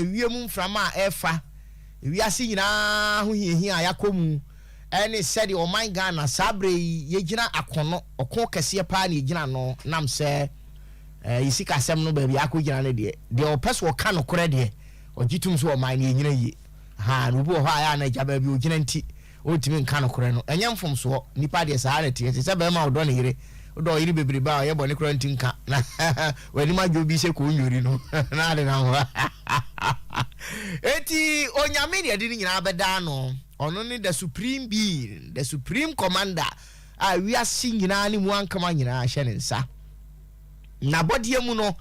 Ewiem mframa a ɛrefa, wiase nyinaa ho hiahia a yɛakɔ mu, ɛne sɛdeɛ ɔman Ghana saa berɛ yi yɛgyina akono, ɔko kɛseɛ paa na yɛgyina ano nam sɛ yɛ sikasɛm no baabi a akɔgyina no deɛ, deɛ ɔpɛ sɛ ɔka nokorɛ deɛ, ɔgye tom sɛ ɔman no yɛnyina yie. Ahaa, na obi wɔ hɔ a ɛyɛ a na agya baabi a ɔgyina nti, Ɔntumi nka nokorɛ no. Ɛnyɛ mfomsoɔ. Nipa deɛ saa na ɛteɛ. Te sɛ barima a ɔdɔ ne yere. Wodɔ wo yere bebrebe a, ɔyɛ bɔne koraa nti nka. Na w'anim adwo bi sɛ kɔnnwori no, na ade nam hɔ. Enti Onyame na yɛde ne nyinaa bɛda ano. Ɔno ne the supreme being, the supreme commander a wiase nyinaa ne mu ankama nyinaa hyɛ ne nsa. N'abɔdeɛ mu no,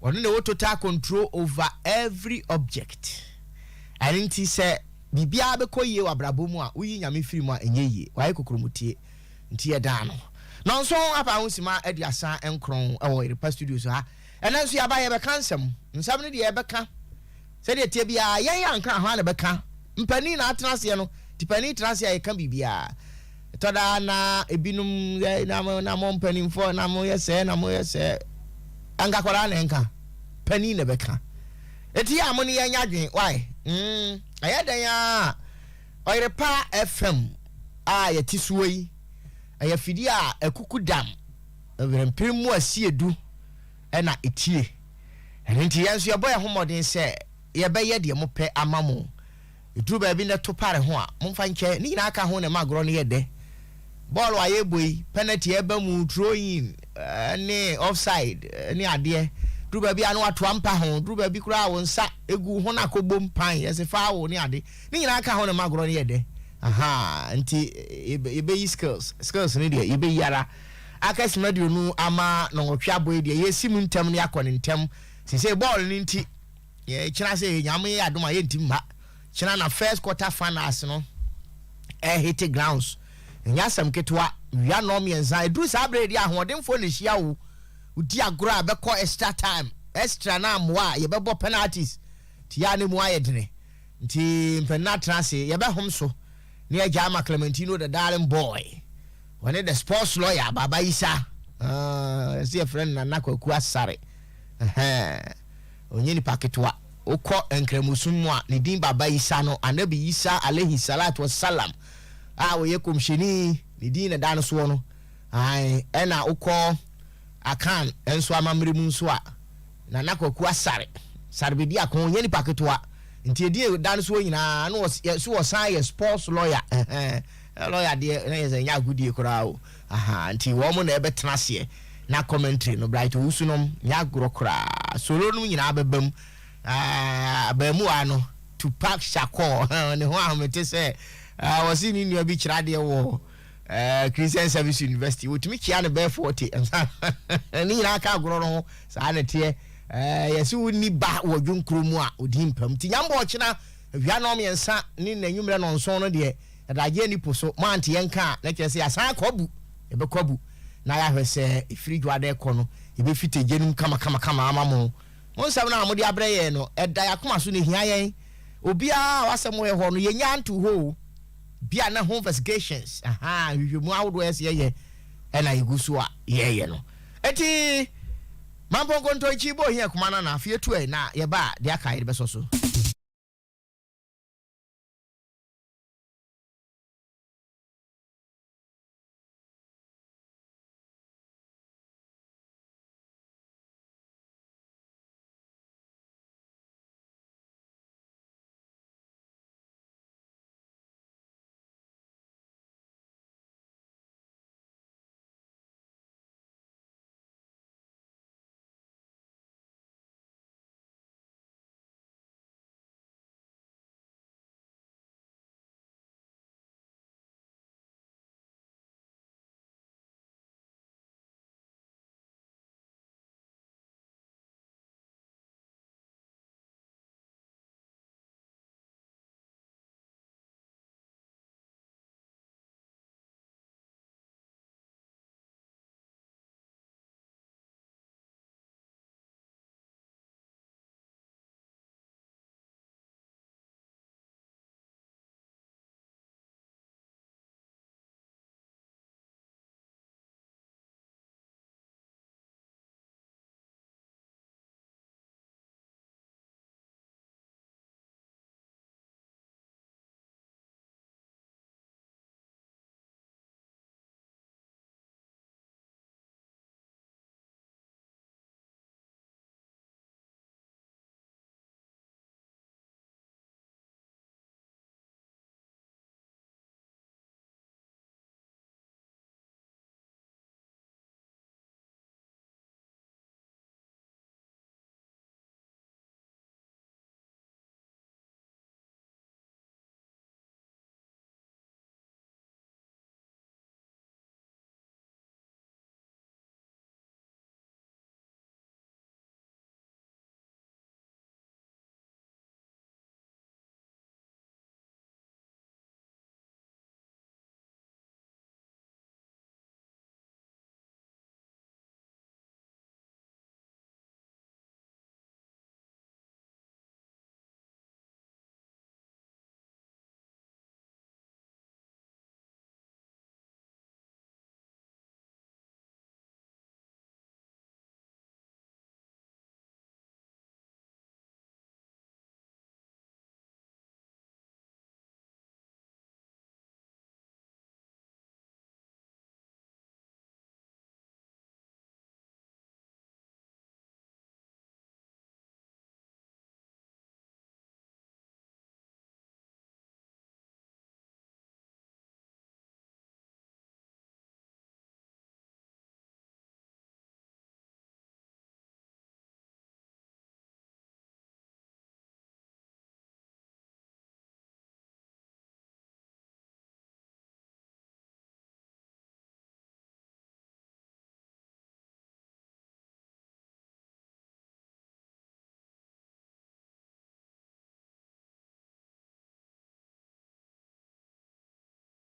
ɔno na ɛwɔ total control over every object. Ɛno nti sɛ Biribiara bɛkɔ yie wɔ abrabɔ mu a woyi Nyame firi mu a ɛnyɛ yie. Wayɛ kokromotie nti yɛdaa no. Nɔnson apa ho sima 39 wɔ Yerepa studios ha. Ɛnɛ nso yɛaba yɛbɛka nsɛm. Nsɛm no deɛ yɛbɛka sɛdeɛ ɛteɛ biara. Yɛn anka hwan na ɛbɛka? Mpanin na atena aseɛ no. Nti panin tena ase a yɛka biribiara. Ɛtɔ da a na ebinom yɛ na mo na mo mpanimfoɔ na mo yɛ sɛɛ na mo yɛ sɛɛ. Anka akwadaa na ɛnka. Panin na ɛbɛka. Eti yɛ a mo ne yɛn nyɛ adwene why? Mm, ɛyɛ dɛn ara a Ɔyerepa FM a yɛte soɔ yi, ɛyɛ afidie a akuku dam, mprempren mu asiedu na ɛtie. Ɛno nti yɛn nso yɛbɔ yɛn ho mmɔden sɛ yɛbɛyɛ deɛ mopɛ ama mo. Ɛduru baabi na ɛto pare ho a, momfa nkyɛ. Ne nyinaa ka ho na ɛma agorɔ no yɛ dɛ. Bɔɔlo a yɛrebɔ yi, penalty a ɛba mu, throw-in ne offside ne adeɛ. Duru baabi a na wato ampa ho, duru baabi koraa a wo nsa gu ho na akɔbom pan, yɛse foul ne ade. Ne nyinaa ka ho na ɛma agorɔ no yɛ dɛ. Ahaa, nti yɛbɛyi skills, skills no deɛ yɛbɛyi ara. Aka simma 20 ama nnɔnwɔtwe abɔ yi deɛ, yɛsi mu ntɛm na yɛakɔ no ntɛm. Seesei bɔɔlo no nti, Kyena sɛ Nyame yɛ adom a yɛntim mma. Kyena na first quarter finals no ɛhete grounds. Ɛnyɛ asɛm ketewa. Wia nnɔn mmiɛnsa. Ɛduru saa berɛ yi deɛ ahoɔdenfoɔ na ɛhyia wo. Wodi agorɔ a ɛbɛkɔ extra time. Extra no ammoa a yɛbɛbɔ penalties. Nti yɛ a na ɛmu ayɛ dene. Nti mpanin atena ase. Yɛbɛhom so na yɛagya ama Clementino the darling boy. Ɔne the sports lawyer Baba Isa. Ah, yɛsɛ yɛfrɛ no Nana Kwaku Asare. Ɛhɛn. Ɔnyɛ nipa ketewa. Wokɔ Nkramosom mu a, ne din Baba Isa no, Anabi Isa Alaihi Salatu wa Salam a ɔyɛ Kɔmhyɛni, ne din na ɛda no soɔ no. Ae, ɛna wokɔ Akan nso amammerɛ mu nso a, Nana Kwaku Asare, Sare Bediako, ɔnyɛ nipa ketewa. Nti edin a ɛda no soɔ nyinaa, na ɔs, so ɔsan yɛ sports lawyer. Ɛhɛn, lawyer deɛ, na yɛ sɛ ɛnyɛ agodie koraa o. Ahaa nti wɔn na ɛbɛtena aseɛ na commentary no Bright Owusu nom nyɛ agorɔ koraa solo nom nyinaa bɛba mu aah abaamuwaa no Tupac Shakur ne ho ahomete sɛ aah wɔse ne nua bi kyerɛ adeɛ wɔ eh, Christian Service University wɔtumi kyia no bɛɛ 40 ne nyinaa ka agorɔ no ho saa na ɛteɛ eh, yɛse wonni ba wɔ dwonkuro mu a ɔdi mpam nti nyambɔ ɔkyena awia nɔmmiɛnsa ne n'anwummerɛ nɔnson no deɛ Adagyeɛ nni po so, moante yɛn nka a, na kyerɛ sɛ yɛasan akɔ abu. Yɛbɛkɔ abu na yɛahwɛ sɛ ɛfiri Dwoada rekɔ no, yɛbɛfite gya no mu kamakamakama ama mo. Mo nsɛm no a mode abrɛ yɛn no, ɛda yɛn akoma so na ɛhia yɛn. Obiara a w'asɛm wɔ hɔ no, yɛnnyaa ntoo hɔ o. Bi a na ho investigations, ahaa, nhwehwɛmu ahodoɔ a ɛsɛ yɛyɛ ɛna yɛgu so a yɛreyɛ no. Enti, Mampɔn Nkontonkyi, bɔ ohia kuma no ana, afei yɛtu ɛ, na yɛba a, deɛ aka yɛde bɛsɔ so.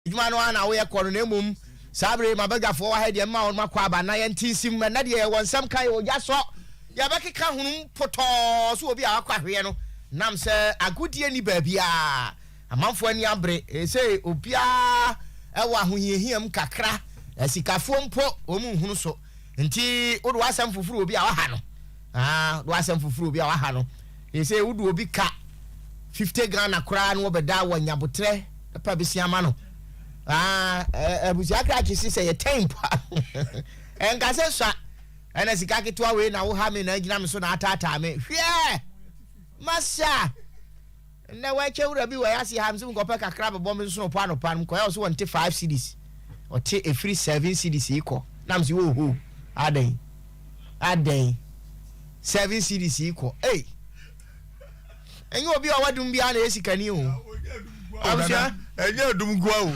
Adwuma no ara na woyɛ kɔ no, na mmom saa bere yi m'abadwafoɔ wɔ ha yi deɛ, mma wɔn akɔ aba na yɛnte nsim. Ɛnnɛ deɛ yɛwɔ nsɛm ka, yɛwɔ gya sɔ, yɛbɛkeka honum potɔɔ so obi a wakɔ ahweɛ no, nam sɛ agodie nni baabiara. Amanfoɔ ani abere, seesei obiara wɔ ahohiahia mu kakra, asikafoɔ mpo wɔn nhunu so. Nti wode w'asɛm foforo obi a waha no, ah, wode w'asɛm foforo obi a waha no, seesei wode obi ka 50 Ghana koraa no wɔbɛda wɔ nyabotrɛ pa besi ama no. Ah, abusua krakye si sɛ yɛtɛn mpo a, ɛnka sɛ sua, ɛna sika ketewa wei na woha me na agyina me so na ataataa me. Hwɛ! Masa! Nnɛ wɔakyɛ wura bi wɔ yɛase ha, mesɛ mekɔpɛ kakra bɛbɔ me nsono po anɔpa no, mekɔyɛ ɔso wɔnte 5 cedis, ɔte ɛfiri 7 cedis yi kɔ, na mesɛ oho, adɛn, adɛn, 7 cedis yi kɔ, ei! Ɛnyɛ obi a ɔwɔ adum biara na ɛyɛ sikani o. Abusua. Ɛnyɛ adum nkoa o.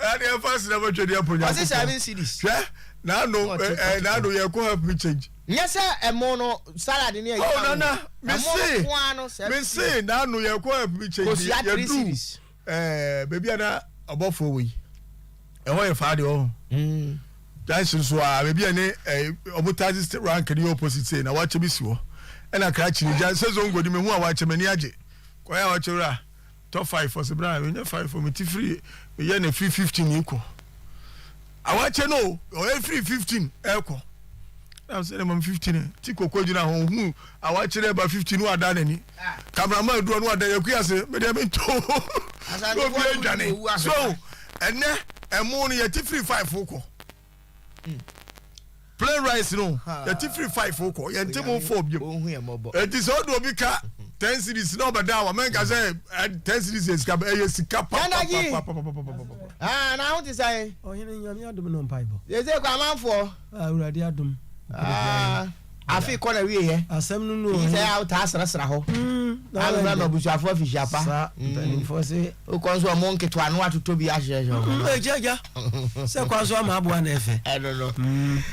Ɛde ɛfa sena bɛtwa di apo nyankopɔn. Ɔse 7 cedis. Hwɛ, n'ano ɛɛ n'ano yɛ kɔ help me change. Nyɛ sɛ ɛmo no salad ne ɛyi. Oh nana, me Ɛmo no se, nkoa no 7 me se cedis. n'ano yɛ kɔ help me change. Kosua 3 Yɛduru cedis. ɛɛ baabi a na ɔbɔfoɔ wɔ yi. Ɛhɔ yɛ faa deɛ ɔho. Junction so a baabi a ne ɛɛ ɔmo taxi rank ne yɛ opposite sei na wakyɛ bi si hɔ. Ɛna krakye ne gya sɛ zongo di me ho a wakyɛ m'ani agye. Kɔyɛ a wakyɛ wura tɔ five ɔsɛ bra menya five o meti firi meyɛ ne firi 15 kɔ. Awakyɛ no ɔyɛ firi 15 ɛkɔ. Na sɛ ne mam 15 ti koko gyina ho hu awakyɛ dɛ ba 15 no ada n'ani. Cameraman aduro no ada yɛ kuya se me deɛ me ntɔ. Na obi adwane. So ɛnɛ ɛmo no yɛte firi 5 kɔ. Plain rice no yɛte firi 5 kɔ yɛnte mo 4 biom. Eti sɛ ɔde obi ka 10 cedis na ɔbɛda awa mɛnka sɛ 10 cedis yɛ sika ɛyɛ sika papapapapapapapa. Ah, na ho te sɛn? Ɔhene Nyame adom no mpaebɔ. Sese kɔ amanfoɔ. Ah, Awurade adom. Ah, afe kɔ na wie yɛ. Asɛm no no. Yi sɛ awo taa srasra hɔ. Na Alubra na abusuafoɔ afihyia pa. Sa mpanimfoɔ se. Wokɔ nso ɔmo nketewa no atotɔ bi ahyehyɛ ɔmo. Agya agya. Sɛ kwan so ama aboa na ɛfɛ. Ɛno no.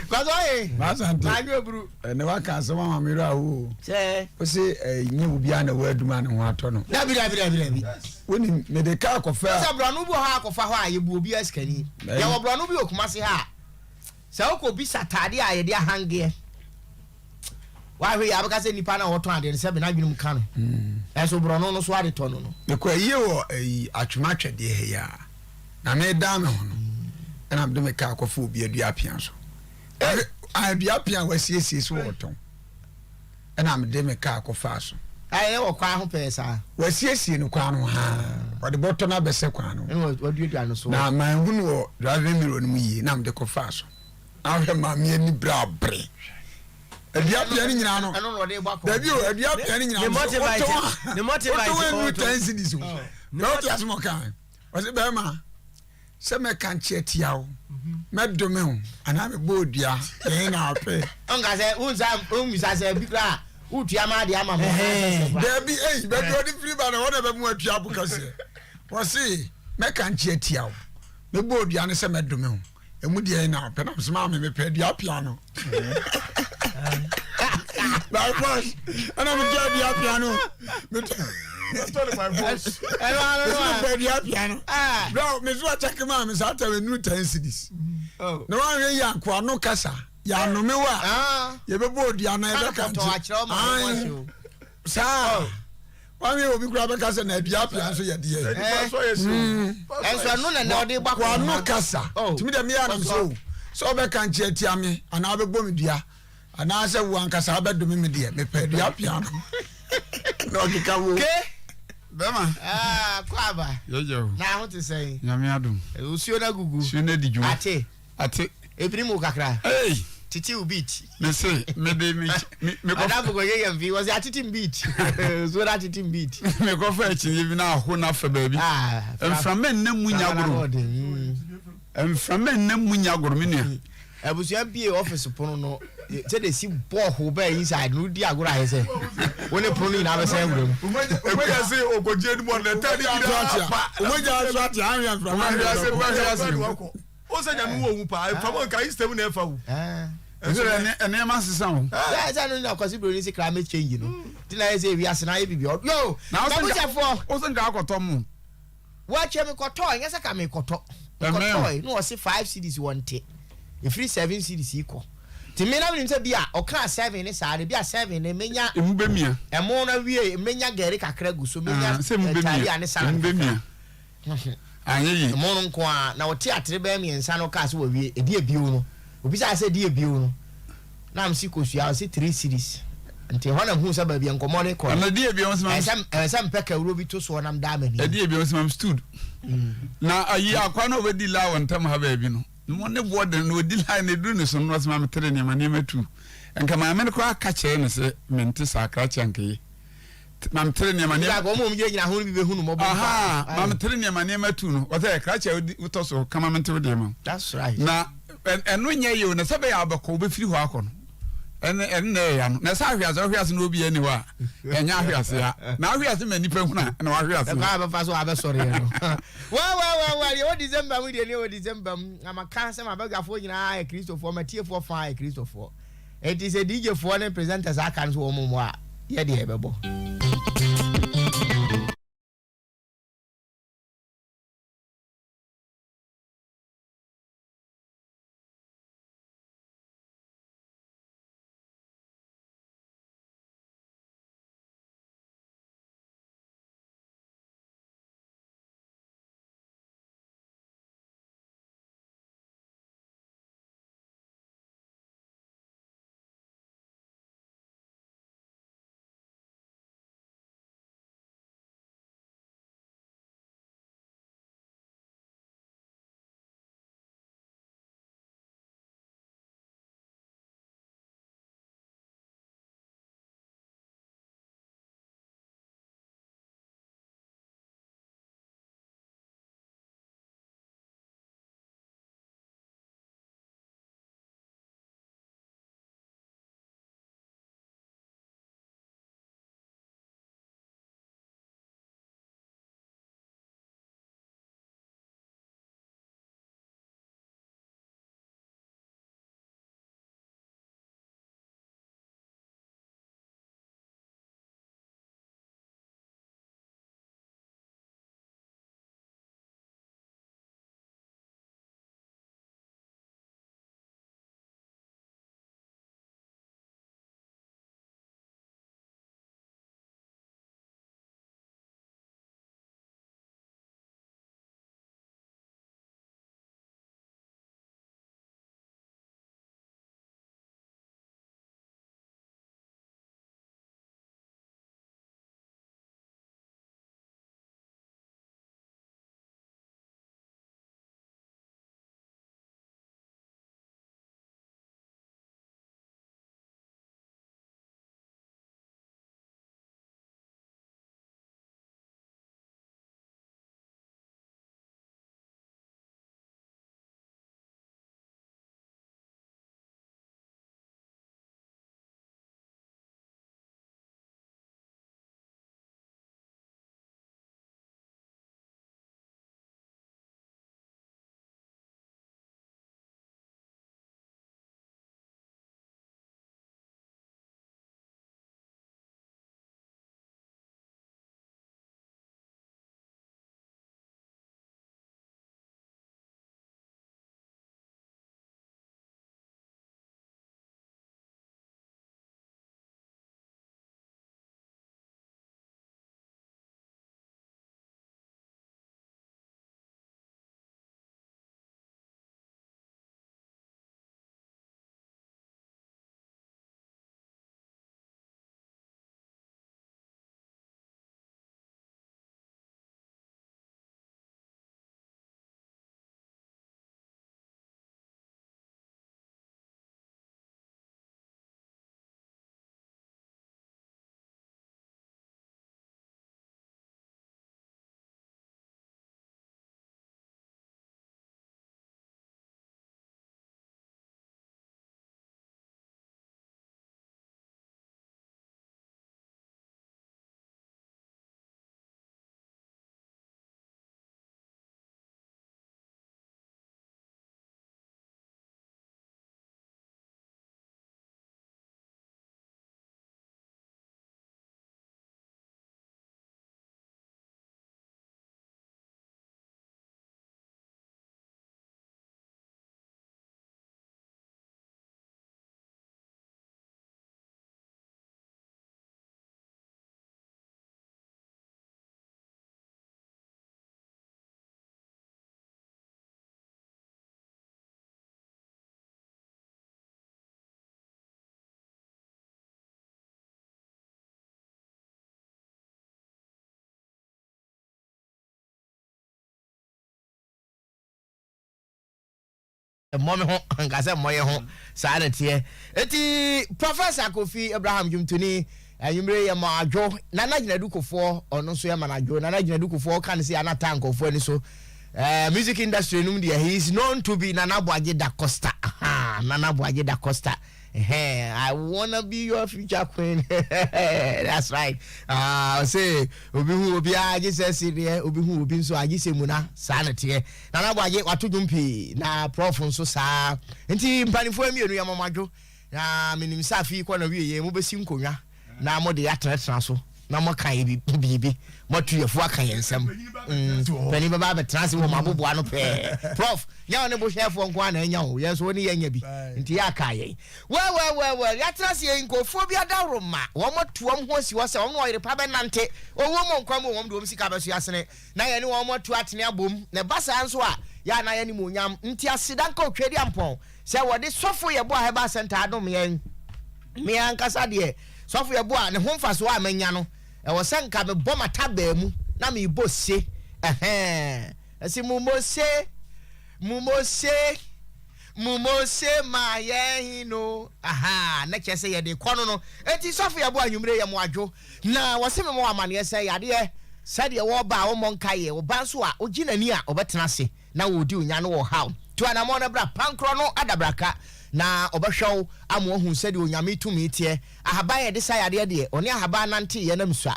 Kɔsɔ ye. Masante. Maadwo eburu. Ɛnɛ waka asɛm ama me werɛ aho o. Sɛ. Wo se ɛnyɛ obiara na ɛwɔ adum a ne ho atɔ no. Dabi dabi dabi dabi. Wonim mede kaa kɔfa a. Sɛ borɔno bi wɔ hɔ a akɔfa hɔ a yɛbu obiara sikani. Yɛwɔ borɔno bi wɔ Kumasi ha a sɛ wokɔ bisa ataade a yɛde ahangeɛ wahwɛ yi abɛka sɛ nipa no a wɔtɔn adeɛ no sɛbe n'adwene mu ka no. Ɛnso borɔno no so ade tɔ no no. Mekɔ ayie wɔ ayi atwoma atwɛdeɛ ha yi a na medan me ho no ɛna mede me kaa kɔfa obi adua apea so. Adua apea a wasiesie so wɔtɔn. Ɛna mede me kaa kɔfaa so. Ɛyɛ wɔ kwan ho pɛɛ saa. Wasiesie no kwan no haa. Ɔde bɔtɔ no abɛsɛ kwan no. Ɛna waduadua no so. Na manhu no wɔ driving mirror no mu yie na mede kɔfaa so. Na ahwɛ maame ani bere abere. Adua pia no nyinaa no. Ɛno na ɔde bɔ akɔ. Dabi o adua pia no nyinaa no. Wotɔn Ne motorbike wotɔn enu 10 cedis o. Na ɔte asɛm ɔka. Ɔse bɛrima. Sɛ mɛka nkye atia wo, mɛdome wo anaa mebɔ wo dua, deɛn na wopɛ? Ɔnka sɛ, wonsa, wommisa sɛ bi koraa a, wotua ma adeɛ ama me anaasɛ sɛ koraa. Daabi, ei, baabi a ɔde firi ba no, ɛhɔ na ɛbɛma watua abo kɛseɛ. Ɔse, mɛka nkye atia wo, mɛbɔ wo dua ne sɛ mɛdome wo, ɛmu deɛn na wopɛ? Na mese, maame, mepɛ dua pea no. By force, ɛna metua dua pea no. Mepɛ dua pea no. Bro, me so akyɛke maa me saa tɛm ɛnuru 10 cedis. Na woanhwɛ yi ankoa no kasa, yɛanome wo a, yɛbɛbɔ odua na yɛbɛka nti. Saa. Woanhwɛ obi koraa bɛka sɛ na adua pea nso yɛ deɛ. Ɛnso ɛno na na ɔde bɔ akɔnhoma. Wano kasa. Tumi dɛ meyɛ anam sɛ o, sɛ wobɛka nkye atia me anaa wobɛbɔ me dua anaasɛ wo ankasa wobɛdome me deɛ, mepɛ adua pea no. Na ɔkeka wo. Ke. Bɛma. Ah, kɔ aba. Yɛyɛ o. Na ho te sɛn? Nyame adom. Osuo no agugu. Suo no adi dwuma. Ate. Ate. Ebiri mu kakra. Hey. Tete wo beat. Me se me de me me me kɔ. Adamfo kɔ yɛ yɛn fi wɔsi atete m beat. Osuo no atete m beat. Me kɔ fɛ akyinnye bi na aho na fɛ baabi. Ah. Mframa nna mu nya goro. Mframa nna mu nya goro me nua. Abusua bie office pono no sɛdeɛ esi bɔɔ ho bɛɛ inside no wodi agorɔ ayɛ sɛ wo ne pono no nyinaa bɛsɛn awura mu. Ekuya se okogye anim ɔde n'ataade nyinaa pa. Omogya nso ate ahwɛ mframa ne bɛkɔ. O sɛ nyame wɔ hu paa mframa nka Easter mu na ɛfa wu. Ɛsɛ nneɛma sesa o. Sɛ sɛ no na Kwasi Broni se climate change no. Ti na yɛ sɛ ewiase na ayɛ bibi. Yo, Na n'abusuafoɔ. wo sɛ nka akɔtɔ mo. Wakyɛ me kɔtɔɔ, nyɛ sɛ ka me kɔtɔ. Ɛmɛn o. Mekɔtɔe na ɔse 5 cedis wɔ nte. Ɛfiri 7 cedis yi kɔ. Nti me na menim sɛ bi a ɔkaa 7 ne saa no, bi a 7 no menya Emu bɛmia. ɛmo no awie, menya gari kakra gu so, menya Ah, sɛ emu bɛmia. talia ne salad Emu kakra. bɛmia. Anyɛ yie. Ɛmo no nko ara na ɔte atere bɛyɛ mmiɛnsa no ɔkaa sɛ wawie. Ɛdi ebio no, obisaa sɛ ɛdi ebio no, na mese kosua, ɔse 3 cedis. Nti ɛhɔ na mehuu sɛ baabi a nkɔmmɔ no rekɔ no, Ɛna ɛdi ebio nso ma ɛsɛ sɛ mpɛ kawuro bi to soɔ na meda m'ani. Ɛdi ebio nso ma stood. Na ayi akwa na ɔbɛdi laa wɔ ntam ha baabi no, mo ne boɔ den na ɔdi laa na ɛduru ne so no, ɔse ma metere nneɛma nneɛma tu. Nka maame no koraa ka kyerɛ no sɛ mente saa krakye anka ye. Ma metere nneɛma nneɛma. Wɔn a wɔn gyinagyina ho no bi bɛhu no mmɔbɔ. Aha, ma metere nneɛma nneɛma tu no. Wɔsɛ krakye a wotɔ so kama mente wo deɛ ma. That's right. Na ɛno nyɛ yie o, na sɛ bɛyɛ a wobɛkɔ wobɛfiri hɔ akɔ no. Ɛne ɛne na ɛyɛ ano. Na sɛ ahwease ɔhwease na obi ani hɔ a, ɛnyɛ ahwease a. Na ahwease ma nipa hunu a, na wahwease. Ɛkwan a bɛfa so a bɛsɔre yɛ no. Well, well, well, well, yɛwɔ December mu deɛ ne yɛwɔ December mu. Na maka sɛ m'abadwafoɔ nyinaa yɛ Kristofoɔ, m'atiefoɔ fã yɛ Kristofoɔ. Enti sɛ DJ foɔ ne presenters aka no sɛ wɔn mmɔ a, yɛ deɛ yɛbɛbɔ. Mmɔ me ho, nka sɛ mmɔ yɛ ho. Saa na ɛteɛ. Eti Professor Kofi Abraham dwomtoni, anwummere yɛ ma adwo. Nana Gyinadu Kofoɔ, ɔno nso yɛ ma no adwo. Nana Gyinadu Kofoɔ, ɔka no sei a na taa nkurɔfoɔ ani so. Eh, music industry no mu deɛ, he is known to be Nana Boagye Da Costa. Ahaa, Nana Boagye Da Costa. Ɛhɛn, I wanna be your future queen. That's right. Ah, ɔse obi hu obi a gye sɛ sereɛ, obi hu obi nso a gye sɛ muna. Saa na teɛ. Nana Boagye wato dwom pii na Prof nso saa. Nti mpanimfoɔ mmienu yɛ mɔmɔdwo. Na menim sɛ afe yi kɔ na wie yɛ mobɛsi nkonnwa. na mode yɛ atenatena so na moaka yɛ biribi moatu yɛfo aka yɛn nsɛm mm, panin bɛba abɛtena ase wɔ mo aboboa no pɛɛ prof nyɛ wo ne bohwɛfoɔ nko a na anya o yɛn nso wo ne yɛanya bi nti yɛ aka yɛn wɛwɛwɛwɛ yɛatena ase yɛn nkurɔfoɔ bi adaworo ma wɔn atu wɔn ho asi hɔ sɛ wɔn ne ɔyere pa bɛnante owuo mu nkwa mu wɔn de wɔn sika bɛso asene na yɛne wɔn atu atene abom na ɛba saa nso a yɛ a na yɛne mu onyam nti aseda nka otwa di ampɔn Sɛ wɔde sɔfo Yeboah Herbal Centre adom yɛn, me ankasa deɛ, sɔfo Yeboah ne ho mfasoɔ a manya no, ɛwɔ sɛ nka mebɔ m'atabaa mu na mebɔ se, ɛhɛɛ, ɛse mommɔ se, mommɔ se, mommɔ se ma yɛn he no, ahaa, na kyerɛ sɛ yɛde kɔ no no. Enti sɔfo Yeboah anwummere yɛ mo adwo, na wɔse memmɔ wo amaneɛ sɛ yadeɛ sɛdeɛ wɔba a wɔmmɔ nkaeɛ, wo ba nso a wogye n'ani a ɔbɛtena ase. na wɔredi wo nya no wɔ ɔhaw. Tu anammɔn na bra pankorɔ no adabraka, na ɔbɛhwɛ wo ama woahu sɛdeɛ Onyame tumi teɛ. Ahaban a yɛde sa yadeɛ deɛ, ɔne ahaban nanteeɛ na mesua.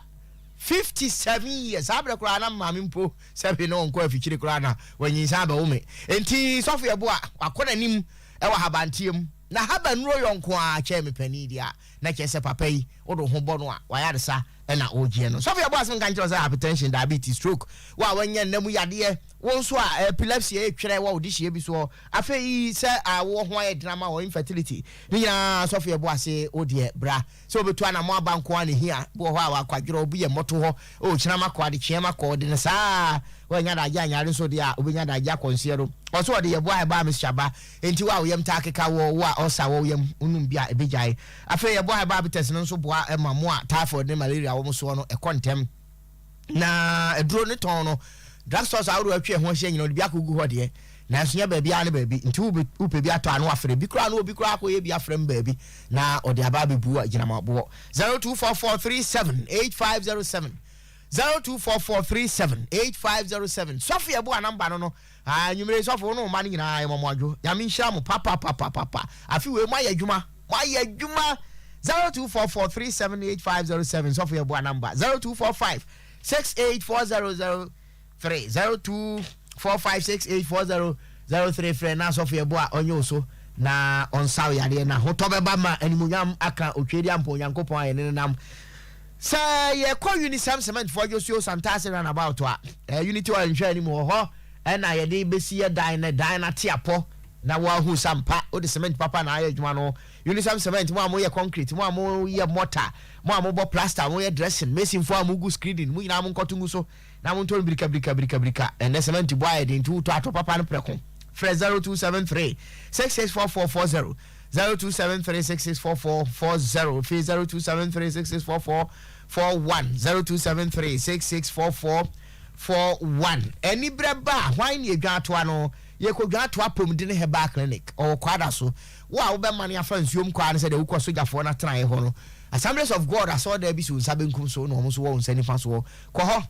57 years, saa berɛ koraa na me maame mpo sɛbe na ɔnkɔ afikyire koraa na wanyinsan abɛwo me. Enti Sɔfo Yeboah, wakɔ n'anim wɔ ahabanteɛ mu. Na ahabannuro yɔnko ara kyɛn me panin deɛ a, na kyerɛ sɛ papa yi, wode wo ho bɔ no a, wayaresa. na ɔregyeɛ no. Sɔfo yɛbɔ asɛm nka nkyerɛ wo sɛ hypertension, diabetes, stroke, wo a wanya nna mu yadeɛ, wo nso a epilepsy retwerɛ wɔ wo dehyeɛ bi soɔ, afei sɛ awoɔ ho ayɛ den ama wo, infertility, ne nyinaa sɔfo yɛbɔ ase wo deɛ bra. Sɛ wobɛtu anamɔ aba nko ara na ɛhia, bi wɔ hɔ a wakwadworɔ, obi yɛ mmɔto hɔ, oh kyena makɔ, adekyeɛ makɔ, ɔde no saa, woannya adagye anyare nso deɛ a, wobɛnya adagye akɔ nseɛ no. Ɔso ɔde yɛboa ɛbaa mixture ba, enti wo a wo yam taa keka woɔ, wo a ulcer wɔ wo yam, wonom bi a ɛbɛgyae. Afei yɛboa herbal bitters no nso boa ma mo a typhoid ne malaria wɔ mo soɔ no ɛkɔ ntɛm. Na aduro ne tɔn no, drug stores ahodoɔ atwa ɛho ahyia nyina wɔde bi akɔgu hɔ deɛ, nanso nyɛ baabiara ne baabi. Nti wopɛ bi atɔ a na wafrɛ bi koraa na obi koraa akɔyɛ bi afrɛ m baabi na ɔde aba abɛbu agyinamaboɔ. 0244378507 0244378507 Sɔfo Yeboah number no no. Haa anwummere yi sɔfo wo ne wo mma no nyinaa yɛma mo adwo. Nyame nhyira mo papapapapa. Afe wei moayɛ adwuma. Moayɛ adwuma. 0244378507 sɔfo yɛ boa number 0245 684003 0245 684003 frɛ na sɔfo yɛ boa ɔnyɛ wo so na ɔnsaw yareɛ na hotɔ bɛba ma animuonyam aka otwedia mpo Onyankopɔn a yɛne no nam. Sɛ yɛkɔ Unisem Cement foɔ Dwosuo Santase roundabout a, eh, Unity Oil nhwɛ anim wɔ hɔ ɛna yɛde bɛsi yɛ dan na dan no ate apɔ na woahu sɛ ampa wode cement papa na ayɛ adwuma no. Unisem Cement, mo a moyɛ concrete, mo a moyɛ mortar, mo a mobɔ plaster, moyɛ dressing, masonfoɔ a mogu screening, mo nyinaa monkɔto ngu so na montɔ no birika birika birika birika. Ɛnnɛ cement bɔ ayɛ den nti wotɔ atɔ papa no prɛko. Frɛ 0273 664440. 0273664440 afei 0273664441 0273664441 Aniberɛ ba a, hwan ne yɛdwan atoa no? Yɛkɔdwan atoa Apɔmuden Herbal Clinic, ɔwɔ Kwada so. Wo a wobɛmane afa nsuom kɔ ara ne sɛdeɛ wokɔ sogyafoɔ no atenaeɛ hɔ no, Assemblies of God asɔredan bi si wo nsa benkum so na wɔn nso wɔ wo nsa nifa soɔ. Kɔ hɔ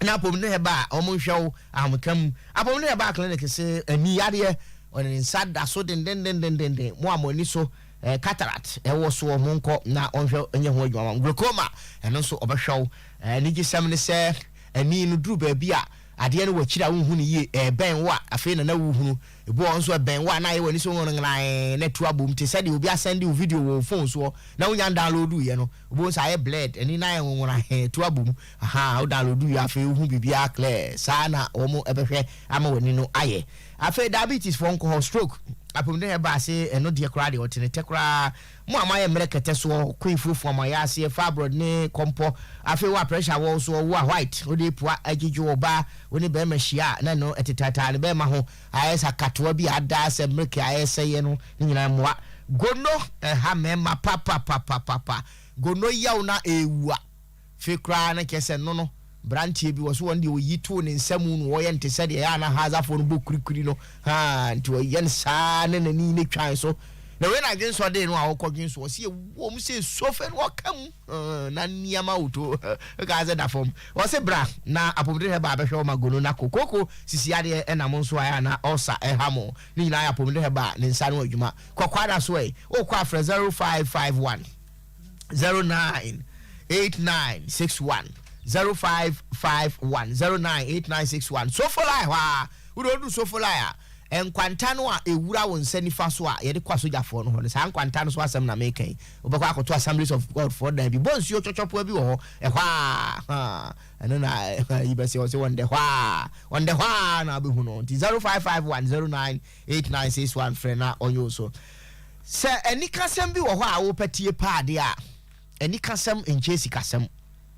na Apɔmuden Herbal wɔn nhwɛ wo ahomeka mu. Apɔmuden Herbal Clinic se ani yadeɛ Ɔde ne nsa da so dendendendenden. Mo a mo ani so eh, cataract ɛwɔ soɔ, monkɔ na ɔnhwɛ nyɛ ho adwuma ma mo. Glaucoma, ɛno nso ɔbɛhwɛ wo. Eh, anigyesɛm ne sɛ ani no duru baabi a adeɛ no wɔ akyiri a wonhu no yie, ɛrebɛn wo a afei na na wohunu. Ebi wɔ hɔ nso ɛbɛn wo a na ayɛ w'ani so nworonworan na atu abom te sɛ deɛ obi asɛnde wo video wɔ wo phone soɔ na wonya ndownloaduiɛ no. Wobɛhu sɛ ayɛ blurred, ani no ayɛ nworonworan, atu abom. Ahaa, wo downloaduiɛ afei wohu biribiara clear. Saa na wɔn bɛhwɛ ama w'ani no ayɛ. Afei diabetes foɔ nkɔ hɔ, stroke, apomuden herbal ase ɛno deɛ koraa deɛ ɔte ne tɛ koraa, mo a moayɛ mmerɛ kɛtɛ soɔ, queen fuofua mo ayɛ aseɛ, fibroid ne kɔmpɔ, afei wo a pressure wɔ wo soɔ, wo a white wode pua agyegye ɔbaa, wo ne bɛɛma hyia a na ɛno ɛtetaataa ne bɛɛma ho ayɛ sɛ akatoa bi a ada sɛ milk a ɛresɛeɛ no, ne nyinaa mmoa. Gono ɛha mɛɛma papapapapa, gono yaw na ɛɛwu a. Fe koraa no kyerɛ sɛ no no. Branteɛ bi wɔ so wɔn deɛ ɔyi too ne nsa mu na wɔyɛ no te sɛ deɛ ɛyɛ a na Hazafoɔ no bɔ kurikuri no haa nti ɔyɛ no saa na n'ani ne twan so na wei na dwensɔ dee no a ɔkɔ dwenso ɔsi ɛwɔ mu sɛ sofe no ɔka mu na nneɛma woto kaa sɛ da fam ɔse bra na apɔmuden hɛba abɛhwɛ wo ma gono na kokoko sisi adeɛ ɛna mo nso ayɛ na ɔsa ɛha mo ne nyinaa yɛ apɔmuden hɛba ne nsa no adwuma kɔkɔ ada so ɛ wokɔ afrɛ 0551 09 8961 0551 09 8961 Sofolai hɔ a wode odu Sofolai a nkwanta no a ɛwura wo nsa nifa so a yɛde kɔ asogyafoɔ no hɔ no saa nkwanta no so asɛm na meka yi wobɛkɔ akɔto Assemblies of God foɔ dan bi bɔ nsuo twɔtwɔpoa bi wɔ hɔ ɛhɔ a ɛno na yi bɛsɛ ɔsɛ wɔn dɛ hɔ a wɔn dɛ hɔ a na abɛhu no nti 0551 09 8961 frɛ na ɔnyɛ wo so. Sɛ anikasɛm bi wɔ hɔ a wopɛ tie paa deɛ a, anikasɛm nkyɛ sikasɛm.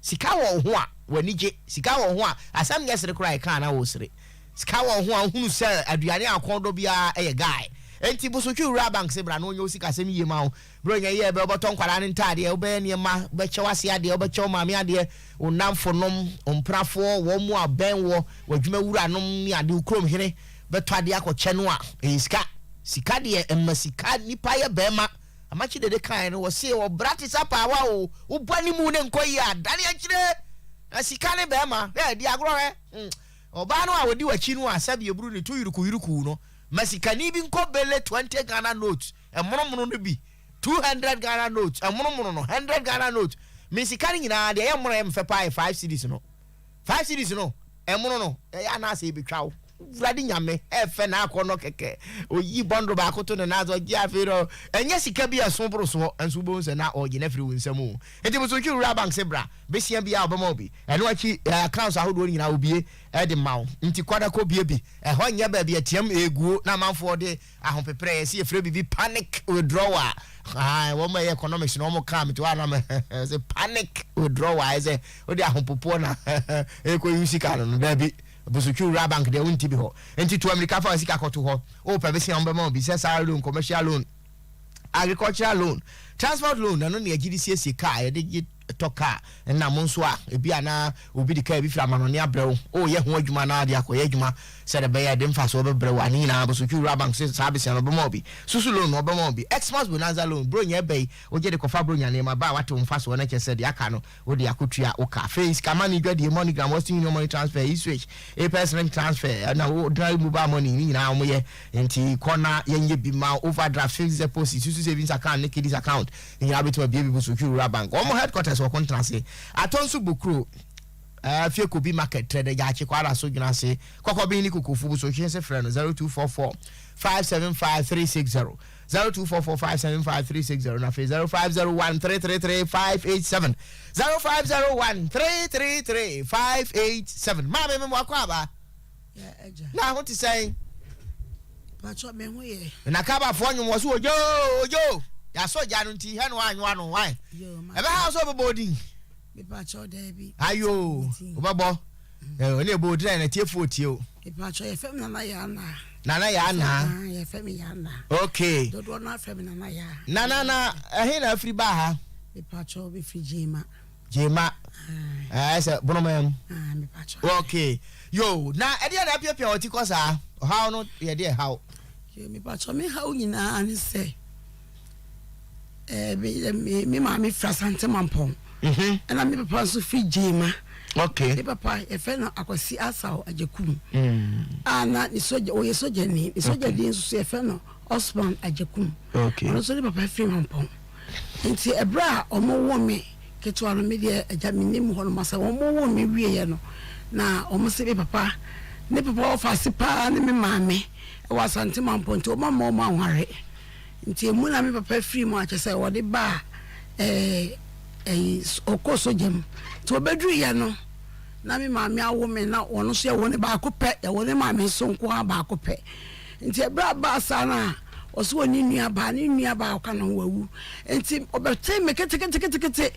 Sika wɔ wo ho a, w'ani gye. Sika wɔ wo ho a, asɛm nyɛ sere koraa a ɛka a na woresere. Sika wɔ wo ho a, wohunu sɛ aduane a kɔn dɔ biara yɛ guy. Enti Bosotwi Rural Bank se bra na ɔnyɛ wo sikasɛm yie ma wo. Berɛ ɔnya yie a ɛbɛ wobɛtɔ nkwadaa no ntaadeɛ, wobɛyɛ nneɛma, wobɛkyɛ w'ase adeɛ, wobɛkyɛ wo maame adeɛ, wo nnamfonom, wo mpenafoɔ, wɔn a bɛn woɔ, w'adwuma wuranom ne ade, wo kurom hene. Bɛtɔ adeɛ akɔkyɛ no a, ɛyɛ sika. Sika deɛ, ɛma sika nipa yɛ bɛɛma. Amakye Dede kaeɛ no, wɔse ɔbra te sɛ apaawa o, wobɔ ne mu ne nkɔ yie a, dane akyire. Na sika ne bɛɛma, hwɛ, di agorɔ hwɛ. Hmm. Ɔbaa no a ɔdi w'akyi no a sɛbi eburu ne to yurukuyuruku no, ma sikani bi nkɔ bele 20 Ghana notes, ɛmonomono no bi, 200 Ghana notes, ɛmonomono no, 100 Ghana notes. Me sika no nyinaa, deɛ ɛyɛ mono a ɛyɛ me fɛ paa yɛ 5 cedis no. 5 cedis no, ɛmono no, ɛyɛ anaasɛ ɛbɛtwa wo. Wurade Nyame, ɛfɛ na akɔnnɔ kɛkɛ. Oyi bɔndoro baako to ne nan so, ɔgye afei no, ɛnyɛ sika bi a ɛso boro soɔ, nso wobɛhu sɛ na ɔregye no afiri wo nsam o. Enti bosomtwe Rural Bank se bra, besia biara ɔbɛma wo bi. Ɛno akyi, accounts ahodoɔ no nyinaa obue de ma wo. Nti kɔ na kɔbue bi. Ɛhɔ nyɛ baabi a team ɛreguo na amanfoɔ de ahopeprɛ, yɛse yɛfrɛ biribi panic withdrawal. Ae, wɔn a ɛyɛ economics no wɔn kaa me to hɔ a na me sɛ panic withdrawal, ayɛ sɛ wode ahopopoɔ na ɛrekɔyi sika no no, daabi. Bosotwi Rural Bank deɛ wonte bi hɔ. Nti tu amirika fa wo sika kɔto hɔ. Wopɛ bosea a wɔbɛma wo bi sɛ salary loan, commercial loan, agricultural loan, transport loan, ɛno ne yɛgye de siesie car, yɛde gye tɔ car. Ɛna mo nso a ebi a na obi de car bi firi amanɔne abrɛ wo, woreyɛ ho adwuma na de akɔyɛ adwuma sɛdeɛ ɛbɛyɛ a ɛde mfasoɔ bɛbrɛ wo a, ne nyinaa Bosotwi Rural Bank se saa bosea no wɔbɛma wo bi. Susu loan no wɔbɛma wo bi. Xmas Bonanza loan, Buronya ɛba yi, wogye de kɔfa Buronya nneɛma ba a woate wo mfasoɔ na kyerɛ sɛ deɛ aka no Wode akotua wo ka. Afei sika money dwadie, MoneyGram, Western Union money transfer, eSwitch, Apex Link transfer, ɛna ordinary mobile money ne nyinaa wɔn yɛ. Nti kɔ na yɛnyɛ bi ma wo. Overdraft, fixed deposit, susu savings account ne kiddies account ne nyinaa wobɛtumi abue bi Bosotwi Rural Bank. Wɔn headquarters wɔ Kontrase, Atɔnso Bokuro, Afie Kobi Market, Trɛdɛ Gyaakye, Kwara So Dwenase, Kɔkɔben ne Kokofu. Bosotwi nso frɛ no 0244 575 360. 0244575360 na afei 0501333587 0501333587 maame me wakɔ aba na ho te sɛn na kabafoɔ nwom wɔ so ogyo ogyo yɛasɔ gya no nti hɛ no anwoa no wae ɛbɛha sɛ wobɛbɔ odin Ayo, wobɛbɔ. Ɛne ɛbɔ odin a na tiefoɔ tie o. Mepakyɛ yɛfrɛ me Nana Yaa Naa. Nana Yaa Naa. Ah, yɛfrɛ me Yaa Naa. Okay. Dodoɔ no afrɛ me Nana Yaa. Nana na ɛhe na afiri baa ha? Mepakyɛ mefiri Gyema. Gyema. Ɛɛ sɛ Bonoma mu. Ah, mepakyɛ. Okay. Yo, na ɛdeɛ na apiapia wɔ ti kɔ saa? Ɔhaw no yɛ deɛ haw. Yo, mepakyɛ me haw nyinaa ne sɛ. Eh, me, me, me maame firi Asante Mampɔn. Mhm. Ɛna me papa nso firi Gyema. Okay. Me papa yɛfrɛ no Akwasi Asaw Agyekum. Mm. A na ne sogya ɔyɛ sogyani. Ne sogyani nso so yɛfrɛ no Osman Agyekum. Okay. Ɔno nso ne papa firi Mampɔn. Nti ɛberɛ a wɔn wo me ketewa no me deɛ agya me nim hɔ nom asɛ wɔn wo me wieɛ no na wɔn se me papa ne papa wɔfa ase paa ne me maame ɛwɔ Asante Mampɔn nti wɔn ama wɔn anware. Nti emu na me papa firi mu a kyerɛ sɛ wɔde baa ɛɛ ɛyi ɔkɔ sogya mu. Nti ɔbɛduruiɛ no na me maame awo me na wɔn nso yɛwɔ ne baako pɛ yɛwɔ ne maame nso nko ara baako pɛ. Nti ɛberɛ a baa saa no a ɔso wɔ ne nua baa ne nua baa ɔka ne ho wawu. Nti ɔbɛtee me keteketekete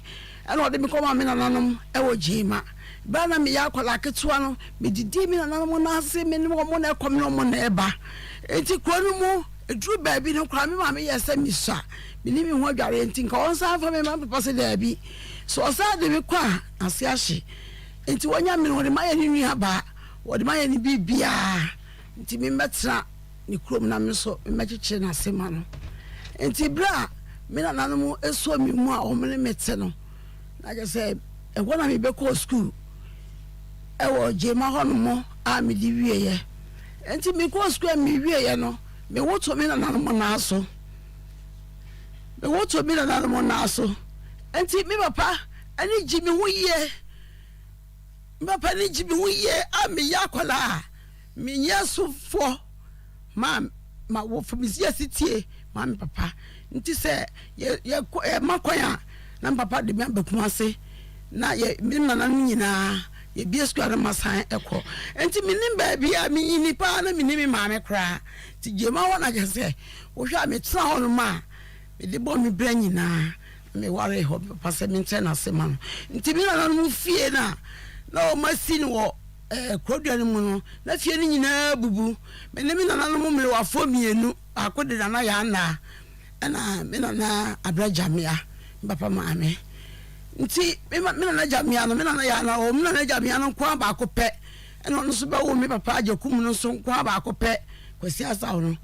ɛna ɔde me kɔmaa me nananom ɛwɔ Gyema. Berɛ a na meyɛ akwadaa ketewa no medidii me nananom nan ase me ne wɔn na ɛkɔ me ne wɔn na ɛba. Nti kuro no mu Ɛduruu baabi no koraa, me maame yɛɛ sɛ mesua, menni me ho adwareɛ nti nka ɔnsan mfa me mma. Me papa se daabi, sɛ ɔsan de me kɔ a, n'ase ahye. Nti wanya me no, wɔde mayɛ ne nuabaa, wɔde mayɛ ne biribiara. Nti memmɛtena ne kurom na me nso memmɛkyekyere n'ase ma no. Nti berɛ a me nananom sɔɔ me mu a wɔn ne me te no, na kyerɛ sɛ ɛhɔ na mebɛkɔɔ sukuu ɛwɔ Gyema hɔnom a mede wieɛ. Nti mekɔɔ sukuu a mewieɛ no, mewoto me nananom nan so. Mewoto me nananom nan so. Nti me papa ani gye me ho yie. Me papa ani gye me ho yie a meyɛ akwadaa a menyɛ sofoɔ ma ma wɔfa me si asetie ma me papa. Nti sɛ yɛ yɛkɔ yɛma kwan a na me papa de me aba Kumase na yɛ me nananom nyinaa yɛbie sukuu a na masan kɔ. Nti menim baabi a menyini paa na menim me maame koraa. Nti Gyema hɔ na kyerɛ sɛ wohwɛ a metena hɔ nom a mede bɔ me bra nyinaa. Mewaree hɔ, me papa sɛ menkyɛ n'ase ma no. Nti me nananom fie no a na wɔasi no wɔ eh, kurodua no mu no, na fie no nyinaa abubu. Me ne me nananom mmerewafoɔ mmienu, baako de Nana Yaa ɛna me nana Abra Gyamea, me papa maame. Nti me, me nana Gyamea no, me nana Yaa Naa, ɔwɔ me nana Gyamea no nko ara baako pɛ, ɛna ɔno nso bɛwo me papa Agyakum no nso nko ara baako pɛ, Kwasi Asaw no.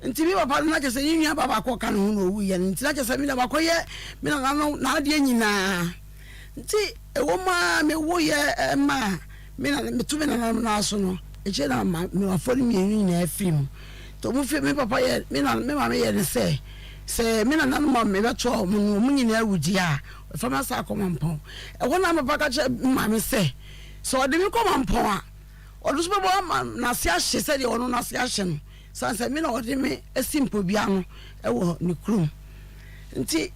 Nti me papa no na kyerɛ sɛ ne nua ba baako a ɔka ne ho na ɔwuiɛ no nti na kyerɛ sɛ me deɛ wakɔyɛ me nana no n'adeɛ nyinaa. Nti ɛwɔ mu ara mewoeɛ maa me nana meto me nananom no aso no akyire na ma mewafoɔ no mmienu nyinaa firi mu. Nti wɔn firi me papa yɛ me nana me maame yɛ ne sɛ sɛ me nananom a mebɛto wɔn no wɔn nyinaa wu deɛ a ɔfa me asa akɔ Mampɔn. Ɛhɔ na me papa ka kyerɛ me maame sɛ sɛ ɔde me kɔ Mampɔn a ɔno nso bɛbɔ ama n'ase ahye sɛdeɛ ɔno n'ase ahye no. Sane sɛ me na ɔde me asi mpɔbea no wɔ ne kurom nti,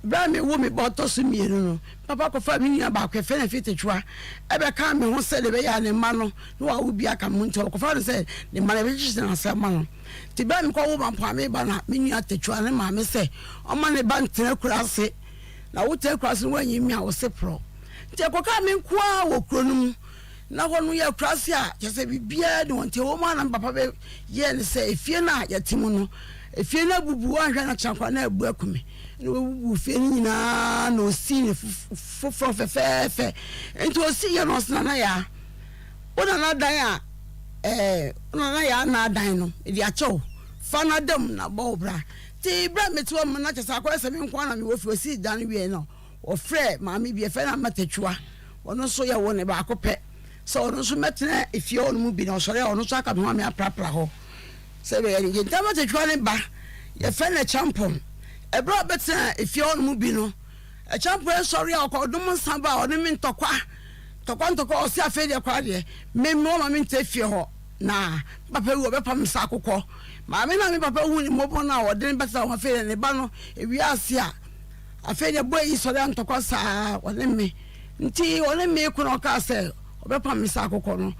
berɛ a mewo me ba ɔtɔ so mmienu no, me papa kɔfaa me nua baako, yɛfrɛ no Afitetewa, bɛkaa me ho sɛdeɛ ɛbɛyɛ a ne mma no na wawo bi aka me ho nti ɔkɔfaa no sɛ ne mma no yɛbɛkyekyere no ase ama no. Nti berɛ a mekɔwo Mampɔn ba na me nua Tetewa ne maame sɛ ɔmma ne ba ntena akuraase na wotena akuraase no woanyi me a wo se porɔ. Nti ɛkɔkaa me nko ara wɔ kuro no mu. Na hɔ no yɛ akuraase a kyerɛ sɛ biribiara nni hɔ nti ɛwɔ mu a na me papa bɛ yɛɛ no sɛ efie no a yɛte mu no efie no abubu wanhwɛ na kyena koraa na abu aku me na wabubu fie no nyinaa na osii ne foforɔ fɛfɛɛfɛ nti osii yɛ no ɔse nana yaa wo nana dan a ɛɛ wo nana yaa na adan no ɛde akyɛw fa no adam na bɔ wo bra nti berɛ a mete hɔ no na kyerɛ sɛ akɔyɛ sɛ me nko ara na mewɔ fie osii dan no wie no Wɔfrɛɛ maame bi, yɛfrɛ no Ama Takyua, ɔno nso yɛwoo no baako pɛ, sɛ ɔno nso mmɛtena efie hɔ nom bi na ɔsɔre a ɔno nso aka me ho ame aprapra hɔ sɛ ɛbɛyɛ anigye. Nti Ama Takyua ne ba, yɛfrɛ no Akyampɔn. Ɛberɛ a ɔbɛtenaa efie hɔ nom bi no, Akyampɔn sɔre a ɔkɔnom nsa ba a ɔne me ntɔkwa, ntɔkwa ntɔkwa, ɔse afei deɛ koraa deɛ, me me ɔma mentena fie hɔ na me papa wu a ɔbɛpam me sɛ akokɔ. Maame no a me papa hu ne mmɔbɔ no a ɔde no bɛtena hɔ afei deɛ ne ba no, ewie ase a, Afei deɛ boy yi sɔre antɔkwa saa ɔne me nti ɔne me ko na ɔkaa sɛ ɔbɛpam me sɛ akokɔ no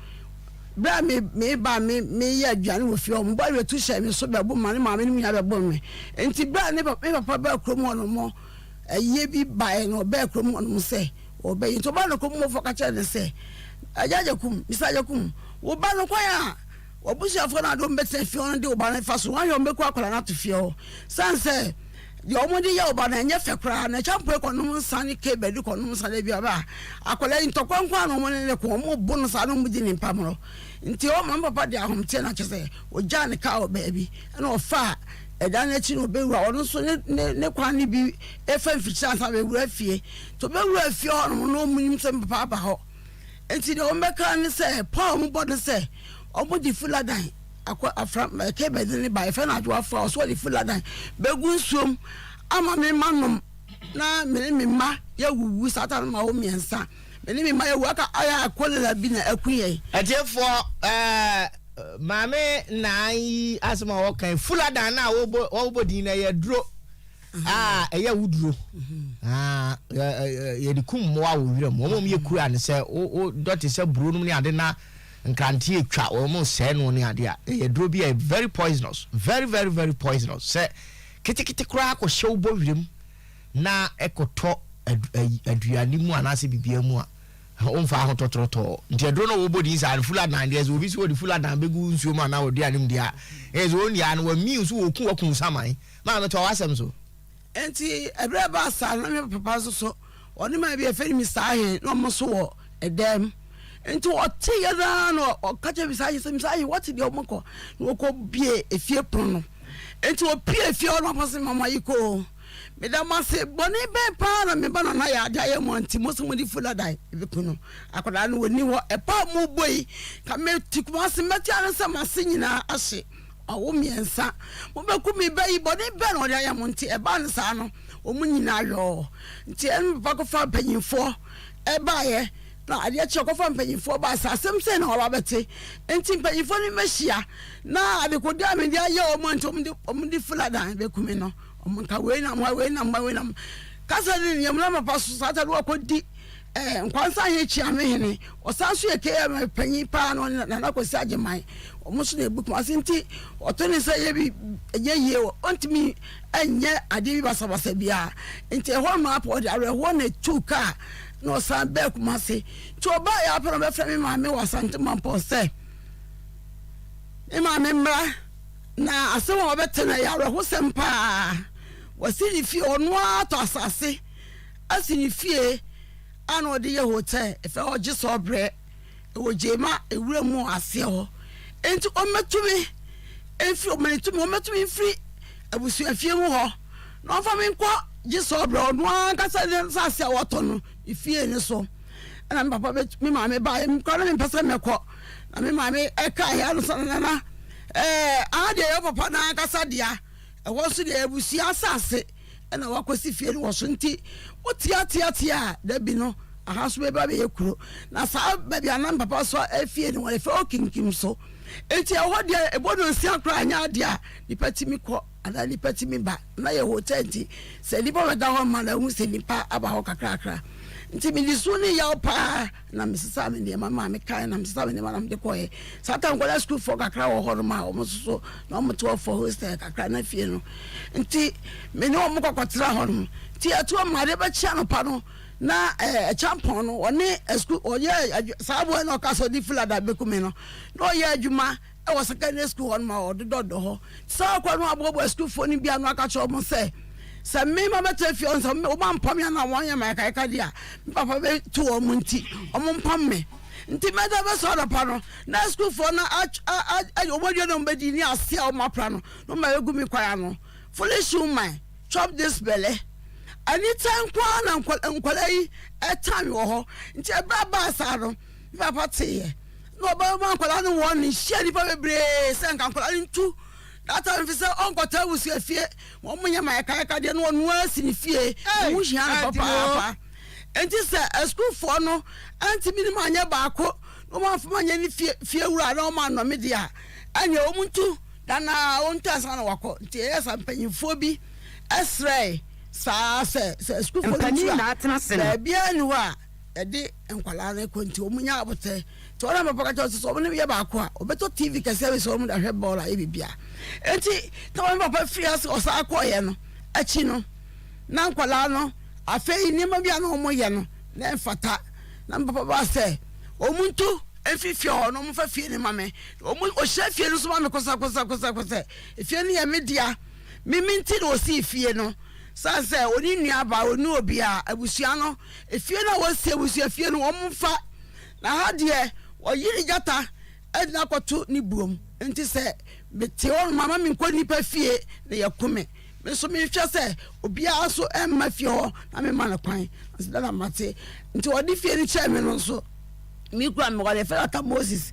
berɛ a me meba me meyɛ aduane wɔ fie hɔ mo boy bɛtu hyɛ me so bɛbo ma ne maame no mu nyinaa bɛbo me nti berɛ a ne papa me papa baa kurom hɔ no mo ayie bi baeɛ no ɔbaa kurom hɔ nom sɛ ɔbɛyi nti ɔbaa no kurom hɔfoɔ ka kyerɛ ne sɛ agya agyakum Mr. Agyakum wo ba no kwan a W'abusuafoɔ no a wɔde wɔn bɛtena fie hɔ no de wo ba no fa so. Wɔahwɛ wɔn bɛku akwadaa no ato fie hɔ. Sane sɛ deɛ wɔde yɛ wo ba no ɛnyɛ fɛ koraa na ɛkyɛ mpoe kɔnom nsa ne kebɛdi kɔnom nsa da bi aba a akwadaa yi ntɔkwa nko ara na wɔn ne ne ko wɔn bo no saa na wɔn di ne mpamorɔ nti wɔn maame papa de ahomteɛ na kyɛ sɛ wɔgyaa ne kaa wɔ baabi ɛna ɔfaa ɛdan no akyi na ɔbɛwura ɔno nso ne ne ne kwan no bi efa mfikyiri ansa bɛwura fie nti ɔbɛwura fie hɔ nom na wɔn nim sɛ papa aba hɔ. Enti deɛ wɔbɛka ne sɛ, pɔ a wɔbɔ ne sɛ, wɔde fuladan akɔ afra Kebed ne ba, yɛfrɛ no Adwoafo a, ɔsɛ wɔde fuladan bɛgu nsuom ama me mma nom na me ne me mma yɛawuwu. Saa ta no ma wo mmiɛnsa, me ne me mma yɛawu aka ayɛ a kolera bi na aku yɛn. Atiefoɔ, ɛɛ maame naa yi asɛm a wɔka yi, fuladan no a wɔbɔ din no ɛyɛ aduro. a ɛyɛ awuduro yɛde kum mmoa wɔ wiram wɔn a wɔyɛ kura no sɛ wo dɔ te sɛ buro nom ne ade na nkrante atwa wɔn sɛɛ no ne ade a ɛyɛ duro bi a very poisonous very very very poisonous sɛ ketekete koraa kɔhyɛ wo bɔ wiram na ɛkɔtɔ aduane mu anaasɛ biribiara mu a womfa ho tɔtrɔtɔɔ nti aduro no wɔbɔ din saa no fuladan deɛ sɛ obi sɛ wɔde fuladan bɛgu nsuo mu anaa wɔaduane mu deɛ a ɛyɛ sɛ wɔn deɛ no wɔamii so wɔku wɔku saman Maame, toa w'asɛm so. Enti ɛberɛ a ɛbaa saa no, na me papa nso so, ɔne maa bi a yɛfrɛ no Mister Ahen, na wɔn nso wɔ ɛdan mu. Nti ɔteeɛ no ara na ɔka kyerɛ Misaye sɛ, Misaye, woate deɛ wɔkɔ? Na wɔkɔbue efie pono no. Nti ɔpue efie hɔ no, papa sɛ, Mama Yiko o, meda mo ase. Bɔne bɛn paa na me ba Nana yɛ ade ayɛ mo a nti mo se mode Fuladan bɛku no? Akwadaa no ɔnni hɔ. Ɛpɔ a mobɔ yi, ka mete Kumase mɛte ara sɛ m'ase nyinaa ahye. Ɔwo mmiɛnsa, mobɛku me ba yi, bɔne bɛn na ɔde ayɛ mo? Nti ɛbaa no saa no, wɔn nyinaa yɔɔ. Nti ɛno papa kɔfaa mpanyimfoɔ baeɛ, na adeɛ kye ɔkɔfaa mpanyimfoɔ baeɛ sɛ asɛm sei na wɔaba bɛte. Nti mpanyimfoɔ no mmɛhyia, na adekodeɛ a mede ayɛ wɔn a nti wɔde wɔde fuladan bɛku me no, wɔn nka wei na moa, wei na moa, wei na moa. Kasa ne nneɛma na papa so saa ta no wakɔdi eh, Nkwansa Hene Kyeame Hene, ɔsan nso yɛ KMA panyin paa na ɔne Nana Kwasi Agyeman, wɔn nso na ebu Kumasi nti ɔto ne nsa yɛ bi ɛnyɛ yie, ɔntumi nyɛ adeɛ bi basabasa biara nti ɛhɔ nom apɔ ɔde awerɛhoɔ na etu kaa na ɔsan bɛɛ Kumasi nti ɔbaa yɛ apɛ na ɔbɛfrɛ me maame wɔ Asante Mampɔn sɛ me maame mmra na asɛm a ɔbɛte no ɛyɛ awerɛhosɛm paa wɔsi ne fie ɔno ara tɔ asase asi ne fie a na ɔde yɛ hotel ɛfɛ hɔ gye sɛ ɔbrɛ ɛwɔ gyema ewura mu aseɛ hɔ nti ɔmmɛtumi mfiri ɔmɛtumi ɔmmɛtumi mfiri abusuafie mu hɔ na ɔmfa me nkɔ gye sɛ ɔbrɛ ɔno ankasa ne nsaase a wɔtɔ no ne fie ne so ɛna me papa bɛ me maame baeɛ me kora na mempɛ sɛ mɛkɔ na me maame ɛka ɛyɛ ano sɛ nana ɛɛ aha deɛ ɛyɛ papa na ankasa dea ɛhɔ nso deɛ abusua asase na wakɔsi fie no wɔ so nti woteateatea a da bi no aha nso bɛba bɛyɛ kuro na saa baabi a na papa so afie no wɔde fɛ okinkim so nti ɛhɔ deɛ ɛbɔ no nsia koraa nyɛ adeɛ a nipa tumi kɔ anaa nipa tumi ba na yɛ hotel nti sɛ nipa bɛda hɔ ma na ehu sɛ nipa aba hɔ kakrakra nti mede su ne yaw paa na mesesaa me nneɛma maa me kae na mesesaa me nneɛma na mede kɔɛ saa ta nkɔla sukuufoɔ kakra wɔ hɔ nom a wɔn nso so na wɔn te hɔ for hostel kakra na fie no nti me ne wɔn kɔkɔtena hɔ nom nti ɛto wɔn adeɛ bɛkye anɔpa no na ɛɛ ɛkyampɔn no ɔne sukuu ɔyɛ saa aboa na ɔka sɛ ɔde filada bɛku me no na ɔyɛ adwuma wɔ secondary school hɔ nom a ɔdodɔdɔ hɔ saa ɔkɔ no aboaboa sukuufoɔ no bi ano aka kyerɛ wɔn sɛ sɛ me ma bɛtena fie ɔn sɛ wɔn ampam me anaa wɔn anyɛ me ayakayaka deɛ a me papa bɛtu wɔn nti wɔn mpam me nti mɛda bɛsɔ anɔpa no na sukuufoɔ no wɔn aduane a wɔn bɛdi ne ase a wɔn apra no na wɔn abɛgu me kwan ano foolish woman chop this belle anita nko ara na nkwadaa yi ɛtan me wɔ hɔ nti ɛberɛ a baa saa no me papa teeɛ Na ɔbɛma nkwadaa no wɔn ne hyia nnipa bebree sɛ nka nkwadaa no ntu that time fi sɛ ɔnkɔtɔ abusua fie wɔn mo nyɛ ma ɛkaɛka deɛ no ɔno ara si ne fie ne ho hia no papaapa nti sɛ asukuufoɔ no antumi ne mu anyɛ baako na wɔn amfa anyɛ ne fie fie wura na wɔn anɔ me deɛ a ɛnneɛ wɔn ntu dana wɔn ntu ansa na wakɔ nti ɛyɛ sa mpanyinfoɔ bi ɛsrɛ saa sɛ sɛ asukuufoɔ no tu a baabiara ni hɔ a Yɛde nkwadaa no kɔ nti wɔn nya abotɛ nti wɔn a papa ka kyerɛ sɛ wɔn ne yɛ baako a wɔbɛtɔ tv kɛseɛ bi sɛ wɔn de ahwɛ bɔɔl ayɛ biribi a nti na wɔn papa firi ase ɔsan kɔɔyɛ no akyi no na nkwadaa no afei nneɛma bi a na wɔn yɛ no na ɛmfata na papa ba sɛ wɔn ntu mfi fie hɔ na wɔn fa fie no ma me wɔn ɔhyɛ fie no so ma me kɔsakɔsakɔsakɔsɛ efie no yɛ me dea mimi nti na ɔsii fie no san sɛ ɔne nua ba ɔne obiara abusua no Efie no a wɔasi abusuafie no, wɔmfa, na ha deɛ, wɔyere gyata de no akɔto ne buom. Enti sɛ mete hɔ nom a, mma menkɔ nnipa fie na yɛko me. Me nso mehwɛ sɛ obiara nso mma fie hɔ na memma no kwan. Nanso dada mate. Nti wɔde fie no kyɛɛ me no nso, me kura me wɔde fɛ Dr. Moses.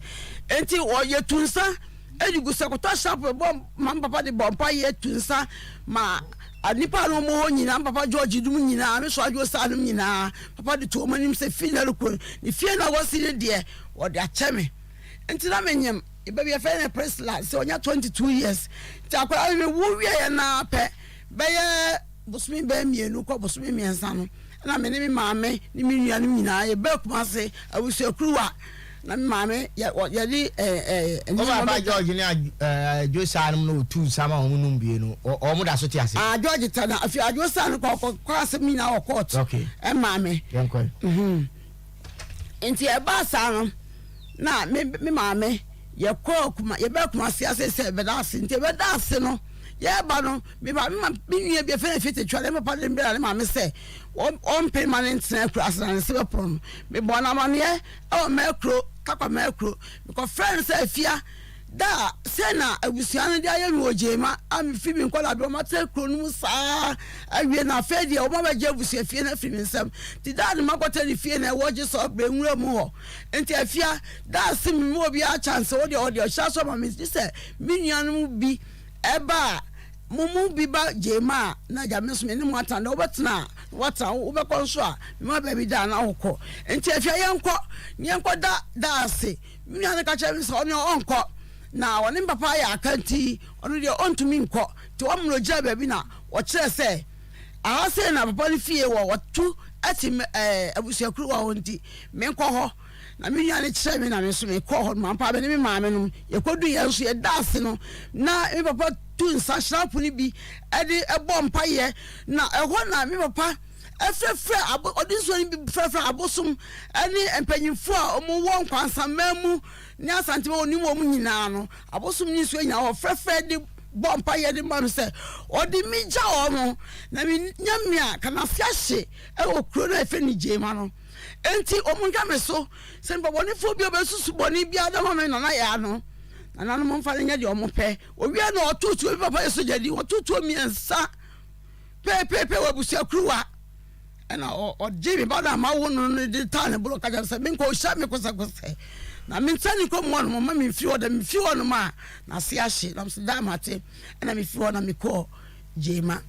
Enti wɔyɛ tu nsa de gu sɛ kɔtɔ sharp bɔ ma me papa de bɔ mpa yɛ tu nsa ma nnipa a na wɔn hɔ nyinaa, me papa George nom nyinaa, me sɔ adwo saa nom nyinaa, papa de to wɔn anim sɛ fi na rekɔ ne fie na wɔsi ne deɛ wɔde akyɛ me. Nti na menyem baabi yɛfrɛ no Priscilla sɛ ɔnya 22 years. Nti akwadaa no mewo wieɛ naa pɛ bɛyɛ Bosome bɛyɛ mmienu kɔ bosome mmiɛnsa no, na me ne me maame ne me nuanom nyinaa yɛbaa Kumase abusuakuruwa na me maame yɛde ɛɛ nneɛma bɛ. Ɔba George ne Adwo Saa nom na otu nsa ma wɔn nom bie no, wɔn da so te ase. Ah George ta na afei Adwo Saa no kɔ kɔ kɔ asɛm nyinaa wɔ court. Okay. Ɛmaa me. Yɛn kɔ. Mhm. Nti ɛbaa saa no na me me maame yɛkɔɔ kuma yɛbaa Kumase ase sɛ ɛbɛda ase nti ɛbɛda ase no. Yɛreba no, me maame ma me nua bi a yɛfrɛ no Afie Tetua, ne papa de me brɛɛ ne maame sɛ ɔmpene ma no ntena akuraase na ne se bɛporɔ no. Mebɔɔ no amaneɛ wɔ Mɛkuro, Tarkwa Mɛkuro. Mekɔfrɛɛ no sɛ, Afia, da a sei na abusua no de ayɛ me wɔ Gyema a mefiri me nkwadaa berɛ, wɔatena kuro no mu saa awie na afei deɛ wɔabɛgye abusuafie no afiri me nsam. Nti da a ne makɔtena ne fie na ɛwɔ Gyesɔɔ nwura mu hɔ. Nti Afia, da a se memma obiara chance, wo deɛ ɔde ɔhyɛ aso ama me gye sɛ me nuanom bi Ɛba a, mo mu bi ba Gyema a, na agya me nso me ne mo atena. Deɛ wobɛtena a, na woatena, wobɛkɔ nso a, mema baabi da a, na wokɔ. Enti afei yɛnkɔ, na yɛnkɔda da ase. Me nua no ka kyerɛɛ me sɛ ɔno ɔnkɔ, na ɔne me papa ayɛ aka nti, ɔno deɛ ɔntumi nkɔ. Nti wɔn na ɔgyina baabi na wɔkyerɛɛ sɛ, aha sei na papa no fie wɔ, wɔtu te abusuakuruwa hɔ nti, menkɔ hɔ. Na me nua no kyerɛɛ me na me nso mekɔɔ hɔ nom. Ampa me ne me maame nom yɛkɔduu yɛn nso yɛda ase no na me papa tu nsa hyerɛpo no bi de bɔ mpaeɛ na ɛhɔ na me papa frɛfrɛ abo ɔde nsuo no bi frɛfrɛ abosom ne mpanyinfoɔ a wɔwɔ nkwansaman mu ne asantema wɔnim wɔn nyinaa no abosom ne nsuo nyinaa wɔfrɛfrɛ de bɔ mpaeɛ de ma no sɛ ɔde me gya wɔn na menya me a kanase ahye ɛwɔ kuro no a ɛfɛ ne gyema no. Enti wɔnhwɛ me so sɛ nipa bɔnefoɔ bi a ɔbɛsusu bɔne biara de ama me nana yaa no. Nananom mfa no nyɛ deɛ wɔpɛ. Ɔwie no ɔtoo tuo, me papa yɛ sogyani, ɔtoo tuo mmiɛnsa pɛɛpɛɛpɛ wɔ abusua kuruwa. Ɛna ɔgye me ba no a mawo no no de taa ne bolo ka kyerɛ me sɛ menkɔ ɔhyia me kosɛkosɛ na mensa ne kɔm hɔ nom ma memfiri hɔ da mefiri hɔ nom a n'ase ahye na mesɛ daa mate ɛna mefiri hɔ na mekɔɔ Gyema.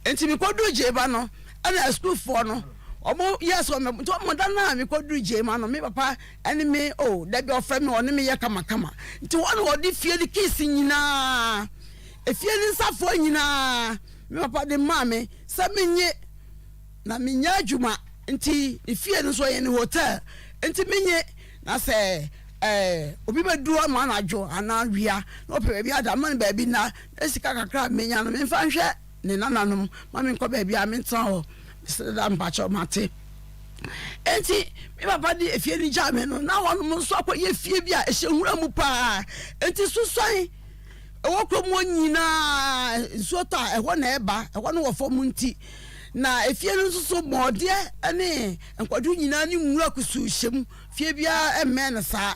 Enti mekɔduru Gyema no, ɛna asukuufoɔ no, wɔn yɛɛ sɛ wɔn nti wɔn da no a mekɔduru Gyema no, me papa ɛne me o, oh, dabi ɔfrɛ me ɔne me yɛ kamakama. Nti wɔn na wɔde fie no keys nyinaa, efie no nsafoɔ nyinaa, me papa de maa me sɛ menye na menyɛ adwuma nti ne fie no nso ɔyɛ ne hotel nti menye na sɛ ɛɛ obi bɛduru ama anadwo anaa wia na ɔpɛ baabi ada ama no baabi na Na sika kakra a menya no, memfa nhwɛ ne nananom ma menkɔ baabi a mentena hɔ. Mesrɛ daa mpakyɛw mate. Enti me papa de efie no gyaa me no, na hɔnom nso akɔyɛ fie bi a ɛhyɛ nwura mu paa. Enti susuan ɛwɔ kurom hɔ nyinaa, nsuo tɔ a ɛhɔ na ɛba, ɛhɔ no wɔ fam nti. Na efie no nso so bɔɔdeɛ ne nkwadu nyinaa ne nwura kusuu hyɛ mu. Fie biara mmɛn no saa.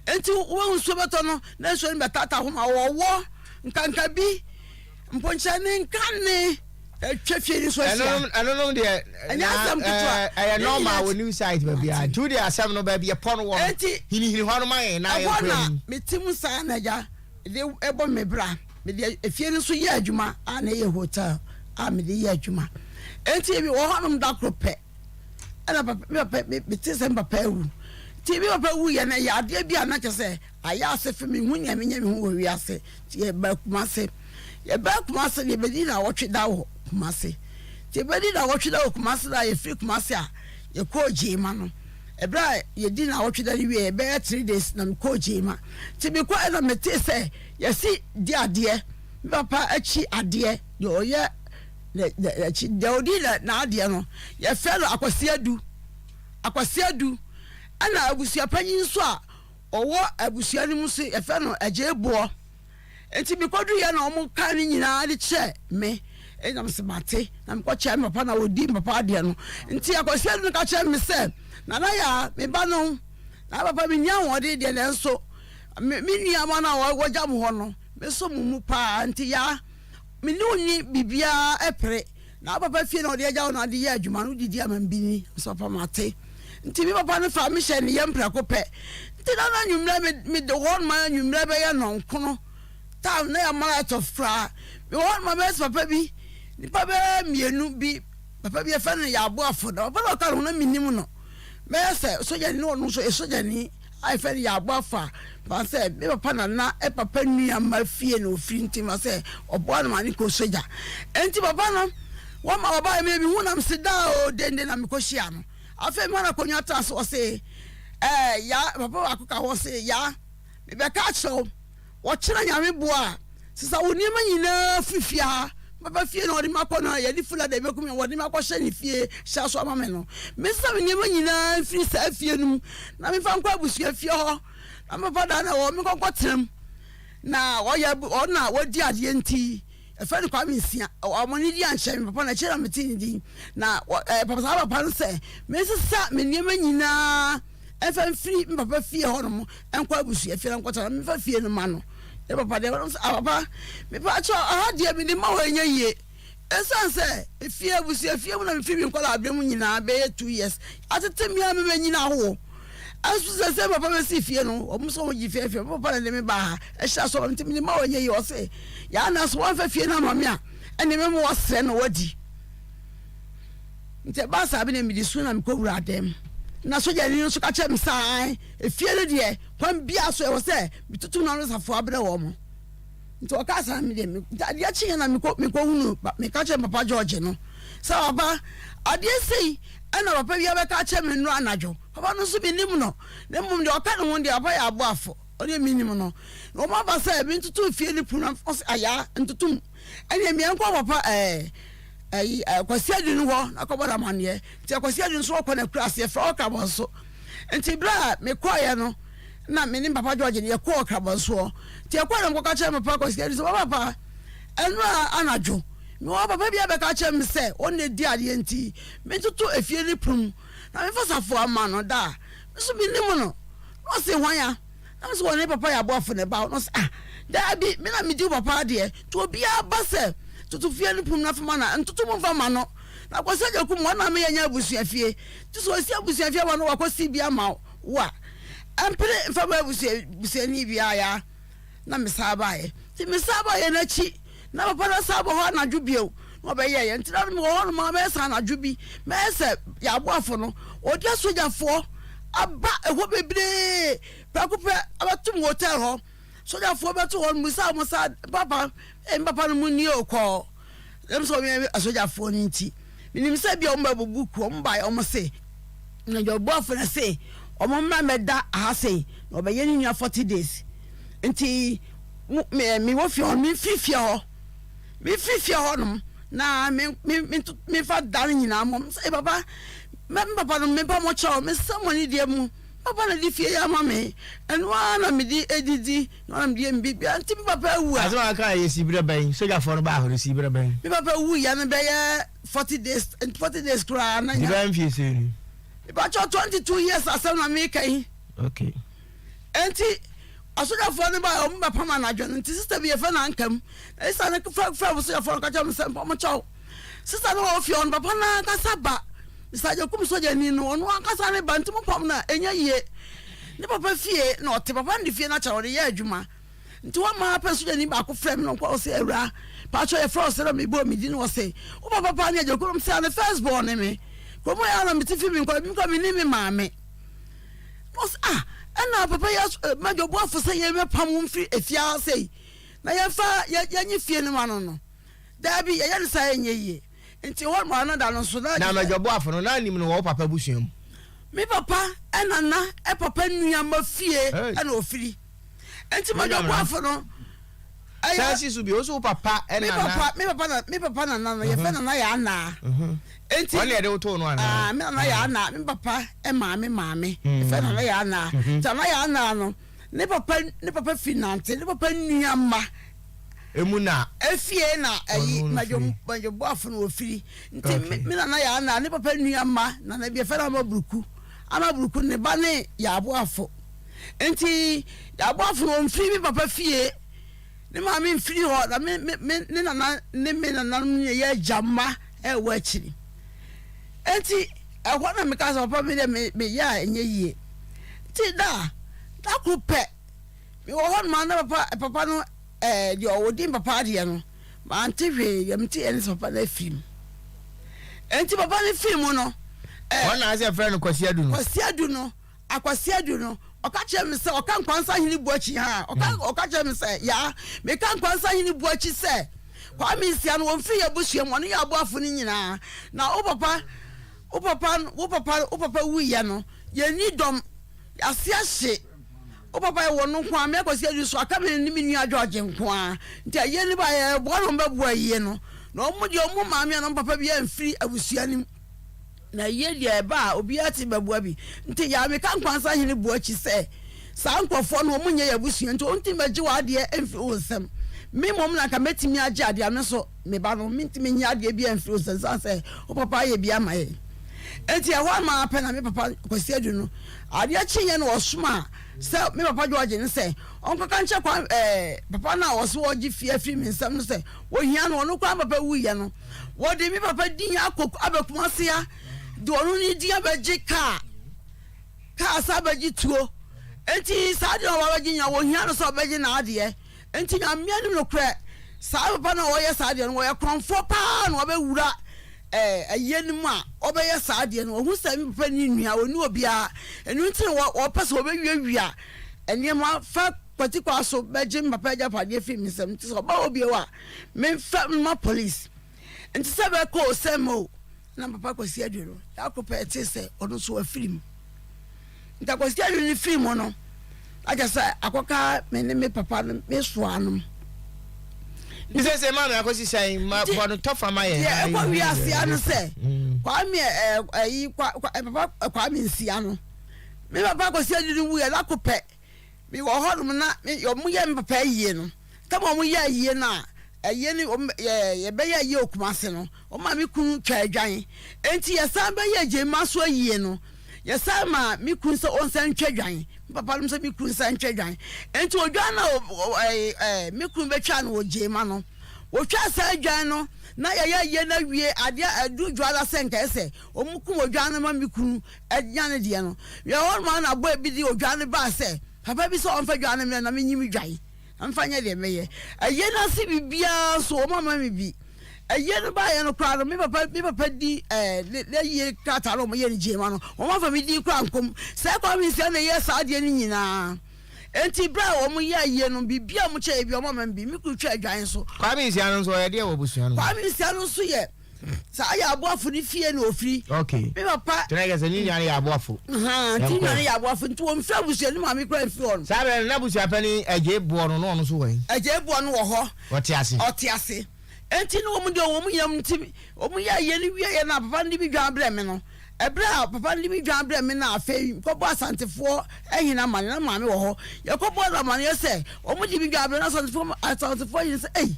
Enti wobɛhu nsuo bɛtɔ no na nsuo no bɛtaataa hɔ ma wɔwɔ nkanka bi mponkyerɛ ne nkane atwa fie no so ahyia. Ɛnonom deɛ ɛnyɛ asɛm ketewa. Ɛyɛ normal wɔ new site baabi a nti wodeɛ asɛm no baabi ɛpɔ no wɔ no hinihini hɔ no ma yɛn na yɛn Ɛhɔ kura na mu. mete mu saa na agya de ɛbɔ me bra. Mede efie no nso yɛ adwuma a na ɛyɛ hotel a mede yɛ adwuma. Enti wɔ hɔnom da koro pɛ ɛna papa me papa me mete sɛ me papa awu nti me papa wu yɛ no ɛyɛ adeɛ bi a na kyɛ sɛ ayɛ ase fe me hu nea menyɛ me ho wɔ wiase nti yɛba Kumase yɛba Kumase no yɛbɛdi na wɔtwe da wɔ Kumase nti yɛbɛdi na wɔtwe da wɔ Kumase na yɛfiri Kumase a yɛkɔɔ Gyema no ɛberɛ a yɛdi na wɔtwe da no wie yɛbɛyɛ 3 days na mekɔɔ Gyema nti mekɔ ɛna mete sɛ yɛsi di adeɛ me papa akyi adeɛ deɛ ɔyɛ N'akyi, deɛ ɔdi n'adeɛ no, yɛfrɛ no Akwasi Adu. Akwasi Adu. Ɛna abusua panyin nso a ɔwɔ abusua no mu nso, yɛfrɛ no Agyei Boɔ. Nti mekɔduruiɛ na wɔn kaa ne nyinaa de kyerɛ me. Ɛna mese mate, na mekɔkyerɛ me papa na ɔdi me papa adeɛ no. Nti Akwasi Adu no ka kyerɛ me sɛ, Nana Yaa, me ba no, na papa menni ahoɔden deɛ nanso me nua no a wɔgya mo hɔ no, mesɔ mo mu paa. Nti Yaa, Me ne wo nni biribiara pere. Na wo papa fie na ɔde agya wo na ɔde yɛ adwuma no, wodidi ama me bi ni. Mesɛ papa mate. Nti me papa no faa me hyɛɛ ne yam prɛko pɛ. Nti na na anwummerɛ me mede hɔ nom anwummerɛ bɛyɛ nnɔnkono time na yɛama light off koraa. Mewɔ hɔ nom a mɛsɛ papa bi nipa bɛyɛ mmienu bi papa bi yɛfrɛ no Yaaboafo na papa na ɔka ne ho na mennim no. Mɛyɛ sɛ sogyani na ɔno nso yɛ sogyani. A yɛfrɛ no Yaabo Afa fa sɛ me papa nana papa nua mma fie na ofiri nti ma sɛ ɔboa no ma ne kɔ sogya. Enti papa no wɔma wɔbaeɛ me mehu na mese daa o dende na mekɔhyia no. Afei mema no akonnwa tena so ɔse ɛɛ ya papa baako ka ho ɔse ya mebɛka akyerɛ wo Ɔkyena Nyame boa a, sesa wo nneɛma nyinaa firi fie ha bɛba fie na ɔde me akɔ no a yɛde fula da ɛbɛku me wɔde me akɔhyɛ ne fie hyɛ so ama me no. Mensesa me nneɛma nyinaa mfiri saa fie no mu na memfa nkɔ abusua fie hɔ na me papa dan na ɛwɔ hɔ menkɔ nkɔtena mu. Na ɔyɛ ɔno na wadi adeɛ nti. Yɛfrɛ no Kwame Nsia. Wammɔ ne din ankyerɛ me papa no, akyire na metee ne din. Na wɔ ɛɛ papa saa papa no sɛ mensesa me nneɛma nyinaa mfa mfiri me papa fie hɔnom nkɔ abusua fie na nkɔtena na memfa fie no ma no. Ne papa deɛ ɔno sɛ ah papa mepaakyɛw aha deɛ mede ma wo ɛnyɛ yie. Ɛsiane sɛ efie abusua fie mu na mefiri me nkwadaa berɛ mu nyinaa bɛyɛ 2 years atete me a mɛmɛnyini ahoɔ. Ɛnso sɛ sɛ papa bɛsi fie no wɔn nso wɔn gye fie fie papa na de me baa ha ɛhyɛ asɔ nti mede ma wɔn nyɛ yie ɔse yaa na so wɔnfa fie no ama me a ɛne mɛma wɔasrɛ na wɔadi nti ɛbaa saa bi na mede su na mekɔ wura dɛm na sogyani no nso ka kyerɛ me sɛ ae efie no deɛ kwan biara so ɛwɔ sɛ metutu na ɔno safoa brɛ wɔn nti ɔkaa saa me deɛ nti adeɛ kyeeɛ na mekɔ mekɔhunu meka kyerɛ papa George no sɛ papa adeɛ sei ɛna papa bi abɛka akyerɛ me nnora anadwo papa no nso menim no na mmom deɛ ɔka ne ho deɛ papa yɛ aboafo ɔne menim no na wɔn aba sɛ mentoto fie no pono ɔsɛ ayaa ntotom ɛne mmea nkɔ papa ɛɛ ɛyi Kwasi Adu no hɔ na kɔbɔ no amanneɛ nti Kwasi Adu nso ɔkɔ na kura aseɛ frɛ ɔka bɔ so nti berɛ a mekɔɔyɛ no na me ne papa George no yɛkɔɔ Krabɔnsoɔ nti yɛkɔɔ na mekɔka kyerɛ papa Kwasi Adu sɛ papa ɛnora anadwo mewɔ papa bi abɛka kyerɛ me sɛ ɔne di adeɛ nti mentoto efie no pono na memfa safoa ma no da a me nso menim no na ɔse hwan a na me sɛ wɔne papa yɛ aboafo ne ba na ɔse ah daabi me na medi wo papa adeɛ nti obiara ba sɛ toto fie no pono na fa ma no a ntoto mu mfa ma no na Kwasi Agyakum wɔn na meyɛ nyɛ abusua fie nti sɛ ɔsi abusua fie ama no wakɔsi bi ama wo a ɛmpere mfa ma abusua busuani biara ya na mesaa baeɛ nti mesaa baeɛ n'akyi na papa no saa bɔ hɔ anadwo bio na ɔbɛyɛ yɛ nti na mewɔ hɔ nom a bɛyɛ sɛ anadwo bi mɛyɛ sɛ yɛaboafo no ɔde asogyafoɔ aba ɛhɔ bebree prɛko pɛ abɛtom hotel hɔ sogyafoɔ bɛto hɔ no musa wɔn sa papa eh, papa no mu nie o kɔɔ ɛm sɛ wɔn asogyafoɔ no nti menim sɛ bia wɔn bɛbubu ku wɔn baeɛ wɔn se na dwaboafo no se wɔn mmra mmɛda aha sei na ɔbɛyɛ ne nua 40 days nti me mewɔ fie hɔ memfiri fie hɔ memfiri fie hɔ nom na me me me memfa da no nyinaa mmɔ sɛ papa me papa no mempa mo kyɛw mesɛ mo ne deɛ mu papa na de fie yɛ ama me ɛno ara na mede edidi na na mede yɛ me biribiara nti me papa awu a. Asɛm a aka yɛ si berɛ bɛn sogyafoɔ no baa hɔ no si berɛ bɛn. Me papa wu ya no bɛyɛ 40 days, 40 days koraa na nya. Di bɛyɛ mfie sɛ ni. Mepakyɛw 22 years asɛm na meka yi. Enti asogyafoɔ no baa wɔn bɛpam anadwo no nti sister bi yɛfɛ no ankam na sister no fɛ fɛ asogyafoɔ no ka kyerɛ mo sɛ mpam kyɛw sister no wɔ fie ɔno papa no ankasa ba Mr. Agyakum sogyani no ɔno ankasa ne ba nti mo pam no a ɛnyɛ yie ne papa fie na ɔte papa no de fie no akyɛ ɔde yɛ adwuma nti wɔn maa pɛ sogyani baako frɛ mi na ɔnkɔ ɔsɛ awura paatwa yɛfrɛ ɔsɛ na mebɔ mi di na ɔsɛ wo papa paa ne Agyakum sɛ ne first born ne me kurom yɛ na mete fi mi nkɔ bi nkɔ mi ne me maame ɔsɛ ah ɛna papa yɛ madwoboafo sɛ yɛmɛpam wo mfiri efie ase yi na yɛmfa yɛnye fie no ma no no daabi yɛyɛ no saa ɛnyɛ yie nti hɔ ma no da no nso na. Na madwoboafo no na anim no wɔ wo papa busua mu. Me papa ɛna na ɛpapa nnuama fie ɛna ofiri nti madwoboafo no. Saa si so bi o so wo papa ɛna na. Me papa nana no yɛfɛ nana yɛ anaa. Nti ɔne ɛde woto no anaa. Aa me nana yɛ anaa me papa ɛmaame maame yɛfɛ nana yɛ anaa nti nana yɛ anaa no ne papa fi nante ne papa nnuama. Emu na. Efie na ɛyi madwoboafo no ofiri nti me nana yɛ anaa ne papa nnuama nana bi yɛfɛ no ama buruku ama buruku ne ba ne yɛ aboafo nti yɛ aboafo no omfiri me papa fie ne maame mfiri hɔ na me me me ne nana ne me nananom ne yɛ agya mma ɛwɔ akyiri nti ɛhɔ na meka sɛ papa mi dɛ me me yɛ a ɛnyɛ yie nti da da koro pɛ mewɔ hɔ nom a na papa no deɛ ɔwɔ din papa adeɛ no mante hwee deɛ mete yɛ ne sɛ papa no afiri mu nti papa no firi mu no. Wɔn na asɛ frɛ no Kwasi Adu no. Kwasi Adu no Akwasi Adu no ɔka kyerɛ me sɛ ɔka Nkwansa hene bu akyi ha ɔka kyerɛ me sɛ yaa meka Nkwansa hene bu akyi sɛ Kwame Nsia no wɔmfiri yɛ abusua mu ɔne yɛ aboafo no nyinaa na wo papa wuyɛ no yɛnni dɔm yɛase ahye wo papa yɛ wɔ no nko a me Akwasi Adu so aka me ne me nua George nko a nti ayie no ba yɛboa no bɛboa ayie no na ɔmo deɛ ɔmo maame a na ɔmo papa bi amfiri abusua no mu na yie deɛ ɛba a obiara te bɛboa bi nti yaa meka Nkwansa hene bu akyi sɛ saa nkurɔfoɔ no wɔn nyɛ yɛ abusua nti wɔn ti bɛgye wɔ adeɛ mfiri wɔn nsam. Me mmom na anka mɛtumi agye adeɛ a me nso me ba no mentumi nnye adeɛ biara mfiri wo nsam ɛsiane sɛ wo papa ayɛ bi ama yɛn. Enti ɛhɔ ara maa pɛ na me papa Kwasi Adu no adeɛ kyeeɛ na ɔsomaa sɛ me papa George no sɛ ɔnkɔka nkyerɛ kwa ɛɛ papa no a ɔse ɔregye fie afiri me nsam no sɛ wɔhia no. Ɔno koraa me papa wuiɛ no wɔde me papa din akɔ aba Kumasi ha de ɔno ne din abɛgye kaa. Kaa sɛ abɛgye tuo nti saa deɛ ɔba bɛgye nyina wɔhia no sɛ ɔbɛgye n'adeɛ nti Nyame anim nokorɛ saa papa no a ɔyɛ saa adeɛ no ɔyɛ korɔmfoɔ paa na wabɛwura ɛyɛ no mu a ɔbɛyɛ saa adeɛ no ɔhu sɛ me papa ni nua ɔni obiara ɛno nti na wɔpɛ sɛ wɔbɛwiawia nneɛma fa kwati kwa so bɛgye me papa agyapadeɛ firi me nsam nti sɛ ɔba hɔ bio a memfa mma police nti sɛ bɛkɔ o sɛ mma o Na papa Kwasi Adu no, da koro pɛ yɛtee sɛ ɔno nso wafiri mu. Nti Akwasi Adu no firi mu no, na kyerɛ sɛ akɔka me ne me papa no me soa nom. Nti sɛ sɛ maame akɔsi sɛn ma bɔ no tɔfa ma yɛn. Deɛ ɛkɔ wiase ano sɛ mm. Kwame ɛyi kwa papa Kwame Nsia no, me papa Akwasi Adu no wuiɛ da ko pɛ. Me wɔ hɔ nom na me wɔn yɛ me papa ayie no tam a wɔn yɛ ayie no a ayie no wɔn yɛ yɛbɛyɛ ayie wɔ Kumasi no wɔn ma me kunu twa adwan enti yɛsan bɛyɛ Gyema so ayie no yɛsan ma me kunu sɛ ɔnsan ntwa dwan me papa nom sɛ me kunu nsan ntwa dwan enti odwan na ɛɛ ɛɛ me kunu bɛtwa no wɔ Gyema no wɔtwa saa dwan no na yɛyɛ ayie no awie adeɛ adu dwa la sɛ nkae sɛ wɔn kum odwan no ma me kunu Agya no deɛ no, hwɛ hɔ nom ara na aboa bi de odwan no baa sɛ, Papa bi sɛ ɔmfa dwan no mmrɛ na menyi me dwan na memfa nyɛ deɛ mɛyɛ. Ayie no ase biribiara nso wɔn amma me bi. Ayie no baeɛ no koraa no, me papa me papa di ɛɛ ne n'ayie krataa no a wɔyɛ no gyema no, wɔn amfa me din koraa ankɔ mu. Saa Kwame Nsia na ɛyɛɛ saa adeɛ no nyinaa. Enti berɛ a wɔyɛ ayie no, biribiara a wɔkyɛeɛ biara wɔn amma me bi. Me kunu twaa dwan nso. Kwame Nsia no nso ɔyɛ deɛ wɔ abusua no mu? Kwame Nsia no nso yɛ. Saa yɛ aboafo no fie na ofiri. Okay. Me papa. Tena kɛ sɛ ne nua no yɛ aboafo. Nti nua no yɛ aboafo nti wɔn firi abusua ne maame kura mfiri hɔ no. Saa bɛrɛ no na abusua panyin Agyei boɔ no na ɔno nso wɔ he? Agyei boɔ no wɔ hɔ. Ɔte ase. Ɔte ase. Nti no wɔn deɛ wɔn nyinam nti wɔn yɛ ayie no wie yɛ na papa no de bi dwan brɛ me no. Ɛberɛ a papa no de me dwan brɛɛ me no a afei mekɔbɔɔ Asantefoɔ hene amaneɛ, na maame wɔ hɔ. Yɛkɔbɔɔ no amaneɛ sɛ wɔde me dwan brɛ no, Asantefoɔ Asantefoɔ hene sɛ, Ei,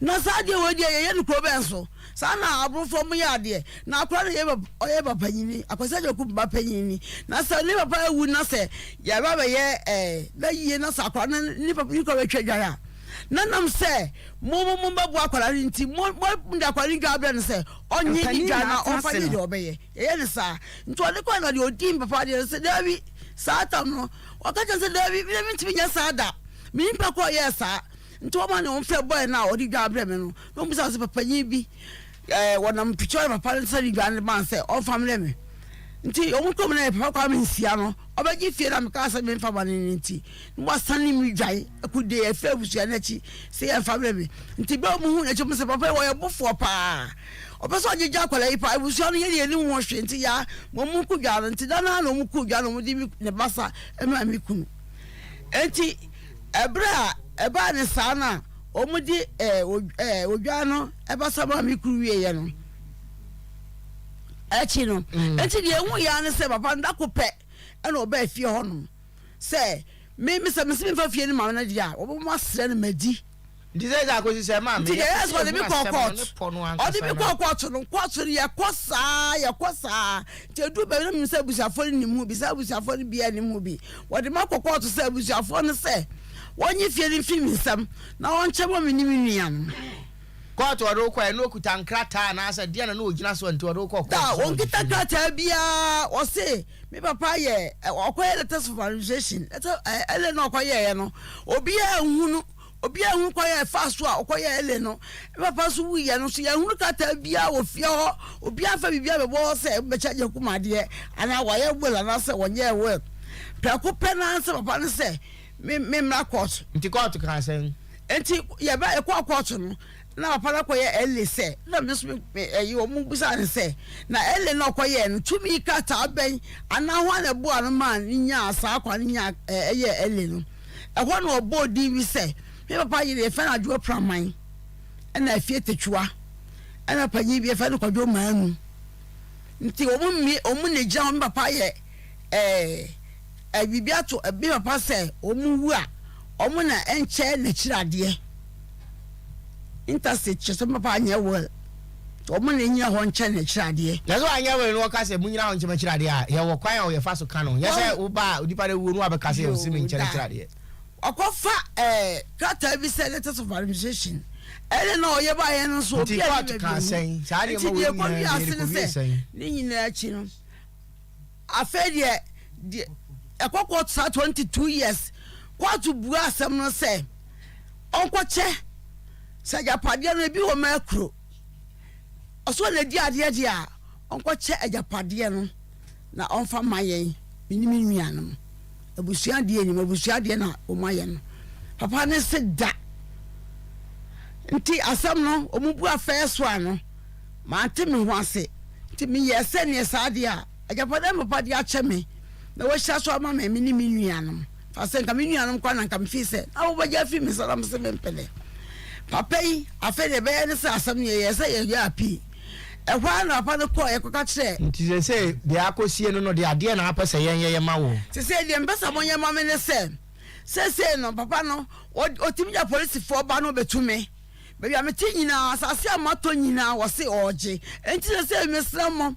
na saa adeɛ wei deɛ yɛyɛ no kuro bɛn so? Saa na Aborofoɔ mo yɛ adeɛ. Na akwadaa no yɛ ɔyɛ ba panyini, Akwasi Agyekum ba panyini. Na sɛ ne papa awu na sɛ yɛba bɛyɛ ɛɛ na yie na sɛ akwadaa no ne papa ne kura bɛtwa dwan a, na nam sɛ mo mo mo bɛboa akwadaa no nti mo mo de akwadaa no dwan brɛ no sɛ Ɔnye ne Mpanin dwan na na atena ɔmfa ase nyɛ no. deɛ ɔbɛyɛ. Yɛyɛ no saa. Nti ɔde kɔe na deɛ ɔdii me papa adeɛ no sɛ, Daabi, saa tam no. Ɔka kyerɛɛ no sɛ, Daabi, me deɛ mentumi nyɛ saa da. Me nipa korɔ yɛɛ saa. Nti wɔma ne wɔmfrɛ bɔe no a ɔde dwan brɛɛ me no, na ɔbisa no sɛ, Papanyin bi, ɛɛ, wɔnam Pikyɔre papa no nsa de dwan no maa no sɛ ɔmfa mmrɛ me. Nti wɔn kurom no yɛ Papa Kwame Nsia no, ɔbɛgye fie no a mekaa sɛ memfa ma no no nti, na wasane me dwan akɔdie afiri abusua no akyi sɛ yɛmfa mmerɛ me. Nti berɛ a wɔhuu n'akyi, wɔn sɛ papa yi ɔyɛ bofoɔ paa, ɔpɛ sɛ ɔgyegye akwadaa yi paa, abusua no yɛdeɛ yɛnnim ho hwee nti yaa ma wɔn nku dwan no. Nti da no ara na wɔn kuu dwan no, wɔde me ne basa maa me kunu. Nti ɛberɛ a ɛbaa ne saa no a wɔde ɛɛ odwan no basa maa me kunu wieeɛ no akyi no, nti deɛ ɛhu yɛ ara ne sɛ papa no da ko pɛ ɛna ɔbaa fie hɔnom sɛ me me sɛ mese memfa fie no ma no deɛ a wɔbɛma masrɛ no madi. Nti sɛ sɛ akosi sɛ maame nti deɛ ɛyɛ sɛ ɔde me kɔɔ kɔɔto ɔde me kɔɔ kɔɔto no kɔɔto no yɛkɔ saa yɛkɔ saa nti edu baabi na menim sɛ abusuafoɔ no nim ho bi sɛ abusuafoɔ no biara nim ho bi wɔde ma kɔ kɔɔto sɛ abusuafoɔ no sɛ wɔnye fie no mfiri me nsam na wɔnkyɛ ma me ne me nua no. Kɔɔto ɔde wo kɔɛ na okuta nkrataa anaasɛ deɛ na na ogyina so nti ɔde wo kɔɔ kɔɔto? Da wɔnkita krataa biara wɔse Me papa yɛ ɔkɔyɛ letters of administration letter ɛlɛ na ɔkɔyɛɛ no obiara nhunu obiara nhunu kwan a ɛfa so a ɔkɔyɛ ɛlɛ no me papa nso wuyɛ no so yɛnhunu krataa biara wɔ fie hɔ obiara nfa biribiara bɛbɔ hɔ sɛ bɛkyɛ agya kum adeɛ anaa wɔayɛ will anaasɛ wɔnyɛɛ will prɛko pɛ naa sɛ papa no sɛ me me mmra kɔɔto. Nti kɔɔto kaa sɛn? Nti yɛba yɛkɔɔ kɔɔto no Na papa no akɔyɛ Eli sɛ, na me nso me ɛyi wɔn bisa no sɛ, na Eli na ɔkɔyɛɛ no tumi krataa bɛn anaa hwan na ɛboa no maa ne nyaa saa kwan no nyaa ɛyɛ Eli no? Ɛhɔ na ɔbɔɔ din bi sɛ, me papa yere yɛfrɛ no Adwoa Praman, ɛna Afie Tetewa, ɛna panyin bi yɛfrɛ no Kwadwo Manu. Nti wɔn mmie wɔn na gyina hɔ me papa yɛ ɛɛ ɛɛ biribi ato me papa sɛ wɔn wu a wɔn na ɛnkyɛ n'akyiri adeɛ. Interstate kyerɛ sɛ me papa anyɛ will. Nti wɔn na ɛnyina hɔ nkyɛ no akyiri adeɛ. Na sɛ wanyɛ will na wɔka sɛ monyina hɔ nkyɛ m'akyiri adeɛ a, yɛwɔ kwan a yɛfa so ka no. Nyɛ sɛ woba a onipa no awuo no wabɛka sɛ ɔse menkyɛ no akyiri adeɛ. Wakɔfa ɛɛ krataa bi sɛ letters of administration ɛne na ɔyɛ baayɛ no nso obi a ne baabi ohu. Nti deɛ ɛkɔ wie ase ne sɛ ne nyinaa akyi no afei deɛ deɛ ɛkɔ court saa 22 years court bua asɛm no sɛ ɔnkɔkyɛ sɛ agyapadeɛ no ebi wɔ mɛkuro ɔsɔ na edi adeɛ deɛ a ɔnkɔkyɛ agyapadeɛ no na ɔmfa ma yɛn me ne me nuanom abusua deɛ nim abusua deɛ na wɔn ayɛ no papa ne se da nti asɛm no wɔn bu afɛɛ so ano mante me ho ase nti meyɛ sɛ neɛ saa deɛ a agyapadeɛ papa de akyɛ me na wahyira so ama me me ne me nuanom fa sɛ nka me nuanom kora na nka mefii sɛ na wobɛgye afiri me nsa na mese mempene papa yi afei deɛ ɛbɛyɛ ne sɛ asɛm no yɛyɛ sɛ yɛyɛ apii Ɛhɔ ara na papa no kɔeɛ kɔka kyerɛɛ. Nti seesei deɛ akɔsie no no deɛ, adeɛn na wopɛ sɛ yɛnyɛ yɛ ma wo? Seesei deɛ mepɛ sɛ monyɛ ma me ne sɛ, seesei no papa no, ɔtumi nya polisifoɔ ba no bɛtu me. Baabi a mete nyinaa, asase a matɔ nyinaa, wɔse ɔregye. Enti seesei mesrɛ mo,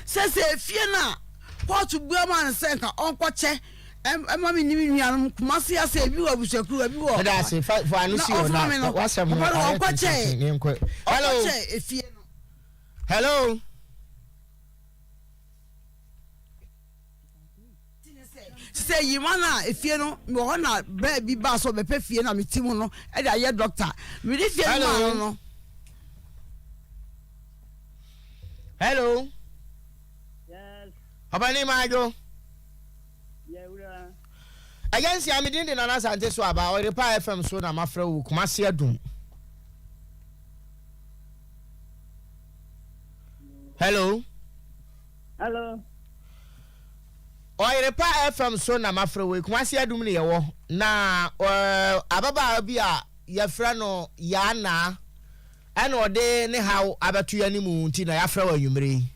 seesei efie no a kɔɔto bua maa no sɛ nka ɔnkɔkyɛ ɛma me ne me nuanom Kumasi ase, ebi wɔ abusuakuo, ebi wɔ. Meda ase, fa fa ano na si hɔ ɔmfa na me no, w'asɛm no papa no ayɛ ɔnkɔkyɛ tententen ne nkɔ. Hello. ɔnkɔkyɛ efie no. Hello. Sɛ yima no a efie no mewɔ hɔ na bɛɛ bi baa sɛ ɔbɛpɛ fie na mete mu no ɛde ayɛ dɔkta mede fie no maa no no. Hello. Yes. Ɔbɛni Maadwo. Yɛwura. Ɛyɛ nsia me din de Nana Asante so aba Ɔyerepa FM so na mafrɛ wo Kumasi Adum. Hello. Hello. Ɔyerepa FM so na mafrɛ wo Kumasi Adum ne yɛwɔ na uh, ababaawa bi a yɛfrɛ no Yaana ɛna ɔde ne haw abɛto yɛn anim nti na yɛafrɛ wo anwummere yi.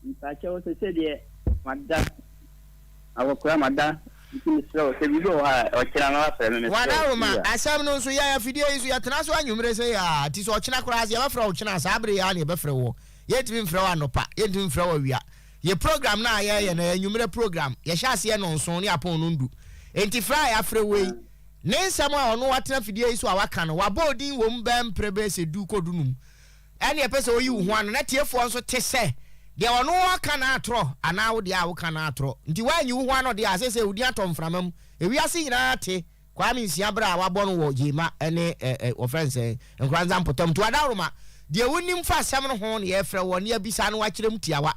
Mpakyɛw sese deɛ mada awɔ koraa mada nti mesrɛ wo sɛ biribi wɔ hɔ a ɔkyena na wafrɛ me mesrɛ wo Wadaroma, Wura. asɛm no nso yɛn afidie yi so yɛtena so anwummere sei aa, nti sɛ ɔkyena koraa sɛ yɛbɛfrɛ wo kyena a saa bere yi ara na yɛbɛfrɛ woɔ. Yɛntumi mfrɛ wo anɔpa, yɛntumi mfrɛ wo awia. Yɛ program no a yɛyɛ no ɛyɛ anwummerɛ program, yɛhyɛ aseɛ nnɔnson ne apɔn nnɔndu. Enti frɛ a yɛafrɛ wo yi, ne nsɛm a ɔno atena afidie yi so a waka no, wabɔ odin wɔ mu bɛyɛ mprɛ bɛyɛ sɛ du kɔ dunum. Ɛnneɛ ɛpɛ sɛ ɔyi wo ho ano na tiefoɔ nso te sɛ deɛ ɔno ɔreka no atorɔ anaa wo deɛ a woka no atorɔ. Nti woanyi wo ho ano deɛ a, seesei wo din atɔ mframa mu. Ewiase nyinaa te Kwame Nsia berɛ a wabɔ no wɔ Gyema ne ɛ ɛ wɔfrɛ no sɛn, Nkoranza mpɔtam. Nti Adaworoma, deɛ wonim fa asɛm no ho na yɛrefrɛ woɔ na yɛabisa na woakyerɛ mu tiawa.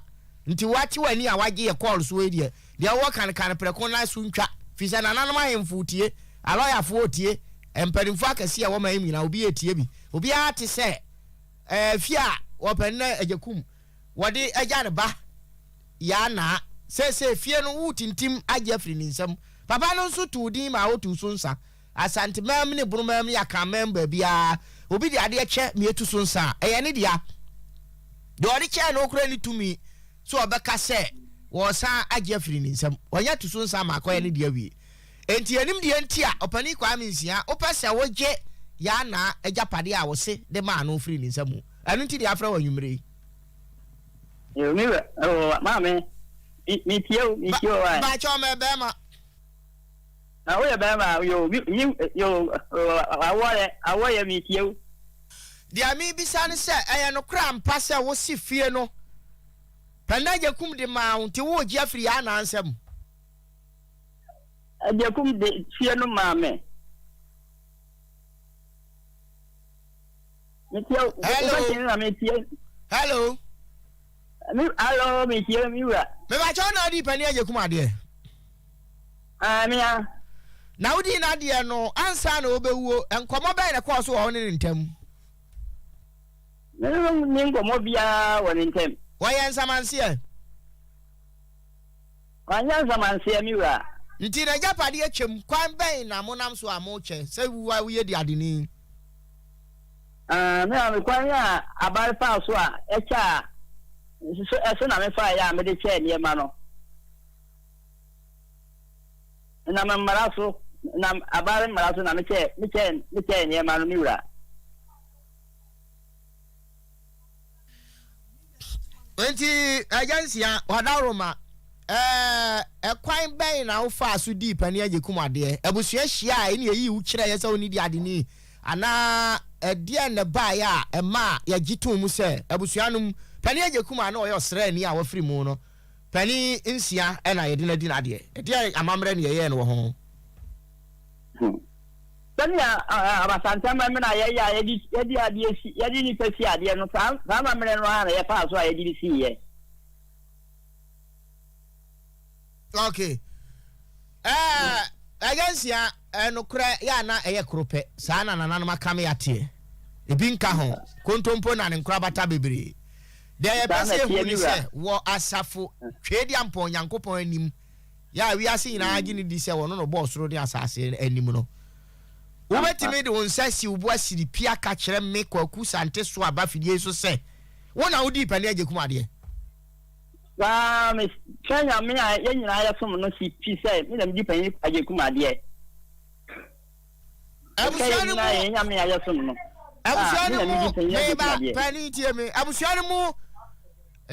Nti woate w'ani a woagye yɛ kɔɔl soɔ yi deɛ, deɛ wowɔ ka no ka no prɛko na so ntwa. Firi sɛ nananom ahemfo retie, alɔyafoɔ retie, mpanimfoɔ akɛseɛ a ɛwɔ man yi mu nyinaa obi retie bi. Obiara te sɛ ɛɛ fie a wɔpɛ no na agya kum wɔde agya ne ba yaa naa. Seesei fie no woretintim agye afiri ne nsam. Papa no nso too din maa wotuu so nsa. Asanteman ne Bonoman ne Akanman baabiara obi de adeɛ kyɛ ma yɛtu so nsa a, ɛyɛ ne dea. Deɛ ɔde kyɛɛ no koraa nni tumi sɛ ɔbɛka sɛ wɔresan agye afiri ne nsam. Wanya tu so nsa ma akɔyɛ ne dea awie. Enti yɛnim deɛ nti a Ɔpanin Kwame Nsia wopɛ sɛ wogye Yaa-Naa agyapadeɛ a wose de maa no firi ne nsa mu. Ɛno nti na yɛafrɛ wo anwummere yi. Yo, me wura, oh, maame, me, me tie o, me tie o, ae. Mpakyɛw, mɛ bɛrima. Na woyɛ bɛrima, yo, me, me, yo, awɔ yɛ, awɔ yɛ, me tie o. Deɛ mebisa ne sɛ, ɛyɛ nokorɛ ampa sɛ wose fie no Pɛnda Agyekum de maa wo nti woregye afiri Yaa-Naa nsam? Agyekum de fie no maa me. Metie wo Hello. question na metie. Hello. Me hello metie me wura. Mebakyɛ wo na wodii panin Agyekum adeɛ? Ah me a. Na wodii n'adeɛ no ansa na ɔbɛwuo, nkɔmmɔ bɛn na ɛkɔɔ so wɔ wo ne ne ntam? Me ne no nni nkɔmmɔ biara wɔ ne ntam. Wɔyɛ nsamanseɛ? Wanyɛ nsamanseɛ, me wura. Nti n'agyapadeɛ kyɛm, kwan bɛn na monam so a mokyɛ sɛ wo a woyɛ di adeni? Ah, me maame, kwan a aban faa so a ɛkyɛ a nso ɛso na mefaeɛ a mede kyɛɛ nneɛma no. Menam mmara so. Nam aban mmara so na mekyɛɛ mekyɛɛ mekyɛɛ nneɛma no, me wura. Enti, Agya Nsia, Wadaworoma, ɛɛ, ɛkwan bɛn na wofaa so dii Panin Agyekum adeɛ? Abusua hyiaa ɛne ɛyii wo kyerɛeɛ sɛ wone di adeni? Anaa ɛdeɛn na ɛbaeɛ a ɛmaa yɛgye too mu sɛ abusua no mu Panin Agyekum a na ɔyɛ ɔsraani a wafiri mu no, Panin Nsia na yɛde no adi n'adeɛ? Ɛdeɛn amammerɛ na yɛyɛɛ no wɔ ho? Sɛnea abasamtu amammerɛ a yɛyɛ a yɛde yɛde adeɛ si yɛde nnipa si adeɛ no, saa saa amammerɛ no ara na yɛfaa so a yɛde bi siiɛ. Okay. Ɛɛ ɛyɛ nsia ɛnokorɛ yɛ ana ɛyɛ koro pɛ saa na nananom aka me ateɛ ebi nka ho kontompo na ne nkorabata bebree deɛ yɛpɛ sɛ ehu ne sɛ wɔ asafo Tweediampɔn Nyankopɔn anim yɛ a wiase nyinaa gye no di sɛ ɔno na ɔbɔɔ soro ne asase anim no, wobɛtumi de wo nsa asi wo bo asiri pi aka kyerɛ me, Kwaku Sante so aba fidie yi so sɛ, wo na wodii Panin Agyekum adeɛ? Saa ara, mekyerɛ Nyame a yɛn nyinaa yɛsom no si pi sɛ me na medi Panin Agyekum adeɛ. Abusua no mu, abusua no mu, meba, panin tie me, abusua no mu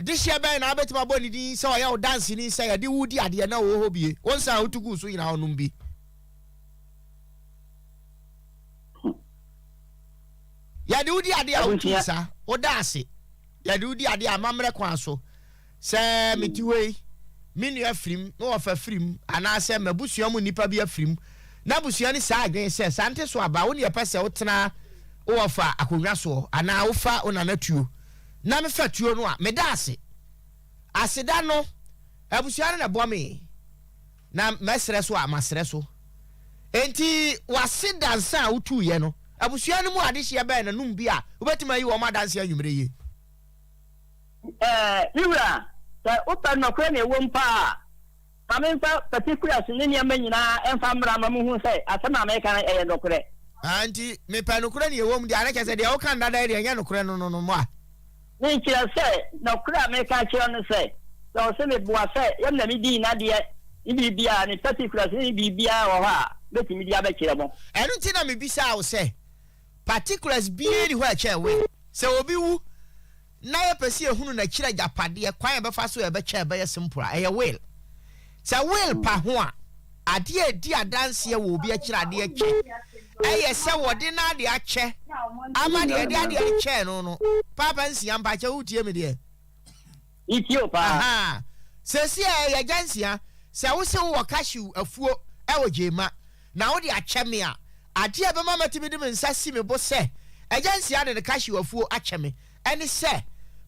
dehyeɛ bɛn na wobɛtumi abɔ ne din sɛ ɔyɛ wo danseni sɛ yɛde wo di adeɛ na ɔwɔ hɔ bie, wo nsa a wotu guu so nyinaa ɔnom bi. Yɛde wo di adeɛ a wotu nsa, woda ase. Yɛde wo di adeɛ a amammerɛ kwan so. Sɛ mete hɔ yi, me nua firim, me wɔfa firim, anaasɛ m'abusua mu nnipa bi afirim, na abusua no saa adwene sɛ, Sante so aba, wo ne yɛpɛ sɛ wotena wo wɔfa akonnwa soɔ, anaa wofa wo nana tuo, na mefa tuo no a, meda ase. Aseda no, abusua no na ɛbɔ me, na mɛsrɛ so a, masrɛ so. Enti w'aseda nsa a wotuiɛ no, abusua no mu adehyeɛ bɛn na nom bi a wobɛtumi ayi wɔn adanseɛ anwummerɛ yi? Ɛɛ, me wura, sɛ wopɛ nɔkorɛ na ɛwom paa a, ma memfa particulars ne nneɛma nyinaa mfa mmra ma monhunu sɛ asɛm a mereka no ɛyɛ nɔkorɛ. Ah, nti mepɛ nokorɛ na ɛwom deɛ a, na kyerɛ sɛ deɛ woka no dada yi deɛ ɛnyɛ nokorɛ no no no moa? Mekyerɛ sɛ, nɔkorɛ a mereka akyerɛ wo ne sɛ, sɛ ɔse meboa sɛ yɛm na medii n'adeɛ ne biribiara, ne particulars ne biribiara wɔ hɔ a, mɛtumi de abɛkyerɛ mo. Ɛno nti na mebisaa wo sɛ, particulars biara nni hɔ a ɛkyɛn will. Sɛ obi wu na yɛpɛ sɛ yɛhunu n'akyiri agyapadeɛ, kwan a yɛbɛfa so a yɛbɛkyɛ a ɛbɛyɛ simple a, ɛyɛ will. Sɛ will pa ho a, adeɛ a ɛdi adanseɛ wɔ obi akyiri adeɛ kyɛ ɛyɛ sɛ wɔde n'adeɛ akyɛ ama deɛ ɛde adeɛ no kyɛɛ no no. Paapa Nsia, mpakyɛ wotie me deɛ? Metie wo paa. Ahaa. Seesei a ɛyɛ Agya Nsia, sɛ wose wowɔ cashew afuo wɔ Gyema, na wode akyɛ me a, adeɛ a ɛbɛma matumi de me nsa asi me bo sɛ Agya Nsia de ne cashew afuo akyɛ me ne sɛ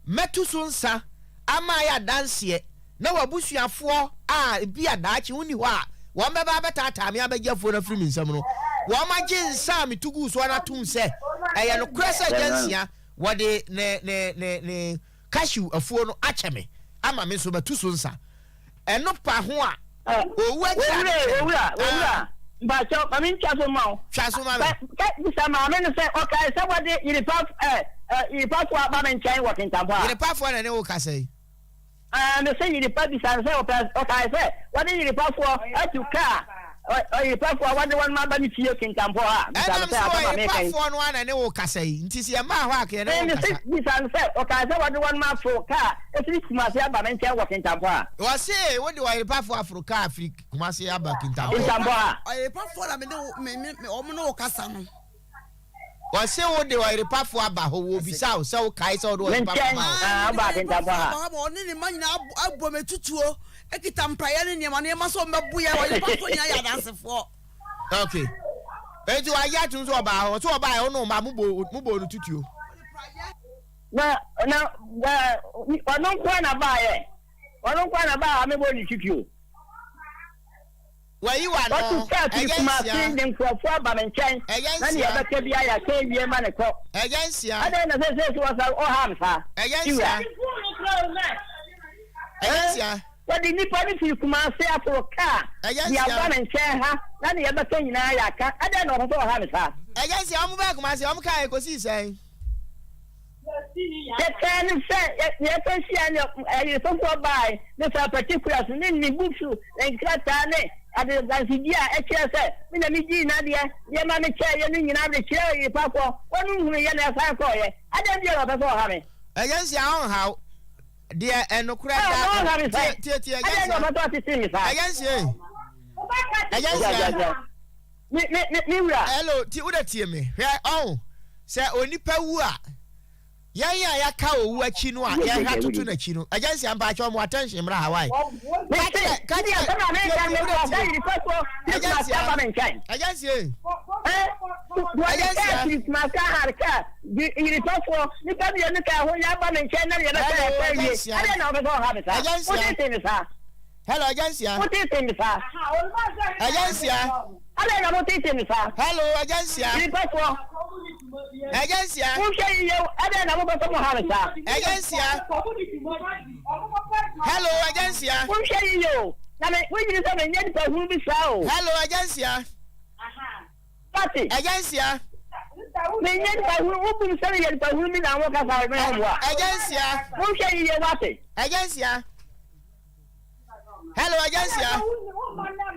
mɛto so nsa ama ayɛ adanseɛ na w'abusuafoɔ a ebia daakye wonni hɔ a wɔbɛba abɛtaataa me abɛgye afuo no afiri me nsam no, wɔagye nsa a meto guu soɔ no atom sɛ ɛyɛ nokorɛ sɛ Agya Nsia wɔde ne ne ne ne cashew afuo no akyɛ me ama me nso matu so nsa. Ɛno pa ho a, owu akyi a ne kyɛ no. Owura, owura, mpakyɛw, ma mentwa so mma wo. Twa so ma me. Ka, bisa maame no sɛ ɔkae sɛ wɔde yerepa, ɛ, ɛ, yerepafoɔ aba me nkyɛn wɔ Kintampo a. Yerepafoɔ na ɛne wo kasa yi. Ɛɛ, mese yerepa, bisa no sɛ ɔpɛ, ɔkae sɛ wɔde yerepafoɔ atu kaa, ɔ, ɔyerepafoɔ a wɔde wɔn aba me fie Kintampo a. Bisa no Ɛnam sɛ sɛ asɛm a meka yi. ɔyerepafoɔ no ara na ɛne wo kasa yi nti, sɛ yɛmmaa hɔ a, anka yɛne wo Ɛɛ, mese nkasa. bisa no sɛ ɔkae sɛ wɔde wɔn aforo kaa efiri Kumasi aba me nkyɛn wɔ Kintampo a. Wɔse wode ɔyerepafoɔ aforo kaa firi Kumasi aba Kintampo. Kintampo a. Ɔyerepafoɔ na me ne wo, me, me, wɔn ne wo kasa no. Wɔse wode ɔyerepafoɔ aba hɔ, wɔrebisa wo sɛ wokae sɛ wode Me ɔyerepafoɔ nkyɛn, baa hɔ. aa, Aane, wobaa mede Kintampo ɔyerepafoɔ ha. aba hɔ ma ɔne ne mma nyinaa abɔ me tutuo, kita mpraeɛ ne nneɛma nneɛma sɛ wɔmmɛbo yɛn. Ɔyerepafoɔ nyinaa yɛ adansefoɔ. Ok. Enti wagye atom sɛ ɔbaa hɔ. Sɛ ɔbaeɛ, wo ne wo mma mobɔɔ mobɔɔ no tutuo. Na, na, ɛɛ, ɔno nko ara na baeɛ. Ɔno nko ara na baa ha mebɔɔ ne tutuo. Wayi w'ano. Watu kaa firi Ɛyɛ Kumasi nsia. de nkurɔfoɔ aba me nkyɛn Ɛyɛ na nea nsia. ɛbɛka biara yɛaka awie ma no kɔ. Ɛyɛ nsia. Adɛn na seesei so wɔsan ɔha me saa? Ɛyɛ Me wura. nsia. Ɛyɛ nsia. Wɔde nnipa no firi Kumasi aforo kaa Ɛyɛ de nsia. aba me nkyɛn ha na nea ɛbɛka nyinaa yɛaka. Adɛn na wɔpɛ sɛ wɔha me saa? Ɛyɛ nsia. Wɔn baa Kumasi, wɔn kaa ɛkɔsii sɛn? Yɛkae no sɛ yɛkɔhyiaa ne ayere foforɔ baae, ne saa particulars ne ne books ne nkrataa ne. Adansedie a ɛkyerɛ sɛ me na medii n'adeɛ, nneɛma a mekyɛeɛ no nyinaa de kyerɛɛ ɔyerepafoɔ, wɔn hunuiɛ na ɛsan kɔeɛ. Adɛn bio na ɔpɛ sɛ ɔha me? Ɛyɛ nsia ɔnha wo. Deɛ ɛnokorɛ da. Ɔnha me sɛn? Tie tie ɛyɛ Adɛn na nsia. ɔpɛ sɛ ɔtete me saa? Ɛyɛ nsia ei. Ɛyɛ nsia. Me me me me wura. Hello ti wo de tie me. Hwɛ ɔho sɛ onipa wu a. Yɛn a yɛaka owu akyi no a yɛhwɛ atoto n'akyi no, Agya Nsia mpakyɛw mo attention mmra ha wai. Ka kyerɛ, ka kyerɛ, tie tie wode tie. Agya Nsia, Agya Nsia ei. Agya Nsia. Hello, Agya Nsia. Agya Nsia. Hello, Agya Nsia. Agya Nsia. Hello, Agya Nsia. Ɛyɛ nsia. Monhwɛ yiye o, ɛdɛn na mopɛ sɛ moha me saa? Ɛyɛ nsia. Hello, ɛyɛ nsia. Monhwɛ yiye o, na me, monnwene sɛ menyɛ nipa hunu bi saa o. Hello, ɛyɛ nsia. Pati. Ɛyɛ nsia. Menyɛ nipa hunu, wobu me sɛ meyɛ nipa hunu bi na wokasa me ho boa. Ɛyɛ nsia. Monhwɛ yiye, wate. Ɛyɛ nsia. Hello, ɛyɛ nsia.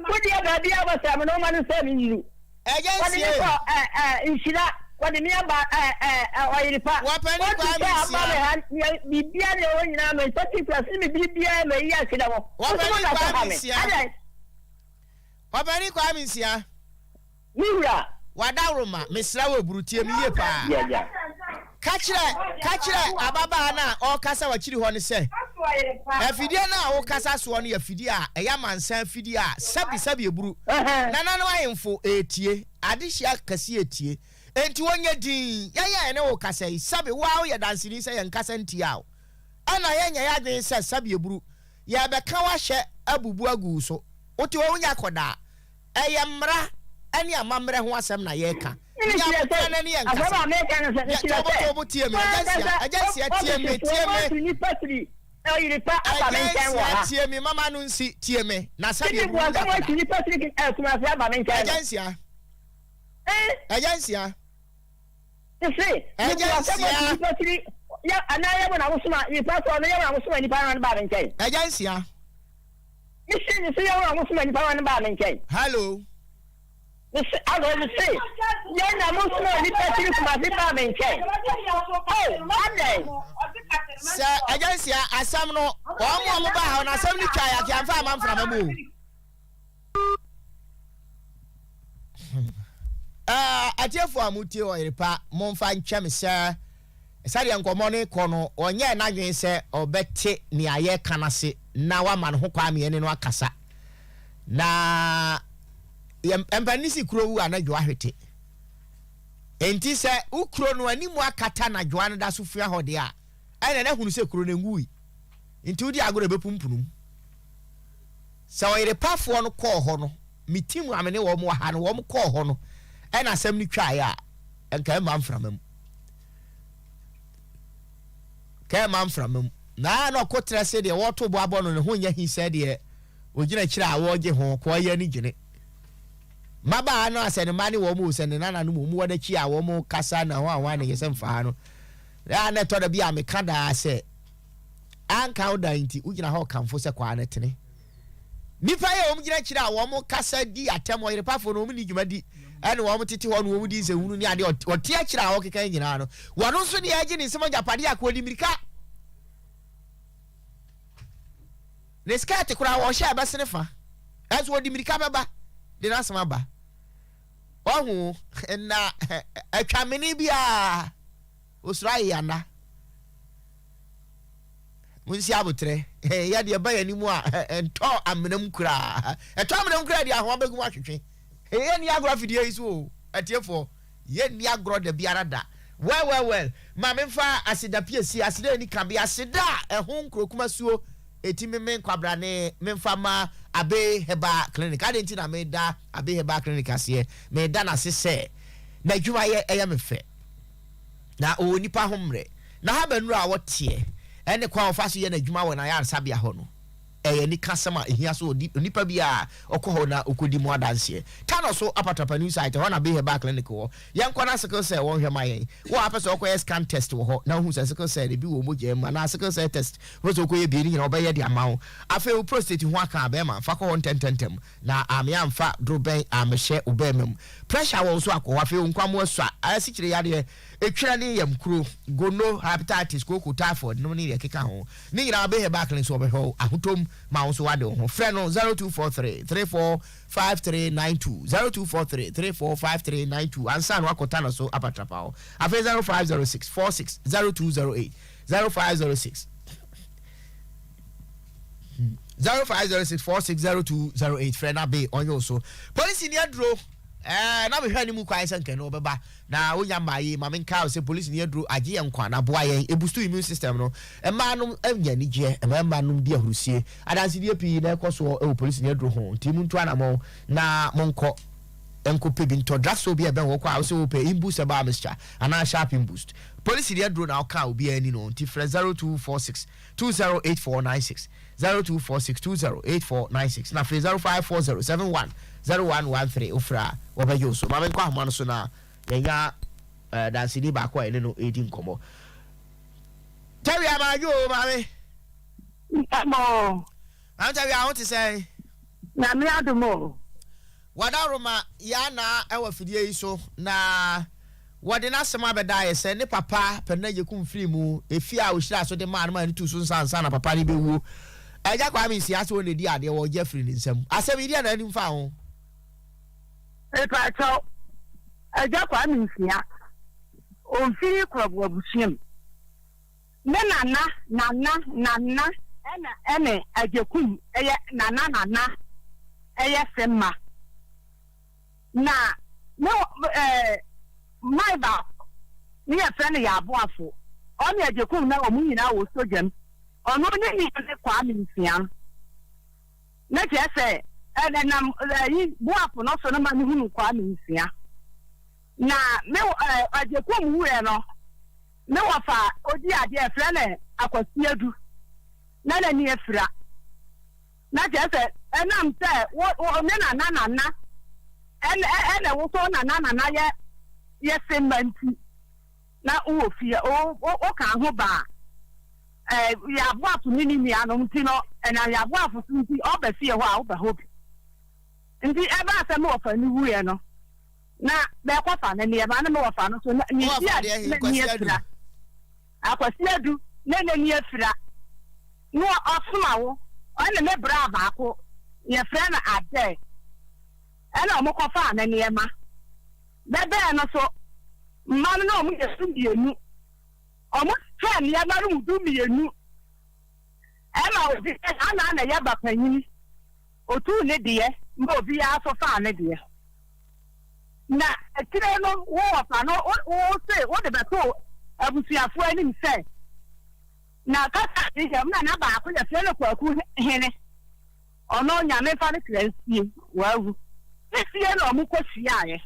Wodeɛ baabi a wɔsɛ me no, woma no sɛ me nyini. Ɛyɛ Wɔde me nsie. kɔ ɛ ɛ nhyira, wɔde me aba ɛ ɛ ɛ ɔyere pa. Wɔpɛ ne Wɔtu Kwame sɛ aba Nsia. me ha, nea biribiara nea ɛwɔ nyinaa me nsa ti kura sene me biribiara ma eyi akyerɛ wo. Wo Wɔpɛ nso ne mo na so Kwame ha me. Nsia. Adɛn? Wɔpɛ ne Kwame Nsia. Me wura. W'adaworoma, mesrɛ wo buru tie me yie paa. Yeah, yeah. Ka kyerɛ, ka kyerɛ ababaa no a ɔrekasa w'akyiri hɔ no sɛ, afidie no a wokasa soɔ no yɛ afidie a ɛyɛ amansan afidie a sɛbi sɛbi eburu. Nananom ahemfo retie, adehyeɛ akɛseɛ retie. Enti wɔnyɛ dinn. Yɛn a yɛne wo rekasa yi, sɛbi wo ara woyɛ danseni sɛ yɛnkasa ntia wo. Ɛna yɛnyɛ yɛn adwene sɛ sɛbi eburu, yɛrebɛka wo ahyɛ abubu agu wo so. Wote hɔ wonya akɔdaa. Ɛyɛ mmara ne amammerɛ ho asɛm na yɛreka. Nya aboterɛ na ne yɛn nkasa. Yɛ tobo tobo tie me. Agya nsia, agya nsia tie me, tie me. Agya nsia tie me, mama no nsi, tie me. Na sɛdeɛ bu nya akwadaa. Agya nsia, agya nsia. Agya nsia. Agya nsia. Mese, mese yɛn a mosoma nnipa ma no baa me nkyɛn. Hello. Mese, alo, mese, yɛn na mosoma nnipa firi Kumasi baa me nkyɛn. Oh, adɛn? Sɛ agya nsia asɛm no, wɔn a wɔbaa ha no asɛm no twaa yɛ amfa ama mframa mu o. Eh, atiefo a motie ɔyere pa, momfa nkyɛ me sɛ sɛdeɛ nkɔmmɔ no rekɔ no, ɔnyɛɛ n'adwene sɛ ɔbɛte nea yɛreka no ase na wama ne ho kwan ma yɛne no akasa. Na yɛn mpanin si kuro wu a na dwoa hwete. Enti sɛ wo kuro no anim akata na dwoa no da so fua hɔ deɛ a, ɛna na hunu sɛ kuro no nwui. Nti wodi agorɔ ɛbɛpumpunu mu. Sɛ ɔyerepafoɔ no kɔɔ hɔ no, me team a me ne wɔn wɔ ha no, wɔn kɔɔ hɔ no, ɛna asɛm no twaeɛ a, nka ɛmma mframa mu. Ka ɛmma mframa mu. Na na ɔko trɛ se deɛ wɔreto bo abɔ no ne ho nyɛ hi sɛ deɛ ɔgyina akyire a wɔregye ho kɔ ɔyɛ ani gyene. Mmabaa no a sɛ ne mma ne wɔn o, sɛ ne nananom o, wɔn wɔ n'akyi a wɔn kasa na ho ahoa ne yɛ sɛ mfaa no. Na na ɛtɔ da bi a meka daa sɛ, anka wo dan nti wogyina hɔ rekamfo sɛ kwaa no tene. Nnipa yi a wɔn gyina akyire a wɔn kasa di atɛm, ɔyerepafoɔ no wɔn nni dwuma di, ɛne wɔn tete hɔ no wɔn di nsɛnhunu ne adeɛ ɔte akyire a ɔkeka nyinaa no, wɔn nso deɛ agye ne nsam agyapadeɛ a kɔdi mirika. Ne skirt koraa wɔhyɛ ɛbɛsene fa, ɛnso wɔde mirika bɛba de n'asɛm aba. Wahu na atwa mene biara osuro ayeyanda. Monsi aboterɛ. Yɛ deɛ ɛba yɛn anim a, ɛntɔ amena mu koraa. Ɛtɔ amena mu koraa deɛ ahoa bɛgu mu atwetwe. Yɛnni agorɔ afidie yi so o, atiefoɔ. Yɛnni agorɔ da biara da. Well, well, well, ma memfa aseda piesie, aseda a ɛnni kabea, aseda a ɛho nkurokuma suo ɛti meme nkwabrane memfa ma Abbey Herbal Clinic. Adɛn nti na meda Abbey Herbal Clinic aseɛ? Meda no ase sɛ n'adwumayɛ ɛyɛ me fɛ. Na ɔwɔ nnipa ho mmerɛ. N'ahabannuro a ɔteɛ ne kwan a ɔfa so yɛ n'adwuma wɔ n'ayaresabea hɔ no, Ɛyɛ anikasɛm a ehia sɛ ɔdi onipa bi a ɔkɔ hɔ na ɔkɔdi mu adanseɛ. Tano so Apatrapa New Site, ɛhɔ na Bay Herbal Clinic wɔ. Yɛnkɔ na sickle cell wɔnhwɛ ma yɛn. Wo a wopɛ sɛ wokɔyɛ scan test wɔ hɔ na wohu sɛ sickle cell ebi wɔ wo mogya mu anaa sickle cell test wopɛ sɛ wokɔyɛ bie ne nyinaa wɔbɛyɛ de ama wo. Afei wo prostate ho aka a bɛrima fa kɔ hɔ ntɛntɛntɛm na ame amfa dorobɛn ammɛhyɛ wo bɛrima mu. Pressure wɔ wo so akɔ hɔ. Afei wo nkwammoa sua, asikyire yadeɛ, etwerɛ ne yamkuro, gono, hepatitis, kooko, typhoid nom ne deɛ ɛkeka ho. Ne nyinaa Bay Herbal Clinic so wɔbɛhwɛ wo ahotɔ mu ma wo nso woade wo ho. Frɛ no 0243 34 5392, 0243 34 5392 ansa na woakɔ Tano so apatrapa hɔ. Afei 0506 46 0208, 0506 0506 46 0208 frɛ na Bay ɔnye wo so. Polisi ni aduro ɛɛ na mehwɛ ne mu kwan sɛ nkɛne wɔbɛba. Na wonya mmaa yi, ma menkae wo sɛ polisini aduro agye yɛn nkwa na aboa yɛn, ɛbustu immune system no, mmaa nom nya anigyeɛ, mmarima nom di ahurusie. Adansedie pii na ɛkɔ soɔ wɔ polisini aduro ho, nti montu anamɔn na monkɔ nkɔpɛ bi ntɔ. Drugstore bi a ɛbɛn wo kɔ a wose wopɛ Imboost Herbal Mixture anaa Sharp Imboost. Polisini aduro na woka a obiara ni no, nti frɛ 0246 208496, 0246 208496 na afei 0540 71 0113 wofrɛ a wɔbɛgye wo so. Ma menkɔ ahoma no so na yɛnya eh, danseni baako a yɛne no redi nkɔmmɔ. Tawia maadwo o maame. Ɛmɔ. Maame Tawia ho te sɛn? Nyame adom o. Wadaroma Yaa-Naa wɔ afidie yi so na wɔde n'asɛm abɛda ayɛ sɛ ne papa Pɛnina Agyekum firii mu, efie a ɔhyiraa so de maa no maa no tuu so nsa ansa na papa no rebɛwuo. Agya Kwame Nsia sɛ ɔna ɛdi adeɛ wɔregye afiri ne nsam. Asɛm yi deɛ na anim fa ho? Mepakyɛw, Agya Kwame Nsia, ɔmfiri Korɔbo abusua mu. Ne nana nana nana ɛna ɛne Agyekum yɛ nana nana yɛ se mma. Na ne ɛɛ man baako ne yɛfrɛ no Yaaboafo. Ɔne Agyekum na wɔn nyinaa wɔ sogya mu. Ɔno ne nua ne Kwame Nsiah. Na kyerɛ sɛ ɛnam ɛyi Boafo no so no ma ne hunu Kwame Nsiah. Na me ɛɛ Agyekum wuiɛ no. Me wɔfa a ɔdi adeɛ yɛfrɛ no Akwasi Adu na n'ani afira. Na kyerɛ sɛ ɛnam sɛ wo wo ne nana nana ɛna ɛna wo so nana nana yɛ yɛ se mma nti na wowɔ fie wo wo woka ho baa ɛɛ yɛ aboafo ne ne nuanom nti no ɛnam yɛ aboafo so nti ɔba fie hɔ a woba hɔ bi. Nti ɛbaa sɛ me wɔfa no wuiɛ no Na bɛkɔfa no nneɛma no ma wɔfa no so na ne Wɔfa ti a deɛ he, n'ani Kwasi Adu. afira. Akwasi Adu na n'ani afira. Na ɔsoma wo ɔne me bra baako yɛfrɛ no Adɛ ɛna ɔmo kɔfaa ne nneɛma. Bɛbɛɛ no so mma no na ɔmo yɛ 12. Ɔmo kyɛɛ nneɛma no mu 12 ɛma obi ana na ɛyɛ ba panyini. Otuu ne deɛ ma obiara nso faa ne deɛ. Na akyire no wo wɔfa no wo se wode bɛtoo abusuafoɔ anim sɛ, na kasa a yɛ na na baako yɛfrɛ no Kwaku Hene, ɔno Nyame mfa no kra nsie, wawu. Ne fie na wɔn kɔ hyiaeɛ.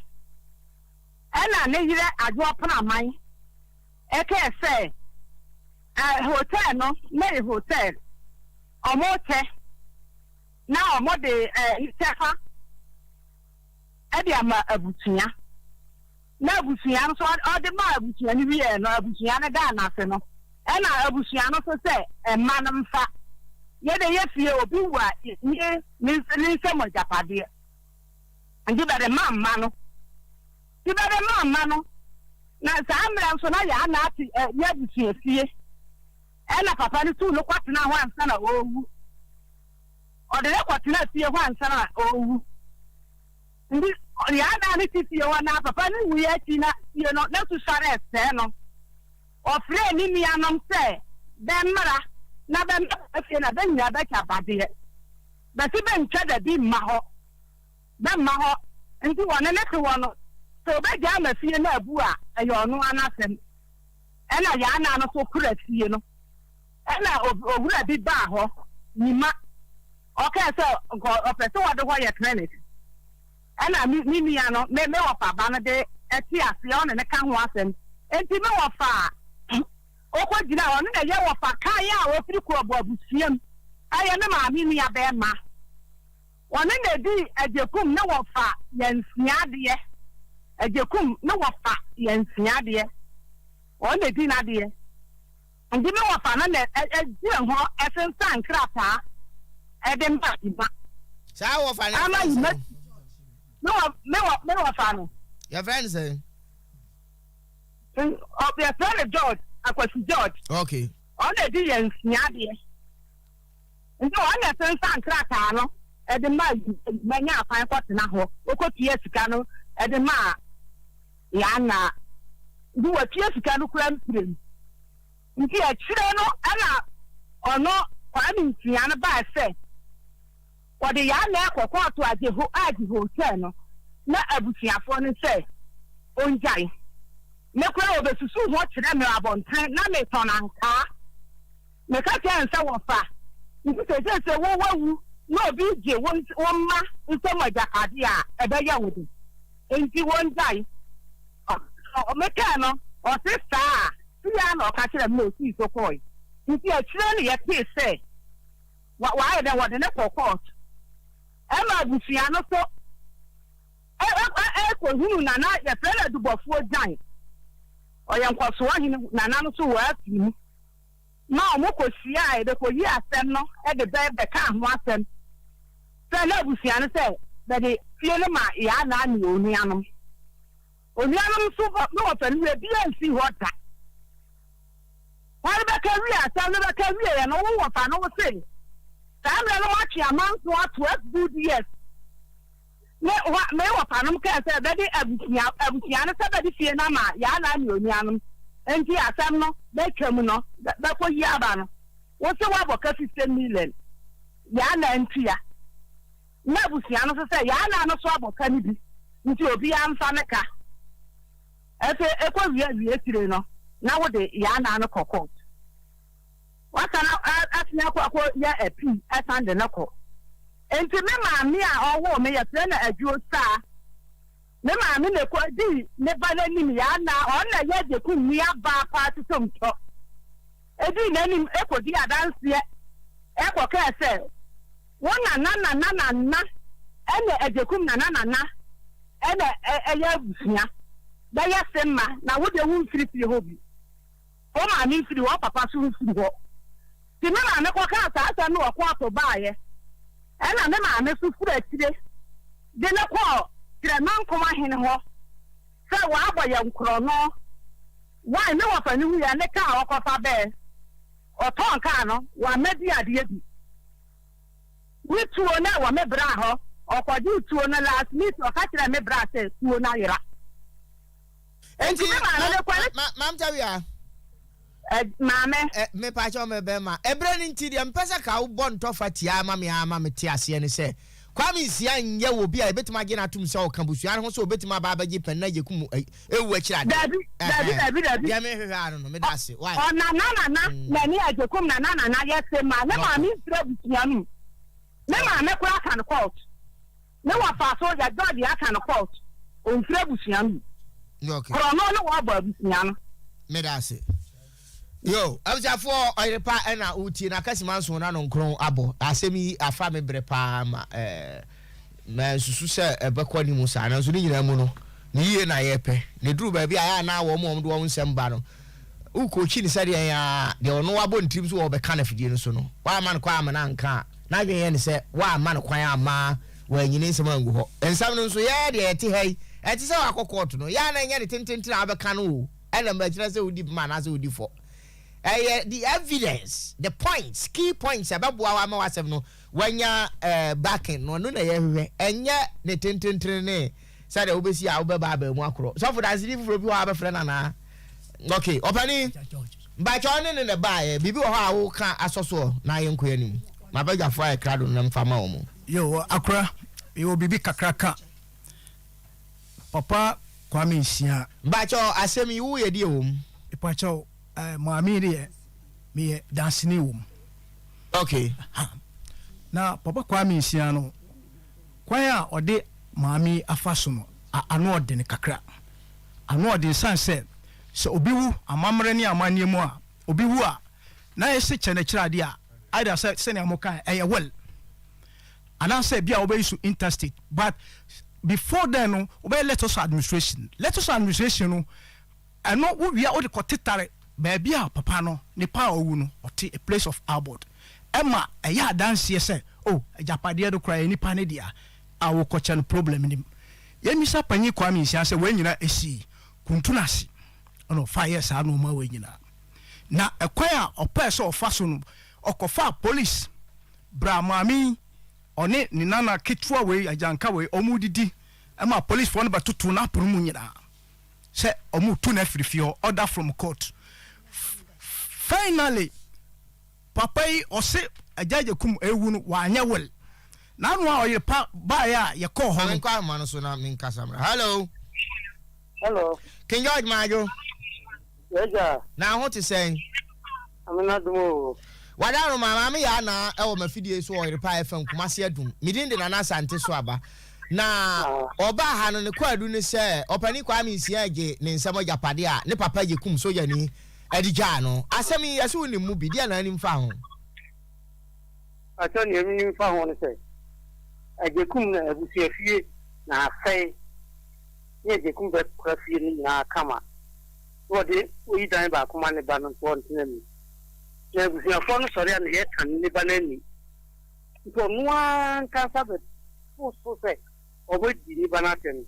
Ɛna ne yerɛ Adwoa Praman ɛkɛɛ sɛ, hotel no na yɛ hotel, wɔn kyɛ. na wɔde ne kyɛfa de ama abusua. Na abusua no nso ɔde maa abusua no wieɛ no, abusua no daa no ase no, ɛna abusua no nso sɛ mma no mfa. Yɛde yɛ fie, obi wu a, yɛnye ne nsam agyapadeɛ. Nti bɛde ma mma no. Nti bɛde ma mma no, na saa mmerɛ nso na yɛn ana ate yɛ abusua fie. Ɛna papa no tuu no kɔtenaa hɔ ansa na ɔrewu. Ɔde no kɔtenaa fie hɔ ansa na ɔrewu. Nti yɛadaa no te fie hɔ na papa no wuiɛ akyi na fie no na susua resɛe no. Ɔfrɛɛ ne nuanom sɛ bɛmmra na bɛmmɛba fie na bɛ nyinaa bɛkyɛ abadeɛ. Bɛse bɛntwa da bi mma hɔ. Bɛmma hɔ. Nti wɔne no te hɔ no, sɛ ɔbɛgyaa ma fie no abu a, ɛyɛ ɔno ara n'asɛm. Ɛna Yaana no so kora fie no. Ɛna owura bi baa hɔ, Nyima. Ɔkae sɛ nka ɔpɛ sɛ wɔde hɔ yɛ clinic. Ɛna me me nua no, me me wɔfa ba no de ɛte aseɛ, ɔne no ka ho asɛm. Enti me wɔfa a ɔkɔgyina hɔ, ɔno na ɛyɛ wɔfa kan a ɔfiri Kurobo abusua mu. Ɛyɛ me maame nua bɛɛma. Ɔno na ɛdii Agyekum ne wɔfa yɛn adeɛ. Agyekum ne wɔfa yɛn adeɛ. Ɔno na ɛdii n'adeɛ. Nti me wɔfa no na ɛgyina hɔ ɛsensan nkrataa ɛde ma Yima. Saa wɔfa no Ama yɛfrɛ no Yima sɛn? me wɔ me wɔ me wɔfa no. Yɛfrɛ no sɛn? Yɛfrɛ no George, Akwasi George. Okay. Ɔno na ɛdi yɛn nsia adeɛ. Nti ɔno na ɛsensan krataa no ɛde maa Yima nyaa kwan kɔtena hɔ. Ɔkɔtua sika no ɛde maa Yaa Naa. Nti watua sika no koraa mprenu. Nti akyire no ɛna ɔno Kwame Nsia no baa sɛ wɔde Yaa Naa kɔ kɔɔto agye ho agye hotel no na abusuafoɔ no sɛ ɔngyae. Me koraa wɔbɛsusu ho kyerɛ me wɔ abɔnten na metɔn ankaa. Meka kyerɛɛ no sɛ wɔfa nti seesei sɛ wo wawu na obi gye wo wo mma nsam agyapadeɛ a ɛbɛyɛ wo de nti wɔngyae. Mekae no ɔse saa a sei ara na ɔka kyerɛɛ me na ɔsii so kɔɔe. Nti akyire no yɛtee sɛ wa wayɛ dɛn wɔde no kɔ court ɛma abusua no so ɛkɔhunu Nana yɛfrɛ no Adubɔfoɔ Gyan ɔyɛ nkɔsoɔ hene Nana no so wɔ afiri mu. ma wɔkɔhyiae de kɔyii asɛm no de bɛ bɛkaa ho asɛm sɛ na abusua no sɛ bɛde fie no ma Yaa ne onuanom. Onuanom nso ne wɔfa no wie biaa nsii hɔ da. Hwan bɛka wie asɛm no bɛka wieɛ no wo wɔfa no wo se saa mmerɛ no moatwe amansoɔ 12 good years. Me hɔ me wɔfanom kaa sɛ bɛde abusua abusua no sɛ bɛde fie no ama Yaa ne onuanom nti asɛm no bɛtwam no bɛkɔ yi aba no wo se woabɔ ka 50 million Yaa ntua na abusua no nso sɛ Yaa no so abɔ ka no bi nti obiara mfa ne ka ɛfɛ ɛkɔ wie awie tire no na wode Yaa no kɔ court. Wasan asan akɔ akɔyɛ appeal san de no kɔ. Nti me maame a ɔwoo me yɛfrɛ no Adwo Saa. Me maame na ɛkɔdii ne ba no anim yaa na ɔno na ɛyɛ Agyekum nua baa paa Totomtɔ. Ɛdii n'anim kɔdii adanseɛ kɔkaa sɛ wo nana nana nana ɛna Agyekum nana nana ɛna ɛyɛ abusua bɛyɛ se mma na wo deɛ womfiri fie hɔ bi. Wo maame mfiri hɔ, wo papa nso mfiri hɔ. Nti me maame kɔkaa saa asɛm no wɔ kɔɔto baeɛ. Ɛnna me maame nso firi akyire de no kɔɔ Kyerɛmankom ahene hɔ sɛ wɔabɔ yɛn korɔno. Wai, me wɔfa no wuiɛ a, ne kaa a ɔkɔfa bɛɛ, ɔtɔn kaa no, wamma di adeɛ bi. Ne tuo no wɔ me bra hɔ, ɔkɔgyee tuo no last minute ɔka kyerɛɛ me bra sɛ tuo no ayera. Enti Nti me maame no kɔ ne. Ma ma Tawia. Ɛ maame. Ɛ mepakyɛw me bɛma. Ɛberɛ no nti deɛ mepɛ sɛ ka wobɔ ntɔfa tiaa ma me ara ma mete aseɛ ne sɛ, Kwame Nsia nyɛ obi a yɛbɛtumi agye no atom sɛ ɔka abusua no ho sɛ ɔbɛtumi aba abɛgye Panin Agyekum wu akyiri adeɛ. Dabi, dabi, Ɛhɛn. dabi, dabi. Deɛ mehwehwɛ ara no no, meda ase. Why? Ɔnana nana na ɛne Agyekum nana nana yɛ se ma ne Okay. maame mfiri abusua no mu. Me maame koraa ka no court. Ne wɔfa so yɛ George aka no court ɔnfiri abusua no mu. Okay. Korɔno ne wɔbɔ abusua no. Meda ase. Yo, abusuafoɔ ɔyere pa ɛna wotie na akasima nson na no nkron abɔ. Asɛm yi afa me brɛ paa ma ɛɛ mansusu sɛ ɛbɛkɔ anim saa nanso ne nyinaa mu no ne yie na yɛpɛ. Na ɛduru baabi a ɛyɛ a na wɔn a wɔde wɔn nsɛm ba no wokɔkyi no sɛdeɛ ɛyɛ a deɛ ɔno wabɔ ne tirim so wɔbɛka no afidie no so no woamma no kwan amma no anka a n'adwene yɛ ne sɛ woamma no kwan amma wanyi ne nsɛm angu hɔ. Nsɛm no nso yɛ deɛ yɛte ha yi ɛte sɛ wakɔ kɔɔto no yɛ a na ɛnyɛ ne tententen a wabɛka no o ɛna mmakyerɛ sɛ wodi bem anaasɛ wodi fɔ. Ɛyɛ the evidence, the points, key points a ɛbɛboa wo ama w'asɛm no wanya eh, backing no ɛno na yɛhwehwɛ ɛnyɛ ne tententene ne sɛdeɛ wobɛsi a wobɛba abaa mu akorɔ. Sɔfo danseni foforɔ bi wɔ hɔ a bɛfrɛ no anaa? Ok, ɔpani, mpakyɛ ɔne ne na ɛbaeɛ, biribi wɔ hɔ a woka asɔ soɔ na yɛnkɔ anim. M'abadwafoɔ ayɛ krado no na mfa ma wɔn. Yo, Akora, mewɔ biribi kakra ka. Papa Kwame Nsia. Mpakyɛ asɛm yi woyɛ deɛ wɔ mu? Mpakyɛ eh, maame yi deɛ meyɛ danseni wɔ mu. Ok. Ha. Na Papa Kwame Nsia no, kwan a ɔde maame yi afa so no, ano ɔden kakra. Ano ɔden sane sɛ, sɛ obi wu, amammerɛ ne amanneɛ mu a, obi wu a, na yɛse kyɛ no akyiri adeɛ a, Either sɛ sɛnea mo kae ɛyɛ will anaasɛ bi a wobɛyi so interstate but before then no wobɛyɛ letters of administration. Letters of administration no ɛno wowie a wode kɔtetare baabi a papa no nipa a ɔwu no ɔte a place of abode ɛma ɛyɛ adanseɛ sɛ oh agyapadeɛ no koraa ɛyɛ nipa no dea a wokɔkyɛ no problem nim. Yɛmmisa Panyin Kwame Nsia sɛ wei nyinaa ɛsii Kuntun ase ɛna ɔfa yɛɛ saa nnoɔma wei nyinaa. Na ɛkwan a ɔpɛɛ sɛ ɔfa so no, ɔkɔfaa police braa maame yi, ɔne ne nana ketewa wei, agyanka wei, wɔredidi ma policefoɔ no bɛtotoo n'apono mu nyinaa sɛ wɔretu no afiri fie hɔ, order from court. Finally, papa yi ɔse Agya Agyekum rewu no, wanyɛ will. N'ano a ɔyere pa baeɛ a yɛkɔɔ hɔ no. Ma menkɔ ahoma no so na menkasa mmra. Hello. Hello. King George Maadwo. Yɛgya. Na ho te sɛn? Amena dum o. Wada no ma maame yɛ ana ɛwɔ mafidie so wɔ Ɔyerepa FM Kumasi Adum. Me din de Nana Asante so aba. Na ɔbaa ha no ne kwaadu ne sɛ ɔpanin Kwame Nsia gye ne nsam agyapade a ne papa gye kum sogyani de gyaa no. Asɛm yi yɛse wonim mu bi, deɛ na anim fa ho? Pakyɛ nea menim fa ho ne sɛ Agyekum na abusuafie na asɛe. Ne Agyekum bɛkora fie no nyinaa kama na ɔde oyi dan baako ma ne ba no nso ɔntena mu. Na abusuafoɔ no sɔre a na yɛtan ne ba no ani. Nti ɔno ara ankasa bɛto so sɛ ɔbɛdi ne ba no atɛm.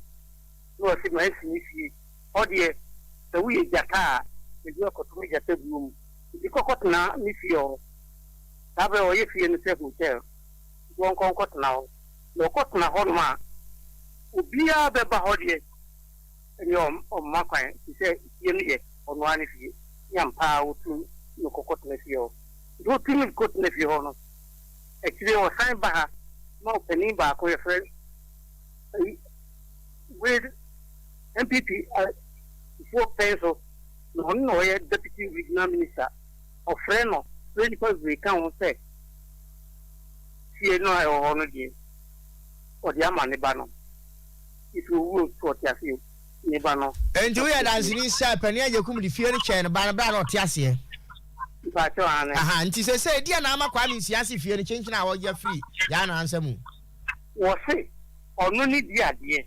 Na ɔse masi me fie hɔ deɛ sɛ woyɛ gyata a mede wo akɔto me gyata buo mu. Nti kɔ kɔtena me fie hɔ. Saa berɛ ɔyɛ fie no sɛ hotel nti ɔnkɔ nkɔtena hɔ. Na ɔkɔtena hɔnom a, obiara bɛba hɔ deɛ, ɛnneɛ ɔmma kwan, ɛfiri sɛ fie no yɛ ɔno ara ne fie. Ne ampa ara ɔtu no kɔkɔtena fie hɔ. Nti ɔtu no kɔtena fie hɔ no, akyire ɔsan ba ha ma ɔpanin baako yɛfrɛ ayi Wade NPP foɔ pɛn so, na ɔno na ɔyɛ Deputy Regional Minister, ɔfrɛ no frɛ nnipa bebree ka ho sɛ, fie no a ɛwɔ hɔ no deɛ, ɔde ama ne ba no. Nti owu o, sɛ ɔte ase o, ne ba no. Enti woyɛ danseni sɛ Panin Agyekum de fie no kyɛɛ ne ba no berɛ a na ɔte aseɛ? Mpakyɛw, aane. Aha, nti seesei deɛn na ama Kwame Nsia ase fie no kyenkyen a wɔgye afiri Yaa Naa nsa mu? Wɔse ɔno ne di adeɛ,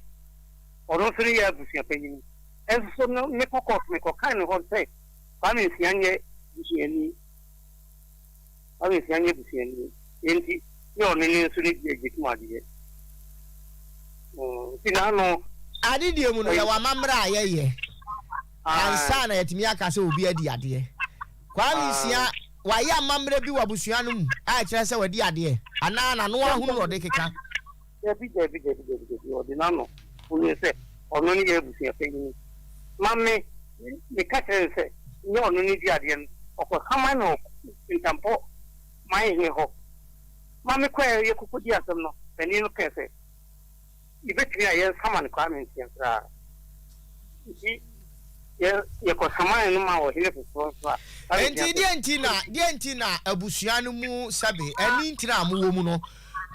ɔno nso ne yɛ abusua panyini. Nso so no mekɔ kɔɔto mekɔkae no hɔ sɛ Kwame Nsia nyɛ busuani. Kwame Nsia nyɛ busuani, enti ne ɔno ne nso ne deɛ gye tom adeɛ. Nti n'ano. Adedie mu no, yɛwɔ amammerɛ a yɛyɛ ansa na yɛatumi aka sɛ obi adi adeɛ. Kwame Nsia, wayɛ amammerɛ bi wɔ abusua no mu a ɛkyerɛ sɛ wadi adeɛ anaa n'ano ahunu na ɔde keka? Dabi, dabi, dabi, dabi, dabi, ɔde n'ano hunuu sɛ ɔno ne yɛn abusua panyin. Ma me, meka kyerɛɛ no sɛ nyɛ ɔno ne di adeɛ no, ɔkɔsaman me wɔ Kintampo man he hɔ. Ma me kɔɛ yɛkɔkɔdii asɛm no, panin no kae sɛ, Yɛbɛtumi a yɛnsaman Kwame Nsia koraa. Nti yɛ, yɛkɔsaman no maa ɔhene foforɔ nso a, Kwame Nsia Enti deɛ nti na, deɛ nti na abusua no mu sɛbe ɛne ntini a mowɔ mu no,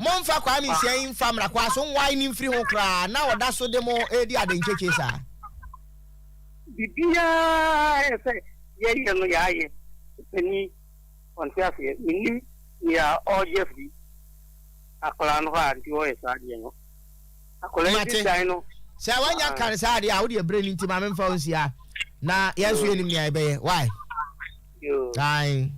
momfa Kwame Nsia yi mfa mmra kwaa so nwae no mfiri ho koraa na ɔda so de mo redi ade nkyekye saa? Biribiara a ɛsɛ sɛ yɛyɛ no yɛayɛ. Ɔpanin, ɔnte aseɛ. Mennim nea ɔregye afiri akwadaa no hɔ a nti ɔreyɛ saa adeɛ no. Akwadaa yi Mate. dan no. Sɛ wanya ka no saa adeɛ a, wodeɛ berɛ no nti ma memfa wo nsia na yɛn nso yɛnim nea yɛbɛyɛ. Why? Yoo. Ae.